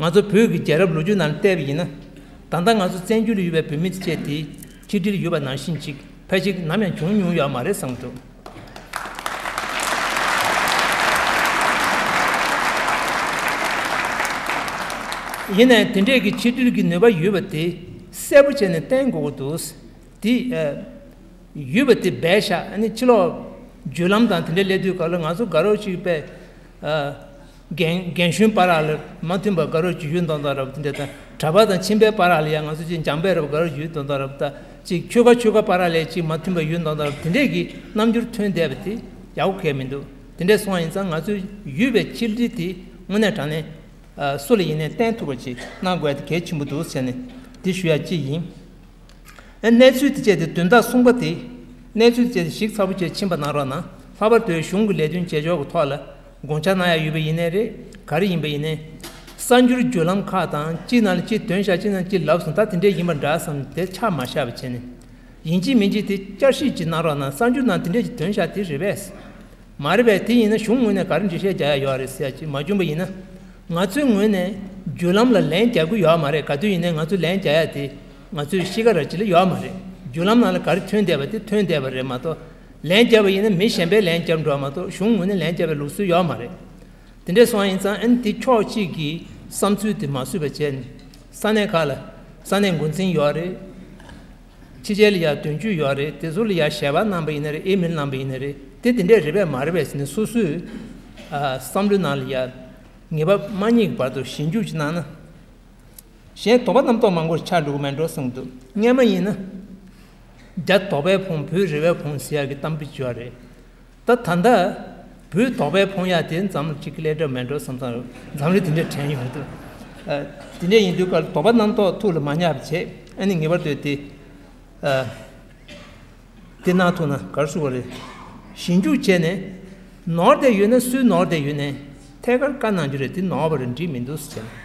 ང་ཚོ་བོད་ཀྱི་རྒྱལ་རབས་ལོ་རྒྱུས་ནང་ལ་བལྟས་པ་ཡིན་ན། ད་ལྟ་ང་ཚོ་བཙན་བྱོལ་ལ་ཡོད་པའི་བོད་མི་བཅས་དེ་ཆིག་སྒྲིལ་ཡོད་པ་ནང་བཞིན་ཅིག་ཕལ་ཆེར་ནམ་ཡང་བྱུང་མྱོང་ཡོད་མ་རེད་བསམ་གྱི་འདུག་ཡིན་ནའི་དེ་འདྲས་ཀྱི་ཆིག་སྒྲིལ་གྱི་ནུས་པ་ཡོད་པ་དེ་གསལ་པོ་བྱས་ནས་བསྟན་དགོས་ཀྱི་འདུག་དེ། ཨ། ཡོད་པ་དེ་སྦས་བཞག་ཨ་ནི་ཕྱི་ལོགས་བརྒྱུད་ལམ་དང་དེ་འདྲའི་སླེབས་དུས་སྐབས་ལ་ང་ཚོ་དགའ་རབ་ཅིག་པས། ཨ། རྒན་རྒན་གཞོན་བར་ལ་མ་མཐུན་པ་དགའ་རབ་ཅིག་ཡོད་མདོག་མདོག་རབ་དེ་འདྲ་དང་གྲྭ་པ་དང་ཁྱིམ་པའི་བར་ལ་ཡང་ང་ཚོ་ཅིག་འཇམ་དཔལ་རབ་དགའ་རབ་ཡོད་མདོག་མདོག་རབ་དང་ཅིག་ཆོལ་ཁ་ཆོལ་ཁ་བར་ལ་ཅིག་མ་མཐུན་པ་ཡོད་མདོག་མདོག་རབ་དེ་འདྲས་ཀྱི་རྣམ་འགྱུར་ཐོན་བསྡད་པ་དེ་ཡག་པོ་གང་ཡང་མི་འདུག་དེ་འདྲས་སོང་བ་ཡིན་ཙང་ང་ཚོའི་ཡོད་པའི་ཆིག་སྒྲིལ་དེ་དངོས་གནས་དྲང་གནས། ཨ། སུ་ལ་ཡིན་ནའི་བསྟན་ཐུབ་པ་ཅིག་གནང་དགོས་ཡ་དེ་གལ་ཆེན་པོ་འདུག་ཟེར་ནས་འདི་ཞུ་ཡ་གཅིག་ཡིན། ཨ། གནས་ཚུལ་དེ་བཅས་དེ་དོན་དག་གསུམ་པ་དེ། གནས་ཚུལ་དེ་བཅས་དེ་ཞིབ་ཚགས་པོ་བྱས་ཕྱིན་པ་གནང་རོགས་གནང་། ལྷག་པར་དུ་གཞུང་གི་ལས་དོན་བྱེད་ཕྱོགས་ཀྱི་ཐོག་ལ་དགོངས་འཆར་གནང་ཡ་ཡོད་པ་ཡིན་ནའི་རེད། ག་རེ་ཡིན་པ་ཡིན་ནའི། གསར་འགྱུར་བརྒྱུད་ལམ་ཁག་དང་གཅིག་ནང་ལ་གཅིག་དོན་བཞག་གཅིག་ནང་གཅིག་ལབ་སོང་ད་དེ་འདྲས་ཡིན་པ་འདྲ་བསམ་དེ་ཆ་མ་བཞག་པ་བྱས་ནས། ཡིན་གཅིག་མིན་གཅིག་དེ་བསྐྱར་ཞིབ་ཅིག་གནང་རོགས་གནང་། གསར་འགྱུར་ནང་དེ་འདྲས་ཀྱི་དོན་བཞག་དེ་རེད་པས། མ་རེད་པས། དེ་ཡིན་ན་གཞུང་ངོས་ནས་ག་རེ་འགྲེལ་བཤད་རྒྱག་ཡ་ཡོད་རེད་ཟེར་ཡ་ཅིག་མ་བྱུང་པ་ཡིན་ན། ང་ཚོའི་ངོས་ནས་བརྒྱུད་ལམ་ལ་ལན་རྒྱག་གི་ཡོད་མ་རེད། ག་དུས་ཡིན་ནའི་ང་ཚོས་ལན་རྒྱག་ཡ་དེ་ང་ཚོའི་གཤིས་ཀ་ར་ཅིག་ལ་ཡོད་མ་རེད། བརྒྱུད་ལམ་ནང་ལ་ག་རེ་ཐོན་བསྡད་པ་དེ་ཐོན་བསྡད་པ་རེད་མ་གཏོགས། ལན་བརྒྱབ་པ་ཡིན་ན་མི་གཞན་པས་ལན་བརྒྱབ་འགྲོ་བ་མ་གཏོགས་གཞུང་ངོས་ནས་ལན་བརྒྱབ་པའི་ལུགས་སྲོལ་ཡོད་མ་རེད། དེ་འདྲས་སོང་བ་ཡིན་ཙང་ཨ་ནི་དེ་ཕྱོགས་གཅིག་གི་བསམ་ཚུལ་དེ་མ་བཟོས་པ་བྱས་ནས་ས་གནས་ཁག་ལ་ས་གནས་འགོ་འཛིན་ཡོད་རེད། ཕྱི་རྒྱལ་ལ་ཡ་དོན་གཅོད་ཡོད་རེད། དེ་ཚོ་ལ་ཡ་ཞལ་པར་གནང་པ་ཡིན་ན་རེད། ཨི་མེལ་གནང་པ་ཡིན་ན་རེད། དེ་དེ་འདྲས་རེད་པས་མ་རེད་པས་ཟེར་ནས་སོ་སོས་ཨ་བསམ་བློའི་ནང་ལ་ཡ་ངེས་པ་མ་རྙེད་ཀྱི་བར་དུ་ཞིབ་འཇུག་ཅིག་གནང་ན། གཞན་དོགས་པ་རྣམ་རྟོག་མང་པོ་ཆགས་འགྲོ་གི་མེད་འགྲོ་བསམ་གྱི་འདུག་སྔོན་མ་ཡིན་ན། རྒྱ་དོགས་པས་ཕོངས་བོད་རེ་བས་ཕོངས་ཟེར་ཡག་གི་གཏམ་དཔེ་ཅིག་ཡོད་རེད། ད་ད་ལྟ་བོད་དོགས་པས་ཕོངས་ཡག་དེ་འཛམ་གླིང་གཅིག་གི་ལས་འབྲས་མེད་འགྲོ་བསམ་བསམ་འཛམ་གླིང་དེ་འདྲ་དྲན་ཡོང་གི་འདུག་ཨ། དེ་འདྲ་ཡིན་དུས་སྐབས་དོགས་པ་རྣམ་རྟོག་ཐུགས་ལ་མ་ཉར་བ་བྱས་ཨ་ནི་ངེས་པར་དུ་དེ། ཨ། དེ་གནང་ཐུབ་ན་ག་རེ་ཞུ་བ་རེད། ཞིབ་འཇུག་བྱས་ནས་ནོར་བསྡད་ཡོད་ན་སུས་ནོར་བསྡད་ཡོད་ནའི་ཐད་ཀར་བཀའ་གནང་རྒྱུ་རེད། དེ་ནོར་བ་རེད་འགྲིག་མི་འདུག་ཟེར་བྱས་ན།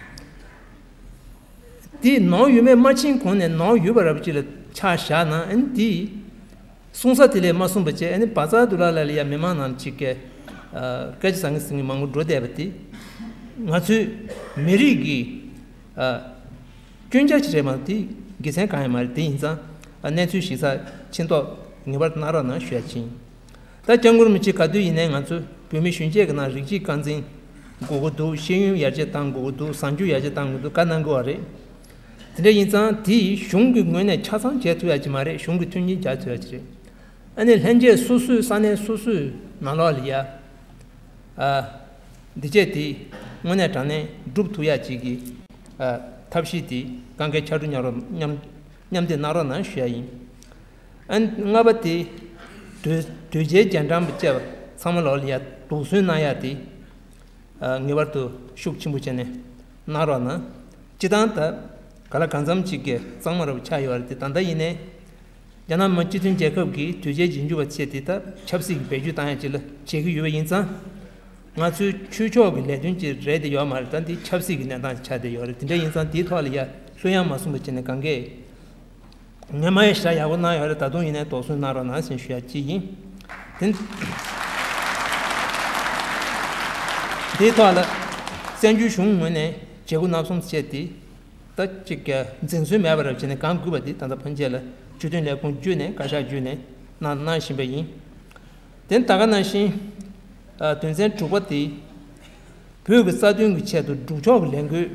དེ་ནོར་ཡོད་མེད་མ་ཕྱིན་གོང་ནས་ནོར་ཡོད་པ་རབ་ཅིག་ལ་ཆ་བཞག་ན་ཨ་ནི་དེ། གསུང་ས་དེ་ལས་མ་གསུངས་པ་བྱས་ཨ་ནི་བ་ཙག་དུ་ལ་ལ་ལ་ཡ་མི་མང་ནང་ཅིག་གིས་ཨ་སྐད་ཆ་བཟང་ངན་ཟེར་མཁན་མང་པོ་འགྲོ་བསྡད་པ་དེ། ང་ཚོའི་མི་རིགས་ཀྱི་ཨ་སྐྱོན་ཆ་ཅིག་རེད་མ་གཏོགས་དེ་དགེ་མཚན་གང་ཡང་མ་རེད། དེ་ཡིན་ཙང་ཨ་གནས་ཚུལ་ཞིབ་ཚགས་ཕྱིན་ཐོག་ངེས་པར་གནང་རོགས་གནང་ཞུ་ཡ་ཅིག་ཡིན། ད་སྐྱབས་མགོན་རིན་པོ་ཆེ་ག་དུས་ཡིན་ནའི་ང་ཚོ་བོད་མི་གཞོན་སྐྱེས་ཀྱི་ནང་རིགས་གཅིག་རྐང་འཛིན་དགོས་ཀྱི་འདུག་ཤེས་ཡོན་ཡར་རྒྱས་གཏང་དགོས་ཀྱི་འདུག་བཟང་སྤྱོད་ཡར་རྒྱས་གཏང་དགོས་འདུག་བཀའ་གནང་གི་ཡོད་རེད། དེ་འདྲ་ཡིན་ཙང་དེ་གཞུང་གི་ངོས་ནས་ཆ་ཚང་བྱེད་ཐུབ་ཡ་ཅིག་མ་རེད། གཞུང་གི་མཐུན་རྐྱེན་རྒྱག་ཐུབ་ཡ་ཅིག་རེད། ཨ་ནི་ལྷན་རྒྱས་སོ་སོའི་ས་གནས་སོ་སོའི་ནང་ལོགས་ལ་ཡ། ཨ། འདི་བྱས་དེ་དངོས་གནས་དྲང་གནས་སྒྲུབ་ཐུབ་ཡ་ཅིག་གི་ཨ་ཐབས་ཤེས་དེ་གང་གའི་ཕྱར་གྲུ་ཉར་རོགས་མཉམ་མཉམ་འདེགས་གནང་རོགས་གནང་ཞུ་ཡ་ཡིན། ཨ་ནི་ལྔ་པ་དེ། དོལ་དོལ་རྒྱལ་རྒྱ་འབྲང་པ་བཅས་པ་ཚང་མ་ལོག་ལ་ཡ་དོགས་ཟོན་གནང་ཡ་དེ། ཨ་ངེས་པར་དུ་ཤུགས་ཆེན་པོ་བྱས་ནས་གནང་རོགས་གནང་། སྤྱི་བཏང་ད་ག་ལ་གང་འཚམ་ཅིག་གི་གཙང་མ་རུ་ཆགས་ཡོད་རེད་དེ་ད་ལྟ་ཡིན་ནའི། རྒྱ་ནག་མི་དམངས་སྤྱི་མཐུན་རྒྱལ་ཁབ་ཀྱི་དོལ་རྒྱལ་རྗེས་འཇུག་པ་བཅས་དེ་ད་ཆབ་སྲིད་ཀྱི་བེད་སྤྱོད་བཏང་ཡ་ཅིག་ལ་བྱེད་ཀྱི་ཡོད་པ་ཡིན་ཙང་། ང་ཚོའི་ཆོས་ཕྱོགས་ཀྱི་ལས་དོན་ཅིག་རེད་དེ་ཡོད་མ་རེད། ད་འདི་ཆབ་སྲིད་ཀྱི་གནས་སྟངས་ཆགས་བསྡད་ཡོད་རེད། དེ་འདྲ་ཡིན་ཙང་དེའི་ཐོག་ལ་ཡ་ལྷོད་ཡངས་མ་སོང་བ་བྱས་ནས་གང་གས། ངས་མ་ཡ་ཞེ་དྲག་ཡག་པོ་གནང་ཡོད་རེད། ད་དུང་ཡིན་ནའི་དོགས་ཟོན་གནང་རོགས་གནང་ཞེས་ཞུ་ཡ་གཅིག་ཡིན། དེ། དེའི་ཐོག་ལ་བཙན་བྱོལ་གཞུང་ངོས་ནས་བྱེད་སྒོ་སྣ་གསུམ་བྱས་ཏེ། ད་གཅིག་གི་འཛིན་ཟོན་མེད་པ་རབ་བྱས་ནས་གང་དགོས་པ་དེ་ད་ལྟ་ཕན་ཆད་ལ་ཇུས་འདོན་ལས་ཁུངས་བརྒྱུད་ནས་བཀའ་ཤག་བརྒྱུད་ནས་གནང་གནང་བཞིན་པ་ཡིན། དེ་ད་ག་ནང་བཞིན། ཨ་དོན་ཚན་དྲུག་པ་དེ། བོད་ཀྱི་རྩ་དོན་གྱི་ཆེད་དུ་སྒྲུབ་ཕྱོགས་ཀྱི་ལས་འགུལ་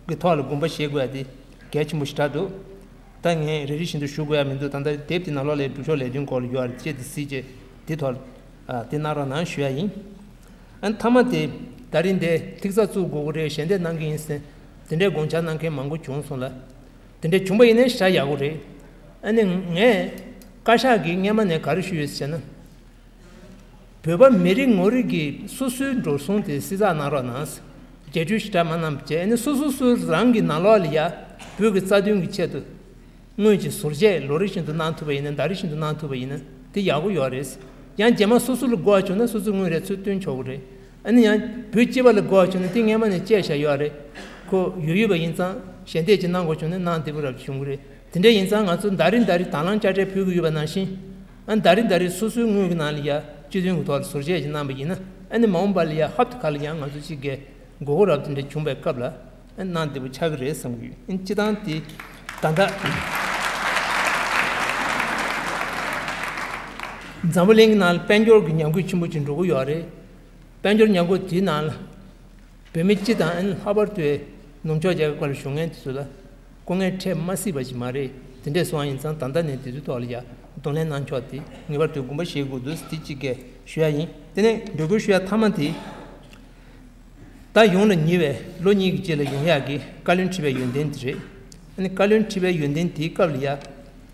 གྱི་ཐོག་ལ་དགོངས་པ་བཞེས་དགོས་ཡ་དེ་གལ་ཆེན་པོ་ཞེ་དྲག་འདུག་ད་ངས་རེ་རེ་བཞིན་དུ་ཞུ་དགོས་ཡ་མི་འདུག་ད་ལྟ་དེབ་དེ་ནང་ལོགས་ལ་སྒྲུབ་ཕྱོགས་ལས་དོན་སྐོར་ལ་ཡོད་རེད་ཅེས་དེ་གཟིགས་རྗེས་དེ་ཐོག་ཨ་དེ་གནང་རོགས་གནང་ཞུ་ཡ་ཡིན། ཨ་མཐའ་མ་དེ་ད་རིང་འདི་ཐིག་རྩ་བཙུགས་དགོས་ཀྱི་རེད། ཞལ་འདེབས་གནང་གི་ཡིན་ཟེར་དེ་འདྲའི་དགོངས་འཆར་གནང་མཁན་མང་པོ་བྱུང་སོང་ལ། དེ་འདྲ་བྱུང་པ་ཡིན་ན་ཞེ་དྲག་ཡག་པོ་རེད། ཨ་ནི་ངས་བཀའ་ཤག་གིས་སྔན་མ་ནས་ག་རེ་ཞུས་ཡོད་ཟེར་ན། བོད་པ་མི་རེ་ངོ་རེ་གིས་སོ་སོའི་འགྲོ་སོང་དེ་གསལ་བསྒྲགས་གནང་རོགས་གནང་། རྒྱས་སྤྲོས་ཞེ་དྲག་མ་གནང་བྱས་ཨ་ནི་སོ་སོ་སོ་རང་གི་ནང་ལོགས་ལ་ཡ་བོད་ཀྱི་རྩ་དོན་གྱི་ཆེད་དུ་དངུལ་གྱི་ཟུར་བཅད་ལོ་རེ་བཞིན་དུ་གནང་ཐུབ་པ་ཡིན་ན་ཟླ་རེ་བཞིན་དུ་གནང་ཐུབ་པ་ཡིན་ན་དེ་ཡག་པོ་ཡོད་རེད། ཡང་རྗེས་མ་སོ་སོ་ལ་དགོས་པ་བྱུང་ན་སོ་སོས་དངུལ་རེ་ཚུར་བཏོན་ཆོག་གི་རེད། ཨ་ནི་ཡང་བོད་སྤྱི་པ་ལ་དགོས་པ་བྱུང་ན་དེ་སྔན་མ་ནས་བཅད་བཞག་ཡོད་རེད། ཁོ་ཡོད་ཡོད་པ་ཡིན་ཙང་ཞལ་འདེབས་ཅིག་གནང་དགོས་བྱུང་ན་གནང་བདེ་པོ་རབ་ཅིག་བྱུང་གི་རེད། དེ་འདྲ་ཡིན་ཙང་ང་ཚོ་ཟླ་རེ་ཟླ་རེ་དང་བླངས་དཔྱ་ཁྲལ་ཕུལ་གྱི་ཡོད་པ་ནང་བཞིན། ཨ་ནི་ཟླ་རེ་ཟླ་རེ་སོ་སོའི་དངུལ་གྱི་ནང་ལ་ཡ་སྤྱི་དོན་གྱི་ཐོག་ལ་ཟུར་བཅད་ཅིག་གནང་པ་ཡིན་ན། ཨ་ནི་མ་འོངས་པ་ལ་ཡ་ཧབ་ཏེ་ཁ་ལ་ཡང་ང་ཚོ་གཅིག་གི་དགོས་མཁོ་རབ་དེ་འདྲ་བྱུང་བའི་སྐབས་ལ་ཨ་ནི་གནང་བདེ་པོ་ཆགས་ཀྱི་རེད་བསམ་གྱི་ཡོད། ཨ་ནི་སྤྱི་བཏང་དེ་ད་ལྟ་འཛམ་བུ་གླིང་གི་ནང་ལ་དཔལ་འབྱོར་གྱི་ཉམས་རྒུད་ཆེན་པོ་ཅིག་འགྲོ་གི་ཡོད་རེད། དཔལ་འབྱོར་ཉམས་རྒུད་དེའི་ནང་ལ། བོད་མི་སྤྱི་དང་ཨ་ནི་ལྷག་པར་དུ་ནུབ་ཕྱོགས་རྒྱལ་ཁབ་ཁག་ལ་བཞུགས་མཁན་དེ་ཚོ་ལ་སྐུ་ངལ་འཕྲད་མ་སྲིད་པ་ཞིག་མ་རེད། དེ་འདྲས་སོང་བ་ཡིན་ཙང་ད་ལྟ་ནས་དེ་ཚོའི་ཐོག་ལ་ཡ་གདོང་ལེན་གནང་ཕྱོགས་དེ་ངེས་པར་དུ་དགོངས་པ་བཞེས་དགོས་འདུག་དེ་གཅིག་གི་ཞུ་ཡ་ཡིན། དེ་ནས་འབོད་སྐུལ་ཞུ་ཡ་མཐའ་མ་དེ། ད་ཡོང་ལ་ཉེ་བའི་ལོ་གཉིས་ཀྱི་རྗེས་ལ་ཡོང་ཡག་གི་བཀའ་བློན་ཁྲི་པའི་ཡོན་ཏན་དེ་རེད། ཨ་ནི་བཀའ་བློན་ཁྲི་པའི་ཡོན་ཏན་དེའི་སྐབས་ལ་ཡ།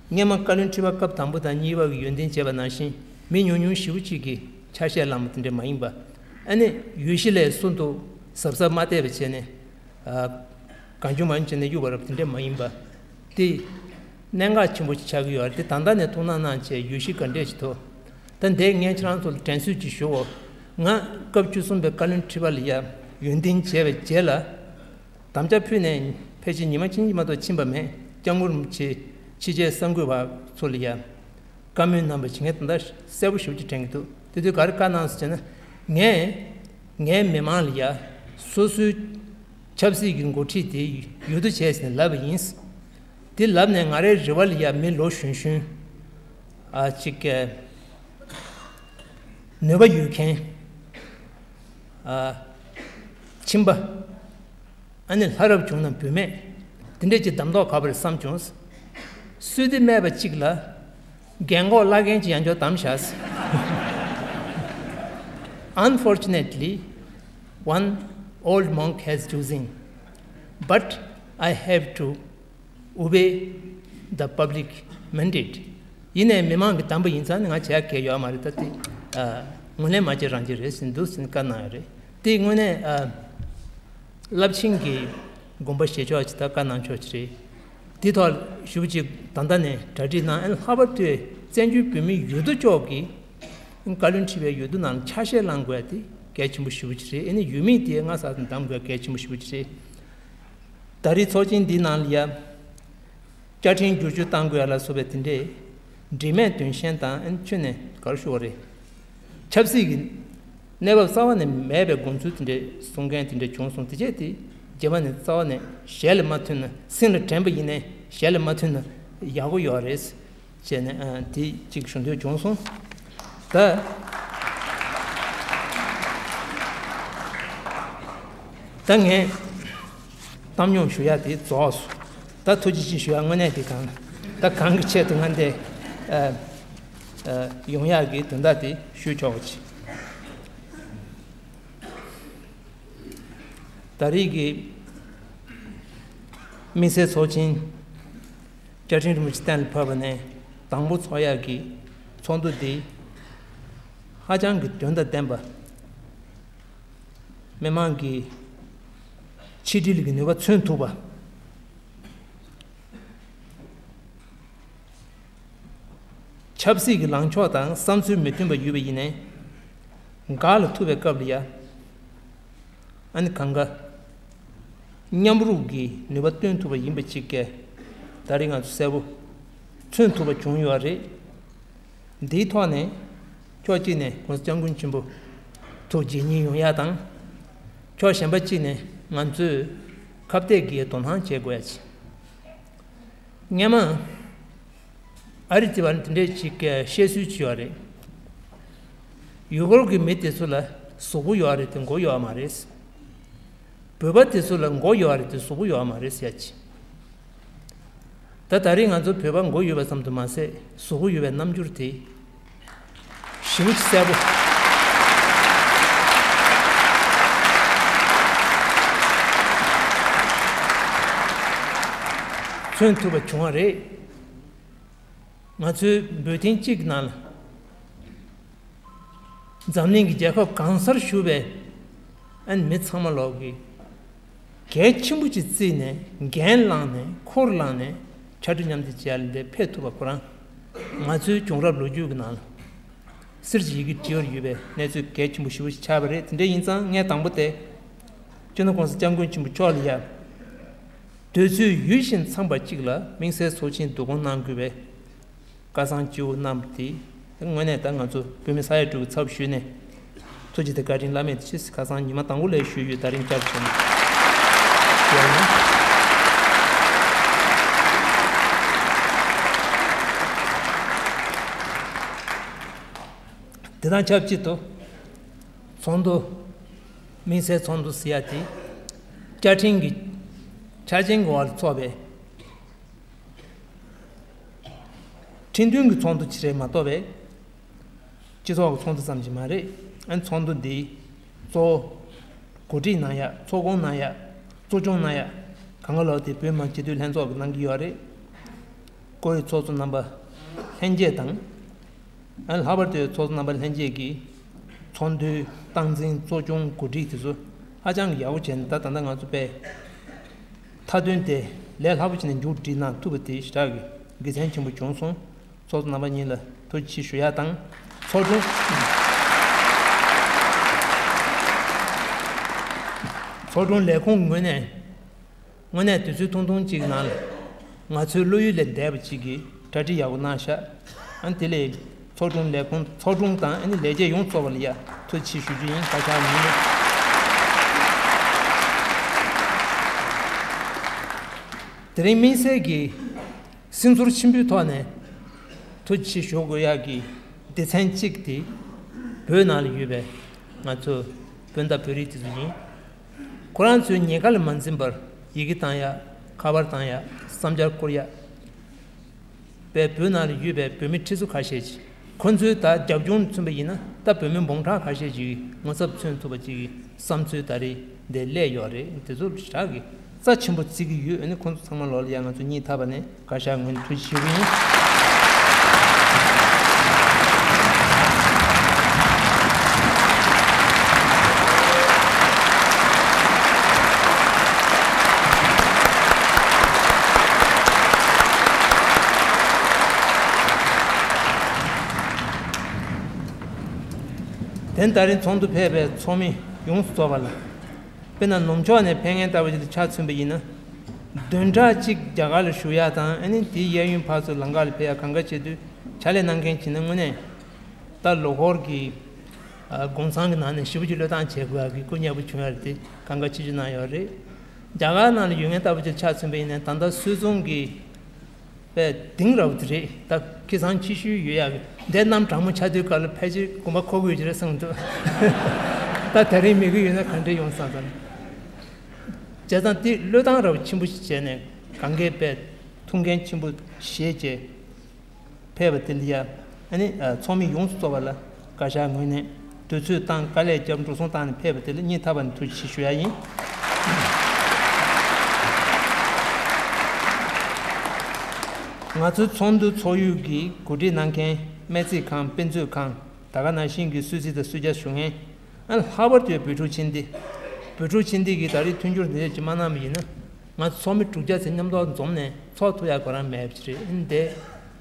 སྔས་མ་བཀའ་བློན་ཁྲི་པ་སྐབས་དང་པོ་དང་གཉིས་པ་གི་ཡོན་ཏན་བྱས་པ་ནང་བཞིན་མི་ཉུང་ཉུང་ཞེ་པོ་ཅིག་གིས་ཆ་ཤས་བླངས་པ་དེ་འདྲ་མ་ཡིན་པ། ཨ་ནི་ཡུལ་གཞི་ལས་སུ་འདུག་གཟབ་གཟབ་མ་བལྟས་པ་བྱས་ནས། ཨ། གང་བྱུང་མང་བྱུང་བྱས་ནས་གཡུག་པ་རབས་དེ་འདྲ་མ་ཡིན་པ། དེ་གནད་འགག་ཆེན་པོ་ཞིག་ཆགས་ཀྱི་ཡོད་རེད། དེ་ད་ལྟ་ནས་ཐུགས་སྣང་གནང་བྱས་ཡུལ་གཞི་ག་འདྲས་ཞིག་འདུག་ད་འདས་ངས་ཁྱེད་རང་ཚོ་ལ་དྲན་གསོ་ཅིག་ཞུའོ། ང་སྐབས་བཅུ་གསུམ་པའི་བཀའ་བློན་ཁྲི་པ་ལ་ཡ་ཡོན་ཏན་བྱས་པའི་རྗེས་ལ། དམ་བཅའ་ཕུལ་ནས་ཕལ་ཆེར་ཉི་མ་གཅིག་གཉིས་མ་གཏོགས་ཕྱིན་པ་མེད། སྐྱབས་མགོན་རིན་པོ་ཆེ་ཕྱི་རྒྱལ་གསར་འགོད་པ་ཚོ་ལ་ཡ་བཀའ་མོལ་གནང་བ་ཞིག་ངས་ད་ལྟ་གསལ་པོ་ཞེ་པོ་ཅིག་དྲན་གྱི་འདུག་དེ་དུས་ག་རེ་བཀའ་གནང་ཟེར་བྱས་ན། ངས་ངའི་མི་མང་ལ་ཡ་སོ་སོའི་ཆབ་སྲིད་ཀྱི་འགོ་ཁྲིད་དེ་ཡོད་དོ་བྱས་ཟེར་ནས་ལབ་པ་ཡིན། དེ་ལབ་ནས་ང་རའི་རེ་བ་ལ་ཡ་མི་ལོ་གཞོན་གཞོན་ཨ་ཅིག་གི་ནུས་པ་ཡོད་མཁན། ཨ། ཁྱིམ་པ། ཨ་ནི་ལྷ་རབ་བྱུང་ན་བུད་མེད། དེ་འདྲས་ཀྱི་གདམ་ཐོག་ག་པར་བསམ་བྱུང་། སུས་དེ་སྨྲས་པ་གཅིག་ལ། རྒན་གོག་བླ་རྒན་གྱིས་ཡང་བསྐྱར་གདམ་བཞག Unfortunately, one old monk has chosen, but I have to obey the public mandate. ཡིན་ནའི་མི་མང་གི་གདམས་པ་ཡིན་ཙང་ནི་ང་བྱེད་ཡ་གལ་ཡོད་མ་རེད། ད་དེ་ཨ་ངོས་ལེན་མ་བྱེད་རང་བྱེད་རེད་ཟེར་འདུག་ཟེར་བཀའ་གནང་ཡོད་རེད། དེ་དངོས་གནས་ཨ་རླབས་ཆེན་གྱི་དགོངས་པ་བཞེས་ཕྱོགས་ཅིག་དང་བཀའ་གནང་ཕྱོགས་ཅིག་རེད། དེ་ཐོག་ཞུ་བ་ཅིག་ད་ལྟ་ནས་གྲ་སྒྲིག་གནང་། ཨ་ལྷག་པར་དུ་བཙན་བྱོལ་བོད་མི་ཡོད་དོ་ཅོག་གིས་བཀའ་བློན་ཁྲི་པའི་ཡོད་དོ་ནང་ལ་ཆ་ཤས་བླང་དགོས་ཡ་དེ་གལ་ཆེན་པོ་ཞེ་པོ་ཅིག་རེད། ཨ་ནི་ཡོད་མེད་དེ་སྔ་ས་ནས་གདམ་དགོས་ཡ་གལ་ཆེན་པོ་ཞེ་པོ་ཅིག་རེད། ད་རེས་ཚོགས་ཆེན་འདིའི་ནང་ལ་ཡ། བཅའ་ཁྲིམས་བསྒྱུར་བཅོས་གཏང་དགོས་ལ་སོགས་པའི་དེ་འདྲའི་སྒྲིག་མེད་དོན་གཞན་དང་ཨ་ནི་ཁྱོན་ནས་ག་རེ་ཞུ་བ་རེད། ཆབ་སྲིད་ཀྱི་གནས་བབ་རྩ་བ་ནས་མེད་པའི་དགོངས་ཚུལ་དེ་འདྲའི་གསུང་མཁན་དེ་འདྲ་བྱུང་སོང་། དེ་རྗེས་དེ་རྗེས་མ་ནས་རྩ་བ་ནས་ཞལ་ལ་མ་ཐོན་ན། སེམས་ལ་དྲན་པ་ཡིན་ནའི་ཞལ་ལ་མ་ཐོན་ན་ཡག་པོ་ཡོད་རེད་ཅེས་ནས་ཨ་དེ་གཅིག་ཞུ་འདོད་བྱུང་སོང་། ད་ད་ངས་གཏམ་མྱོང་ཞུ་ཡ་དེ་རྫོགས་སོང་། ད་ཐུགས་རྗེ་ཆེ་ཞུ་ཡ་དངོས་གནས་དེ་གང་ལ། ད་གང་གི་ཆེད་དུ་ང་འདི་ཨ་ཨ་ཡོང་ཡག་གི་དོན་དག་དེ་ཞུས་ཆོག་པ་ཅིག་ད་རེས་ཀྱི་དམིགས་བསལ་ཚོགས་ཆེན། བཅའ་ཁྲིམས་རིན་པོ་ཆེ་གཏན་ལ་ཕབ་པ་ནས་དང་པོ་ཚོགས་ཡག་གི་ཚོགས་འདུ་འདི་ཧ་ཅང་གི་དོན་དང་ལྡན་པ། མི་མང་གི་ཆིག་སྒྲིལ་གྱི་ནུས་པ་མཚོན་ཐུབ་པ། ཆབ་སྲིད་ཀྱི་ལངས་ཕྱོགས་དང་བསམ་ཚུལ་མི་མཐུན་པ་ཡོད་པ་ཡིན་ནའི། འགག་ལ་ཐུག་པའི་སྐབས་ལ་ཡ། ཨ་ནི་གང་ག་མཉམ་རུབ་ཀྱི་ནུས་པ་བཏོན་ཐུབ་པ་ཡིན་པ་གཅིག་གིས་ད་རེས་ང་ཚོ་གསལ་པོ་མཚོན་ཐུབ་པ་བྱུང་ཡོད་རེད། འདིའི་ཐོག་ནས་ཕྱོགས་གཅིག་ནས་༸གོང་ས་༸སྐྱབས་མགོན་ཆེན་པོ་ཐུགས་རྗེ་ཉིད་ཡོང་ཡ་དང་། ཕྱོགས་གཞན་པ་གཅིག་ནས་ང་ཚོས་ཁ་གཏད་ཀྱིས་དོ་སྣང་བྱེད་དགོས་ཡ་ཆེ། སྔས་མ་ཨ་རི་ལྟ་བུ་ནི་དེ་འདྲས་ཅིག་བཤད་སྲོལ་ཅིག་ཡོད་རེད། ཡུ་གུར་གྱི་མི་དེ་ཚོ་ལ་གཟུགས་པོ་ཡོད་རེད་དེ་མགོ་ཡོད་མ་རེད། བོད་པ་དེ་ཚོ་ལ་མགོ་ཡོད་རེད་དེ་གཟུགས་པོ་ཡོད་མ་རེད་ཟེར་ཡ་ཅིག་ད་ད་རེས་ང་ཚོ་བོད་པ་མགོ་ཡོད་པ་ཙམ་དུ་མ་ཟད་གཟུགས་པོ་ཡོད་པའི་རྣམ་འགྱུར་དེ་ཞེ་པོ་ཅིག་གསལ་པོ། མཚོན་ཐུབ་པ་བྱུང་བ་རེད། ང་ཚོའི་འབོད་ཐེངས་གཅིག་ནང་ལ། འཛམ་གླིང་གི་རྒྱལ་ཁབ་གང་སར་བཞུགས་པའི་ཨ་ནི་མི་ཚང་མ་ལོག་གིས་གལ་ཆེན་པོ་ཅིག་བརྩིས་ནས་འགན་བླངས་ནས་འཁུར་བླངས་ནས་ཕྱར་གྲུ་མཉམ་འདེགས་བྱེད་ཡ་ལ་འདི་ཕེབས་ཐུབ་པ་ཁོ་རང་ང་ཚོའི་བྱུང་རབས་ལོ་རྒྱུས་ཀྱི་ནང་ལ་གསེར་གྱི་ཡི་གེ་བྲིས་པར་ཡོད་པའི་གནས་ཚུལ་གལ་ཆེན་པོ་ཞེ་པོ་ཞིག་ཆགས་པ་རེད། དེ་འདྲ་ཡིན་ཙང་ངས་དང་པོ་དེ་སྤྱི་ནོར་༸གོང་ས་༸སྐྱབས་མགོན་ཆེན་པོ་མཆོག་ལ་ཡ། དུས་ཚོད་ཡུལ་བཞིན་འཚམས་པ་གཅིག་ལ་དམིགས་བསལ་ཚོགས་ཆེན་བསྡུ་སྐོང་གནང་དགོས་པའི་བཀའ་གསང་སྤྱི་བོ་གནང་བ་དེ་ དངོས་གནས་ད་ང་ཚོ་བོད་མི་ས་ཡ་དྲུག་གི་ཚབ་ཞུས་ནས་ཐུགས་རྗེ་དང་བཀའ་དྲིན་བླ་མེད་ཆེ། ཁ་སང་ཉི་མ་དང་པོ་ལས་ཞུས་ཡོད། ད་རིང་བསྐྱར་བྱས་ནས་ཡོད་ཡིན། དེ་དང་ཆབས་ཅིག་ཏུ་ཚོགས་འདུ། དམིགས་བསལ་ཚོགས་འདུ་ཟེར་ཡ་དེ་བཅའ་ཁྲིམས་ཀྱི་ཆ་རྐྱེན་གྱི་འོག་ལ་ཚོགས་པའི་ཁྲིམས་མཐུན་གྱི་ཚོགས་འདུ་ཅིག་རེད་མ་གཏོགས་པའི་སྤྱི་ཚོགས་ཀྱི་ཚོགས་འདུ་ཙམ་ཞིག་མ་རེད། ཨ་ནི་ཚོགས་འདུ་འདི་གཙོ་བོ་གོ་སྒྲིག་གནང་ཡ། ཚོགས་སྐྱོང་གནང་ཡ། གཙོ་སྐྱོང་གནང་ཡ་གང་ག་ལོག་དེ་བོད་མི་མང་སྤྱི་འཐུས་ལྷན་ཚོགས་ཀྱིས་གནང་གི་ཡོད་རེད། བཀུར་འོས་ཚོགས་གཙོ་རྣམ་པ་ལྷན་རྒྱས་དང་། ཨ་ལྷག་པར་དུ་ཚོགས་གཙོ་རྣམ་པ་ལྷན་རྒྱས་ཀྱིས་ཚོགས་འདུའི་སྟངས་འཛིན། གཙོ་སྐྱོང་། གོ་སྒྲིག་དེ་ཚོ་ཧ་ཅང་གི་ཡག་པོ་བྱས་ནས། ད་ད་ལྟ་ང་ཚོ་པས་མཐའ་དོན་དེ་ལས་སླ་པོ་བྱས་ནས་མཇུག་སྒྲིལ་གནང་ཐུབ་པ་དེ་ཞེ་དྲག་གི་དགེ་མཚན་ཆེན་པོ་བྱུང་སོང་། ཚོགས་གཙོ་རྣམ་པ་གཉིས་ལ་ཐུགས་རྗེ་ཆེ་ཞུ་ཡ་དང་། ཚོགས་དྲུང་། ཚོགས་དྲུང་ལས་ཁུངས་ངོས་ནས། དངོས་གནས་དུས་ཚོད་ཐུང་ཐུང་གཅིག་ནང་ལ་ང་ཚོའི་བློ་ཡུལ་ལས་འདས་པ་ཅིག་གི་གྲ་སྒྲིག་ཡག་པོ་གནང་ཤག་ཨ་ནི་དེ་ལས་ཚོགས་དྲུང་ལས་ཁུངས། ཚོགས་དྲུང་དང་ཨ་ནི་ལས་བྱེད་ཡོངས་རྫོགས་པ་ལ་ཡ་ཐུགས་རྗེ་ཆེ་ཞུ་རྒྱུ་ཡིན། བཀའ་ཤག་ངོས་ནས། དེ་རིང་དམིགས་བསལ་གྱི་སེམས་ཚོར་ཆེན་པོའི་ཐོག་ནས་ཐུགས་རྗེ་ཆེ་ཞུ་དགོས་ཡག་གི་སྡེ་ཚན་གཅིག་དེ་བོད་ནང་ལ་ཡོད་པའི་ང་ཚོ་སྤུན་ཟླ་བོད་རིགས་དེ་ཚོ་ཡིན། ཁོ་རང་ཚོའི་ཉེན་ཁ་ལ་མ་འཛེམས་པར་ཡི་གེ་བཏང་ཡ། ཁ་པར་བཏང་ཡ། བསམ་འཆར་བསྐུར་ཡ། པའི་བོད་ནང་ལ་ཡོད་པའི་བོད་མི་ཁྲི་ཚོ་ཁ་ཤས་ཅིག་ཁོ་ཚོའི་ད་རྒྱབ་ལྗོངས་མཚོན་པ་ཡིན་ན། ད་བོད་མི་འབུམ་ཕྲག་ཁ་ཤས་ཅིག་གི་ངོ་ཚབ་མཚོན་ཐུབ་པ་ཅིག་གི་བསམ་ཚུལ་ད་རེས་འདིར་སླེབས་ཡོད་རེད། དེ་ཚོ་ཞེ་དྲག་གི་རྩ་ཆེན་པོ་བརྩི་གི་ཡོད། ཨ་ནི་ཁོང་ཚོ་ཚང་མ་ལོག་ལ་ཡ་ང་ཚོ་སྙིང་ཐག་པ་ནས་བཀའ་ཤག་ངོས་ནས་ཐུགས་རྗེ་ཆེ་ཞུ་གི་ཡིན། དེ་ནས་ད་རིང་ཚོགས་འདུ་ཕེབས་པའི་ཚོགས་མི་ཡོངས་སུ་རྫོགས་པ་ལ། དཔེར་ན་ནུབ་ཕྱོགས་ནས་ཕེབས་མཁན་ལྟ་བུ་ཅིག་ལ་ཆ་མཚོན་པ་ཡིན་ན། བདུན་ཕྲག་གཅིག་རྒྱ་གར་ལ་བཞུགས་ཡ་དང་། ཨ་ནི་དེའི་གཡས་གཡོན་ཕར་ཚུར་ལམ་ཁ་ལ་ཕེབས་ཡ། གང་ག་བྱེད་དུས་ཕྱག་ལས་གནང་མཁན་བྱས་ན་དངོས་གནས་ད་ལོ་འཁོར་གྱི་ཨ་གུང་ཚང་གི་ནང་ནས་ཞེ་པོ་ཅིག་བློས་བཏང་བྱེད་དགོས་ཡ་གི་སྐུ་ཉག་པོ་བྱུང་ཡ་རེད། དེ་གང་ག་ཆེ་ཆེ་གནང་ཡོད་རེད། རྒྱ་གར་ནང་ལ་ཡོད་མཁན་ལྟ་བུ་ཅིག་ཆ་མཚོན་པ་ཡིན་ན། ད་ལྟ་སུད་ཚོང་གི་པའི་གདིང་རབ་དེ་རེད། ད་ཁེ་བཟང་ཆེ་ཤོས་ཡོད་ཡག་གི། འདས་གནམ་གྲང་མོ་ཆགས་དུས་སྐབས་ལ་ཕལ་ཆེར་དགོན་པ་མཁོ་གི་ཡོད་ཀྱི་རེད་བསམ་འདུག་ད་དེ་རིང་མེད་གི་ཡོད་ན་ག་འདྲས་ཡོང་བསམ་བསམ། བྱས་ཙང་དེ་བློས་བཏང་རབ་ཆེན་པོ་ཞིག་བྱས་ནས། གང་གས་དཔེ་ཐུགས་འགན་ཆེན་པོ་བཞེས་བྱས་ཕེབས་པ་དེ་ལ་ཡ། ཨ་ནི་ཨ་ཚོགས་མི་ཡོངས་སུ་རྫོགས་པ་ལ་བཀའ་ཤག་ངོས་ནས་དུས་ཚོད་བཏང་། དཀའ་ལས་བརྒྱབ། འགྲོ་སོང་བཏང་ནས་ཕེབས་པ་དེ་ལ་སྙིང་ཐག་པ་ནས་ཐུགས་རྗེ་ཆེ་ཞུ་ཡ་ཡིན། ང་ཚོའི་ཚོགས་འདུ་ཚོགས་ཡུལ་གྱི་གོ་སྒྲིག་གནང་མཁན་སྨན་རྩིས་ཁང་། དཔེ་མཛོད་ཁང་། ད་ག་ནང་བཞིན་གྱི་སུད་སི་དང་སུད་བརྒྱ་བཞུགས་མཁན། ཨ་ལྷག་པར་དུ་བོད་ཕྲུག་ཆེན་སྡེ། བོད་ཕྲུག་ཆེན་སྡེ་གིས་ད་རེས་མཐུན་འགྱུར་འདི་འདྲ་ཅིག་མ་གནང་བ་ཡིན་ན། ང་ཚོ་ཚོགས་མི་དྲུག་བརྒྱ་ཙམ་མཉམ་དུ་འཛོམས་ནས་ཚོགས་ཐུབ་ཡག་གོ་རང་མེད་པ་ཅིག་རེད། ཨ་ནི་དེ་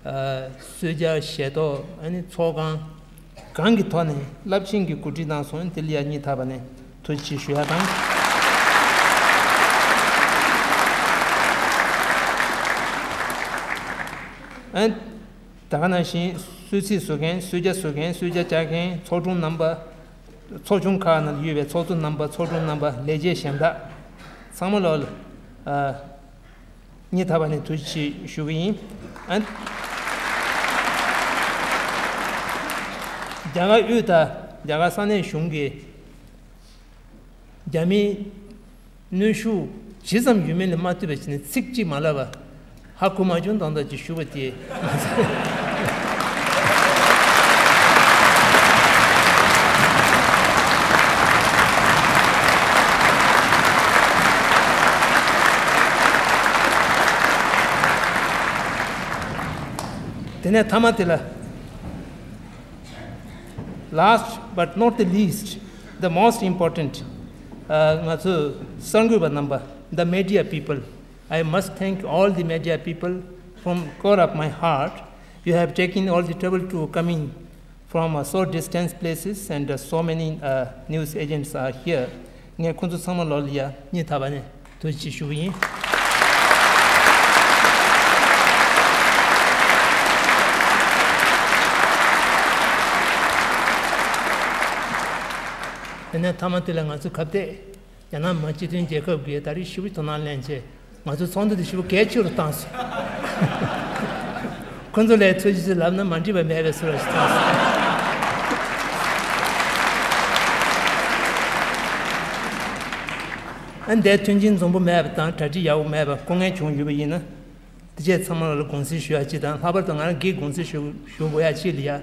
ཨ་སུད་བརྒྱ་ཞལ་ཏོག་ཨ་ནི་ཚོགས་ཁང་གང་གི་ཐོག་ནས་རླབས་ཆེན་གྱི་གོ་སྒྲིག་གནང་སོང་། ཨ་ནི་དེ་ལ་ཡ་སྙིང་ཐག་པ་ནས་ཐུགས་རྗེ་ཆེ་ཞུ་ཡ་དང་། ཨ་ནི་ད་ག་ནང་བཞིན་སུད་སི་བཟོ་མཁན། སུད་བརྒྱ་བཟོ་མཁན། སུད་བརྒྱ་བཅའ་མཁན། ཚོགས་དྲུང་རྣམ་པ། ཚོགས་ཆུང་ཁག་ནང་ཡོད་པའི་ཚོགས་གཙོ་རྣམ་པ། ཚོགས་དྲུང་རྣམ་པ། ལས་བྱེད་གཞན་དག་ཚང་མ་ལོག་ལ་ཨ་སྙིང་ཐག་པ་ནས་ཐུགས་རྗེ་ཆེ་ཞུ་གི་ཡིན། ཨ་རྒྱ་གར་དབུས་དང་རྒྱ་གར་ས་གནས་གཞུང་གིས་རྒྱ་མིའི་གནོན་ཤུགས་ཇི་ཙམ་ཡོད་མེད་ལ་མ་ལྟོས་པ་བྱས་ནས་ཚིག་གཅིག་མ་ལབ་པར་ཧ་གོ་མ་བྱུང་དང་འདྲ་ཅིག་ཞུ་བ་དེ། དེ་ནས་མཐའ་མ་དེ་ལ། Last but not the least, the most important, ང་ཚོ་གསར་འགོད་པ་རྣམ་པ། The media people, I must thank all the media people from core of my heart. You have taken all the trouble to coming from uh, so distant places, and uh, so many uh, news agents are here. ངས་ཁོང་ཚོ་ཚང་མ་ལོག་ལ་ཡ་སྙིང་ཐག་པ་ནས་ཐུགས་རྗེ་ཆེ་ཞུ་གི་ཡིན། དེ་ནས་མཐའ་མ་དེ་ལ་ང་ཚོས་ཁ་གཏད། རྒྱ་ནག་མི་དམངས་སྤྱི་མཐུན་རྒྱལ་ཁབ་ཀྱིས་ད་རེས་ཞེ་པོ་དོ་སྣང་ལེན་བྱས། ང་ཚོའི་ཚོགས་འདུ་དེ་ཞེ་པོ་གལ་ཆེ་རུ་བཏང་སོང་། ཁོ་ཚོ་ལ་ཐུགས་རྗེ་ཆེ་ལབ་ན་མ་འགྲིག་པ་མེད་པའི་བཟོ་འདྲ་ཞིག་བཏང་སོང་། ཨ་འདས་མཐུན་རྐྱེན་འཛོམས་པོ་མེད་པ་དང་གྲ་སྒྲིག་ཡག་པོ་མེད་པ་སྐུ་ངལ་བྱུང་ཡོད་པ་ཡིན་ན། དེ་བཅས་ཚང་མ་ལ་དགོངས་སེལ་ཞུ་ཡག་ཅིག་དང་། ལྷག་པར་དུ་ང་རང་གིས་དགོངས་སེལ་ཞུ་ཞུ་དགོས་ཡག་ཅིག་ལ་ཡ།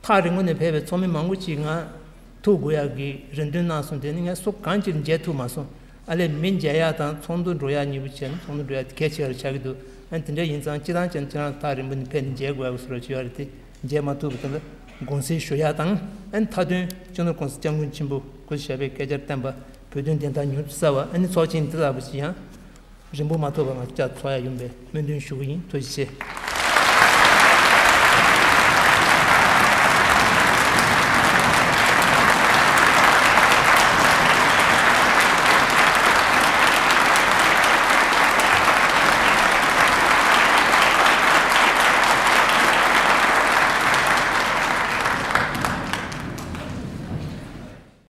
ཐག་རིང་པོ་ནས་ཕེབས་པའི་ཚོགས་མི་མང་པོ་ཅིག་ང་ཐུག་དགོས་ཡག་གི་རེ་འདུན་གནང་སོང་། དེ་ནི་ངས་སུ་གང་ཅིར་མཇལ་ཐུབ་མ་སོང་། ཨ་ལས་མི་མཇལ་ཡག་དང་ཚོགས་འདུ་འགྲོ་ཡག་གཉིས་པོ་བྱས་ན། ཚོགས་འདུ་འགྲོ་ཡག་དེ་གལ་ཆེ་བར་ཆགས་ཀྱི་འདུག་ཨ་ནི་དེ་འདྲ་ཡིན་ཙང་སྤྱིར་བཏང་བྱས་ན་ཁྱེད་རང་ཐག་རིང་པོ་ནས་ཕེབས་ནས་མཇལ་དགོས་ཡག་བཟོ་འདྲ་ཅིག་ཡོད་རེད། དེ་མཇལ་མ་ཐུབ་པ་དེ་ལ་དགོངས་སེལ་ཞུ་ཡག་དང་། ཨ་ནི་མཐའ་དོན་སྤྱི་ནོར་༸གོང་ས་༸སྐྱབས་མགོན་ཆེན་པོ་སྐུ་ཞབས་པའི་བསྐལ་བརྒྱར་བརྟན་པ། བོད་དོན་བདེན་མཐའ་མྱུར་དུ་གསལ་བ། ཨ་ནི་ཚོགས་ཆེན་འདི་ལྟ་བུ་ཞིག་ཡང་རིང་པོ་མ་ཐོགས་པར་ང་ཚོ་ཚོགས་ཡག་ཡིན་པའི་སྨོན་འདུན་ཞུ་གི་ཡིན། ཐུགས་རྗེ་ཆེ།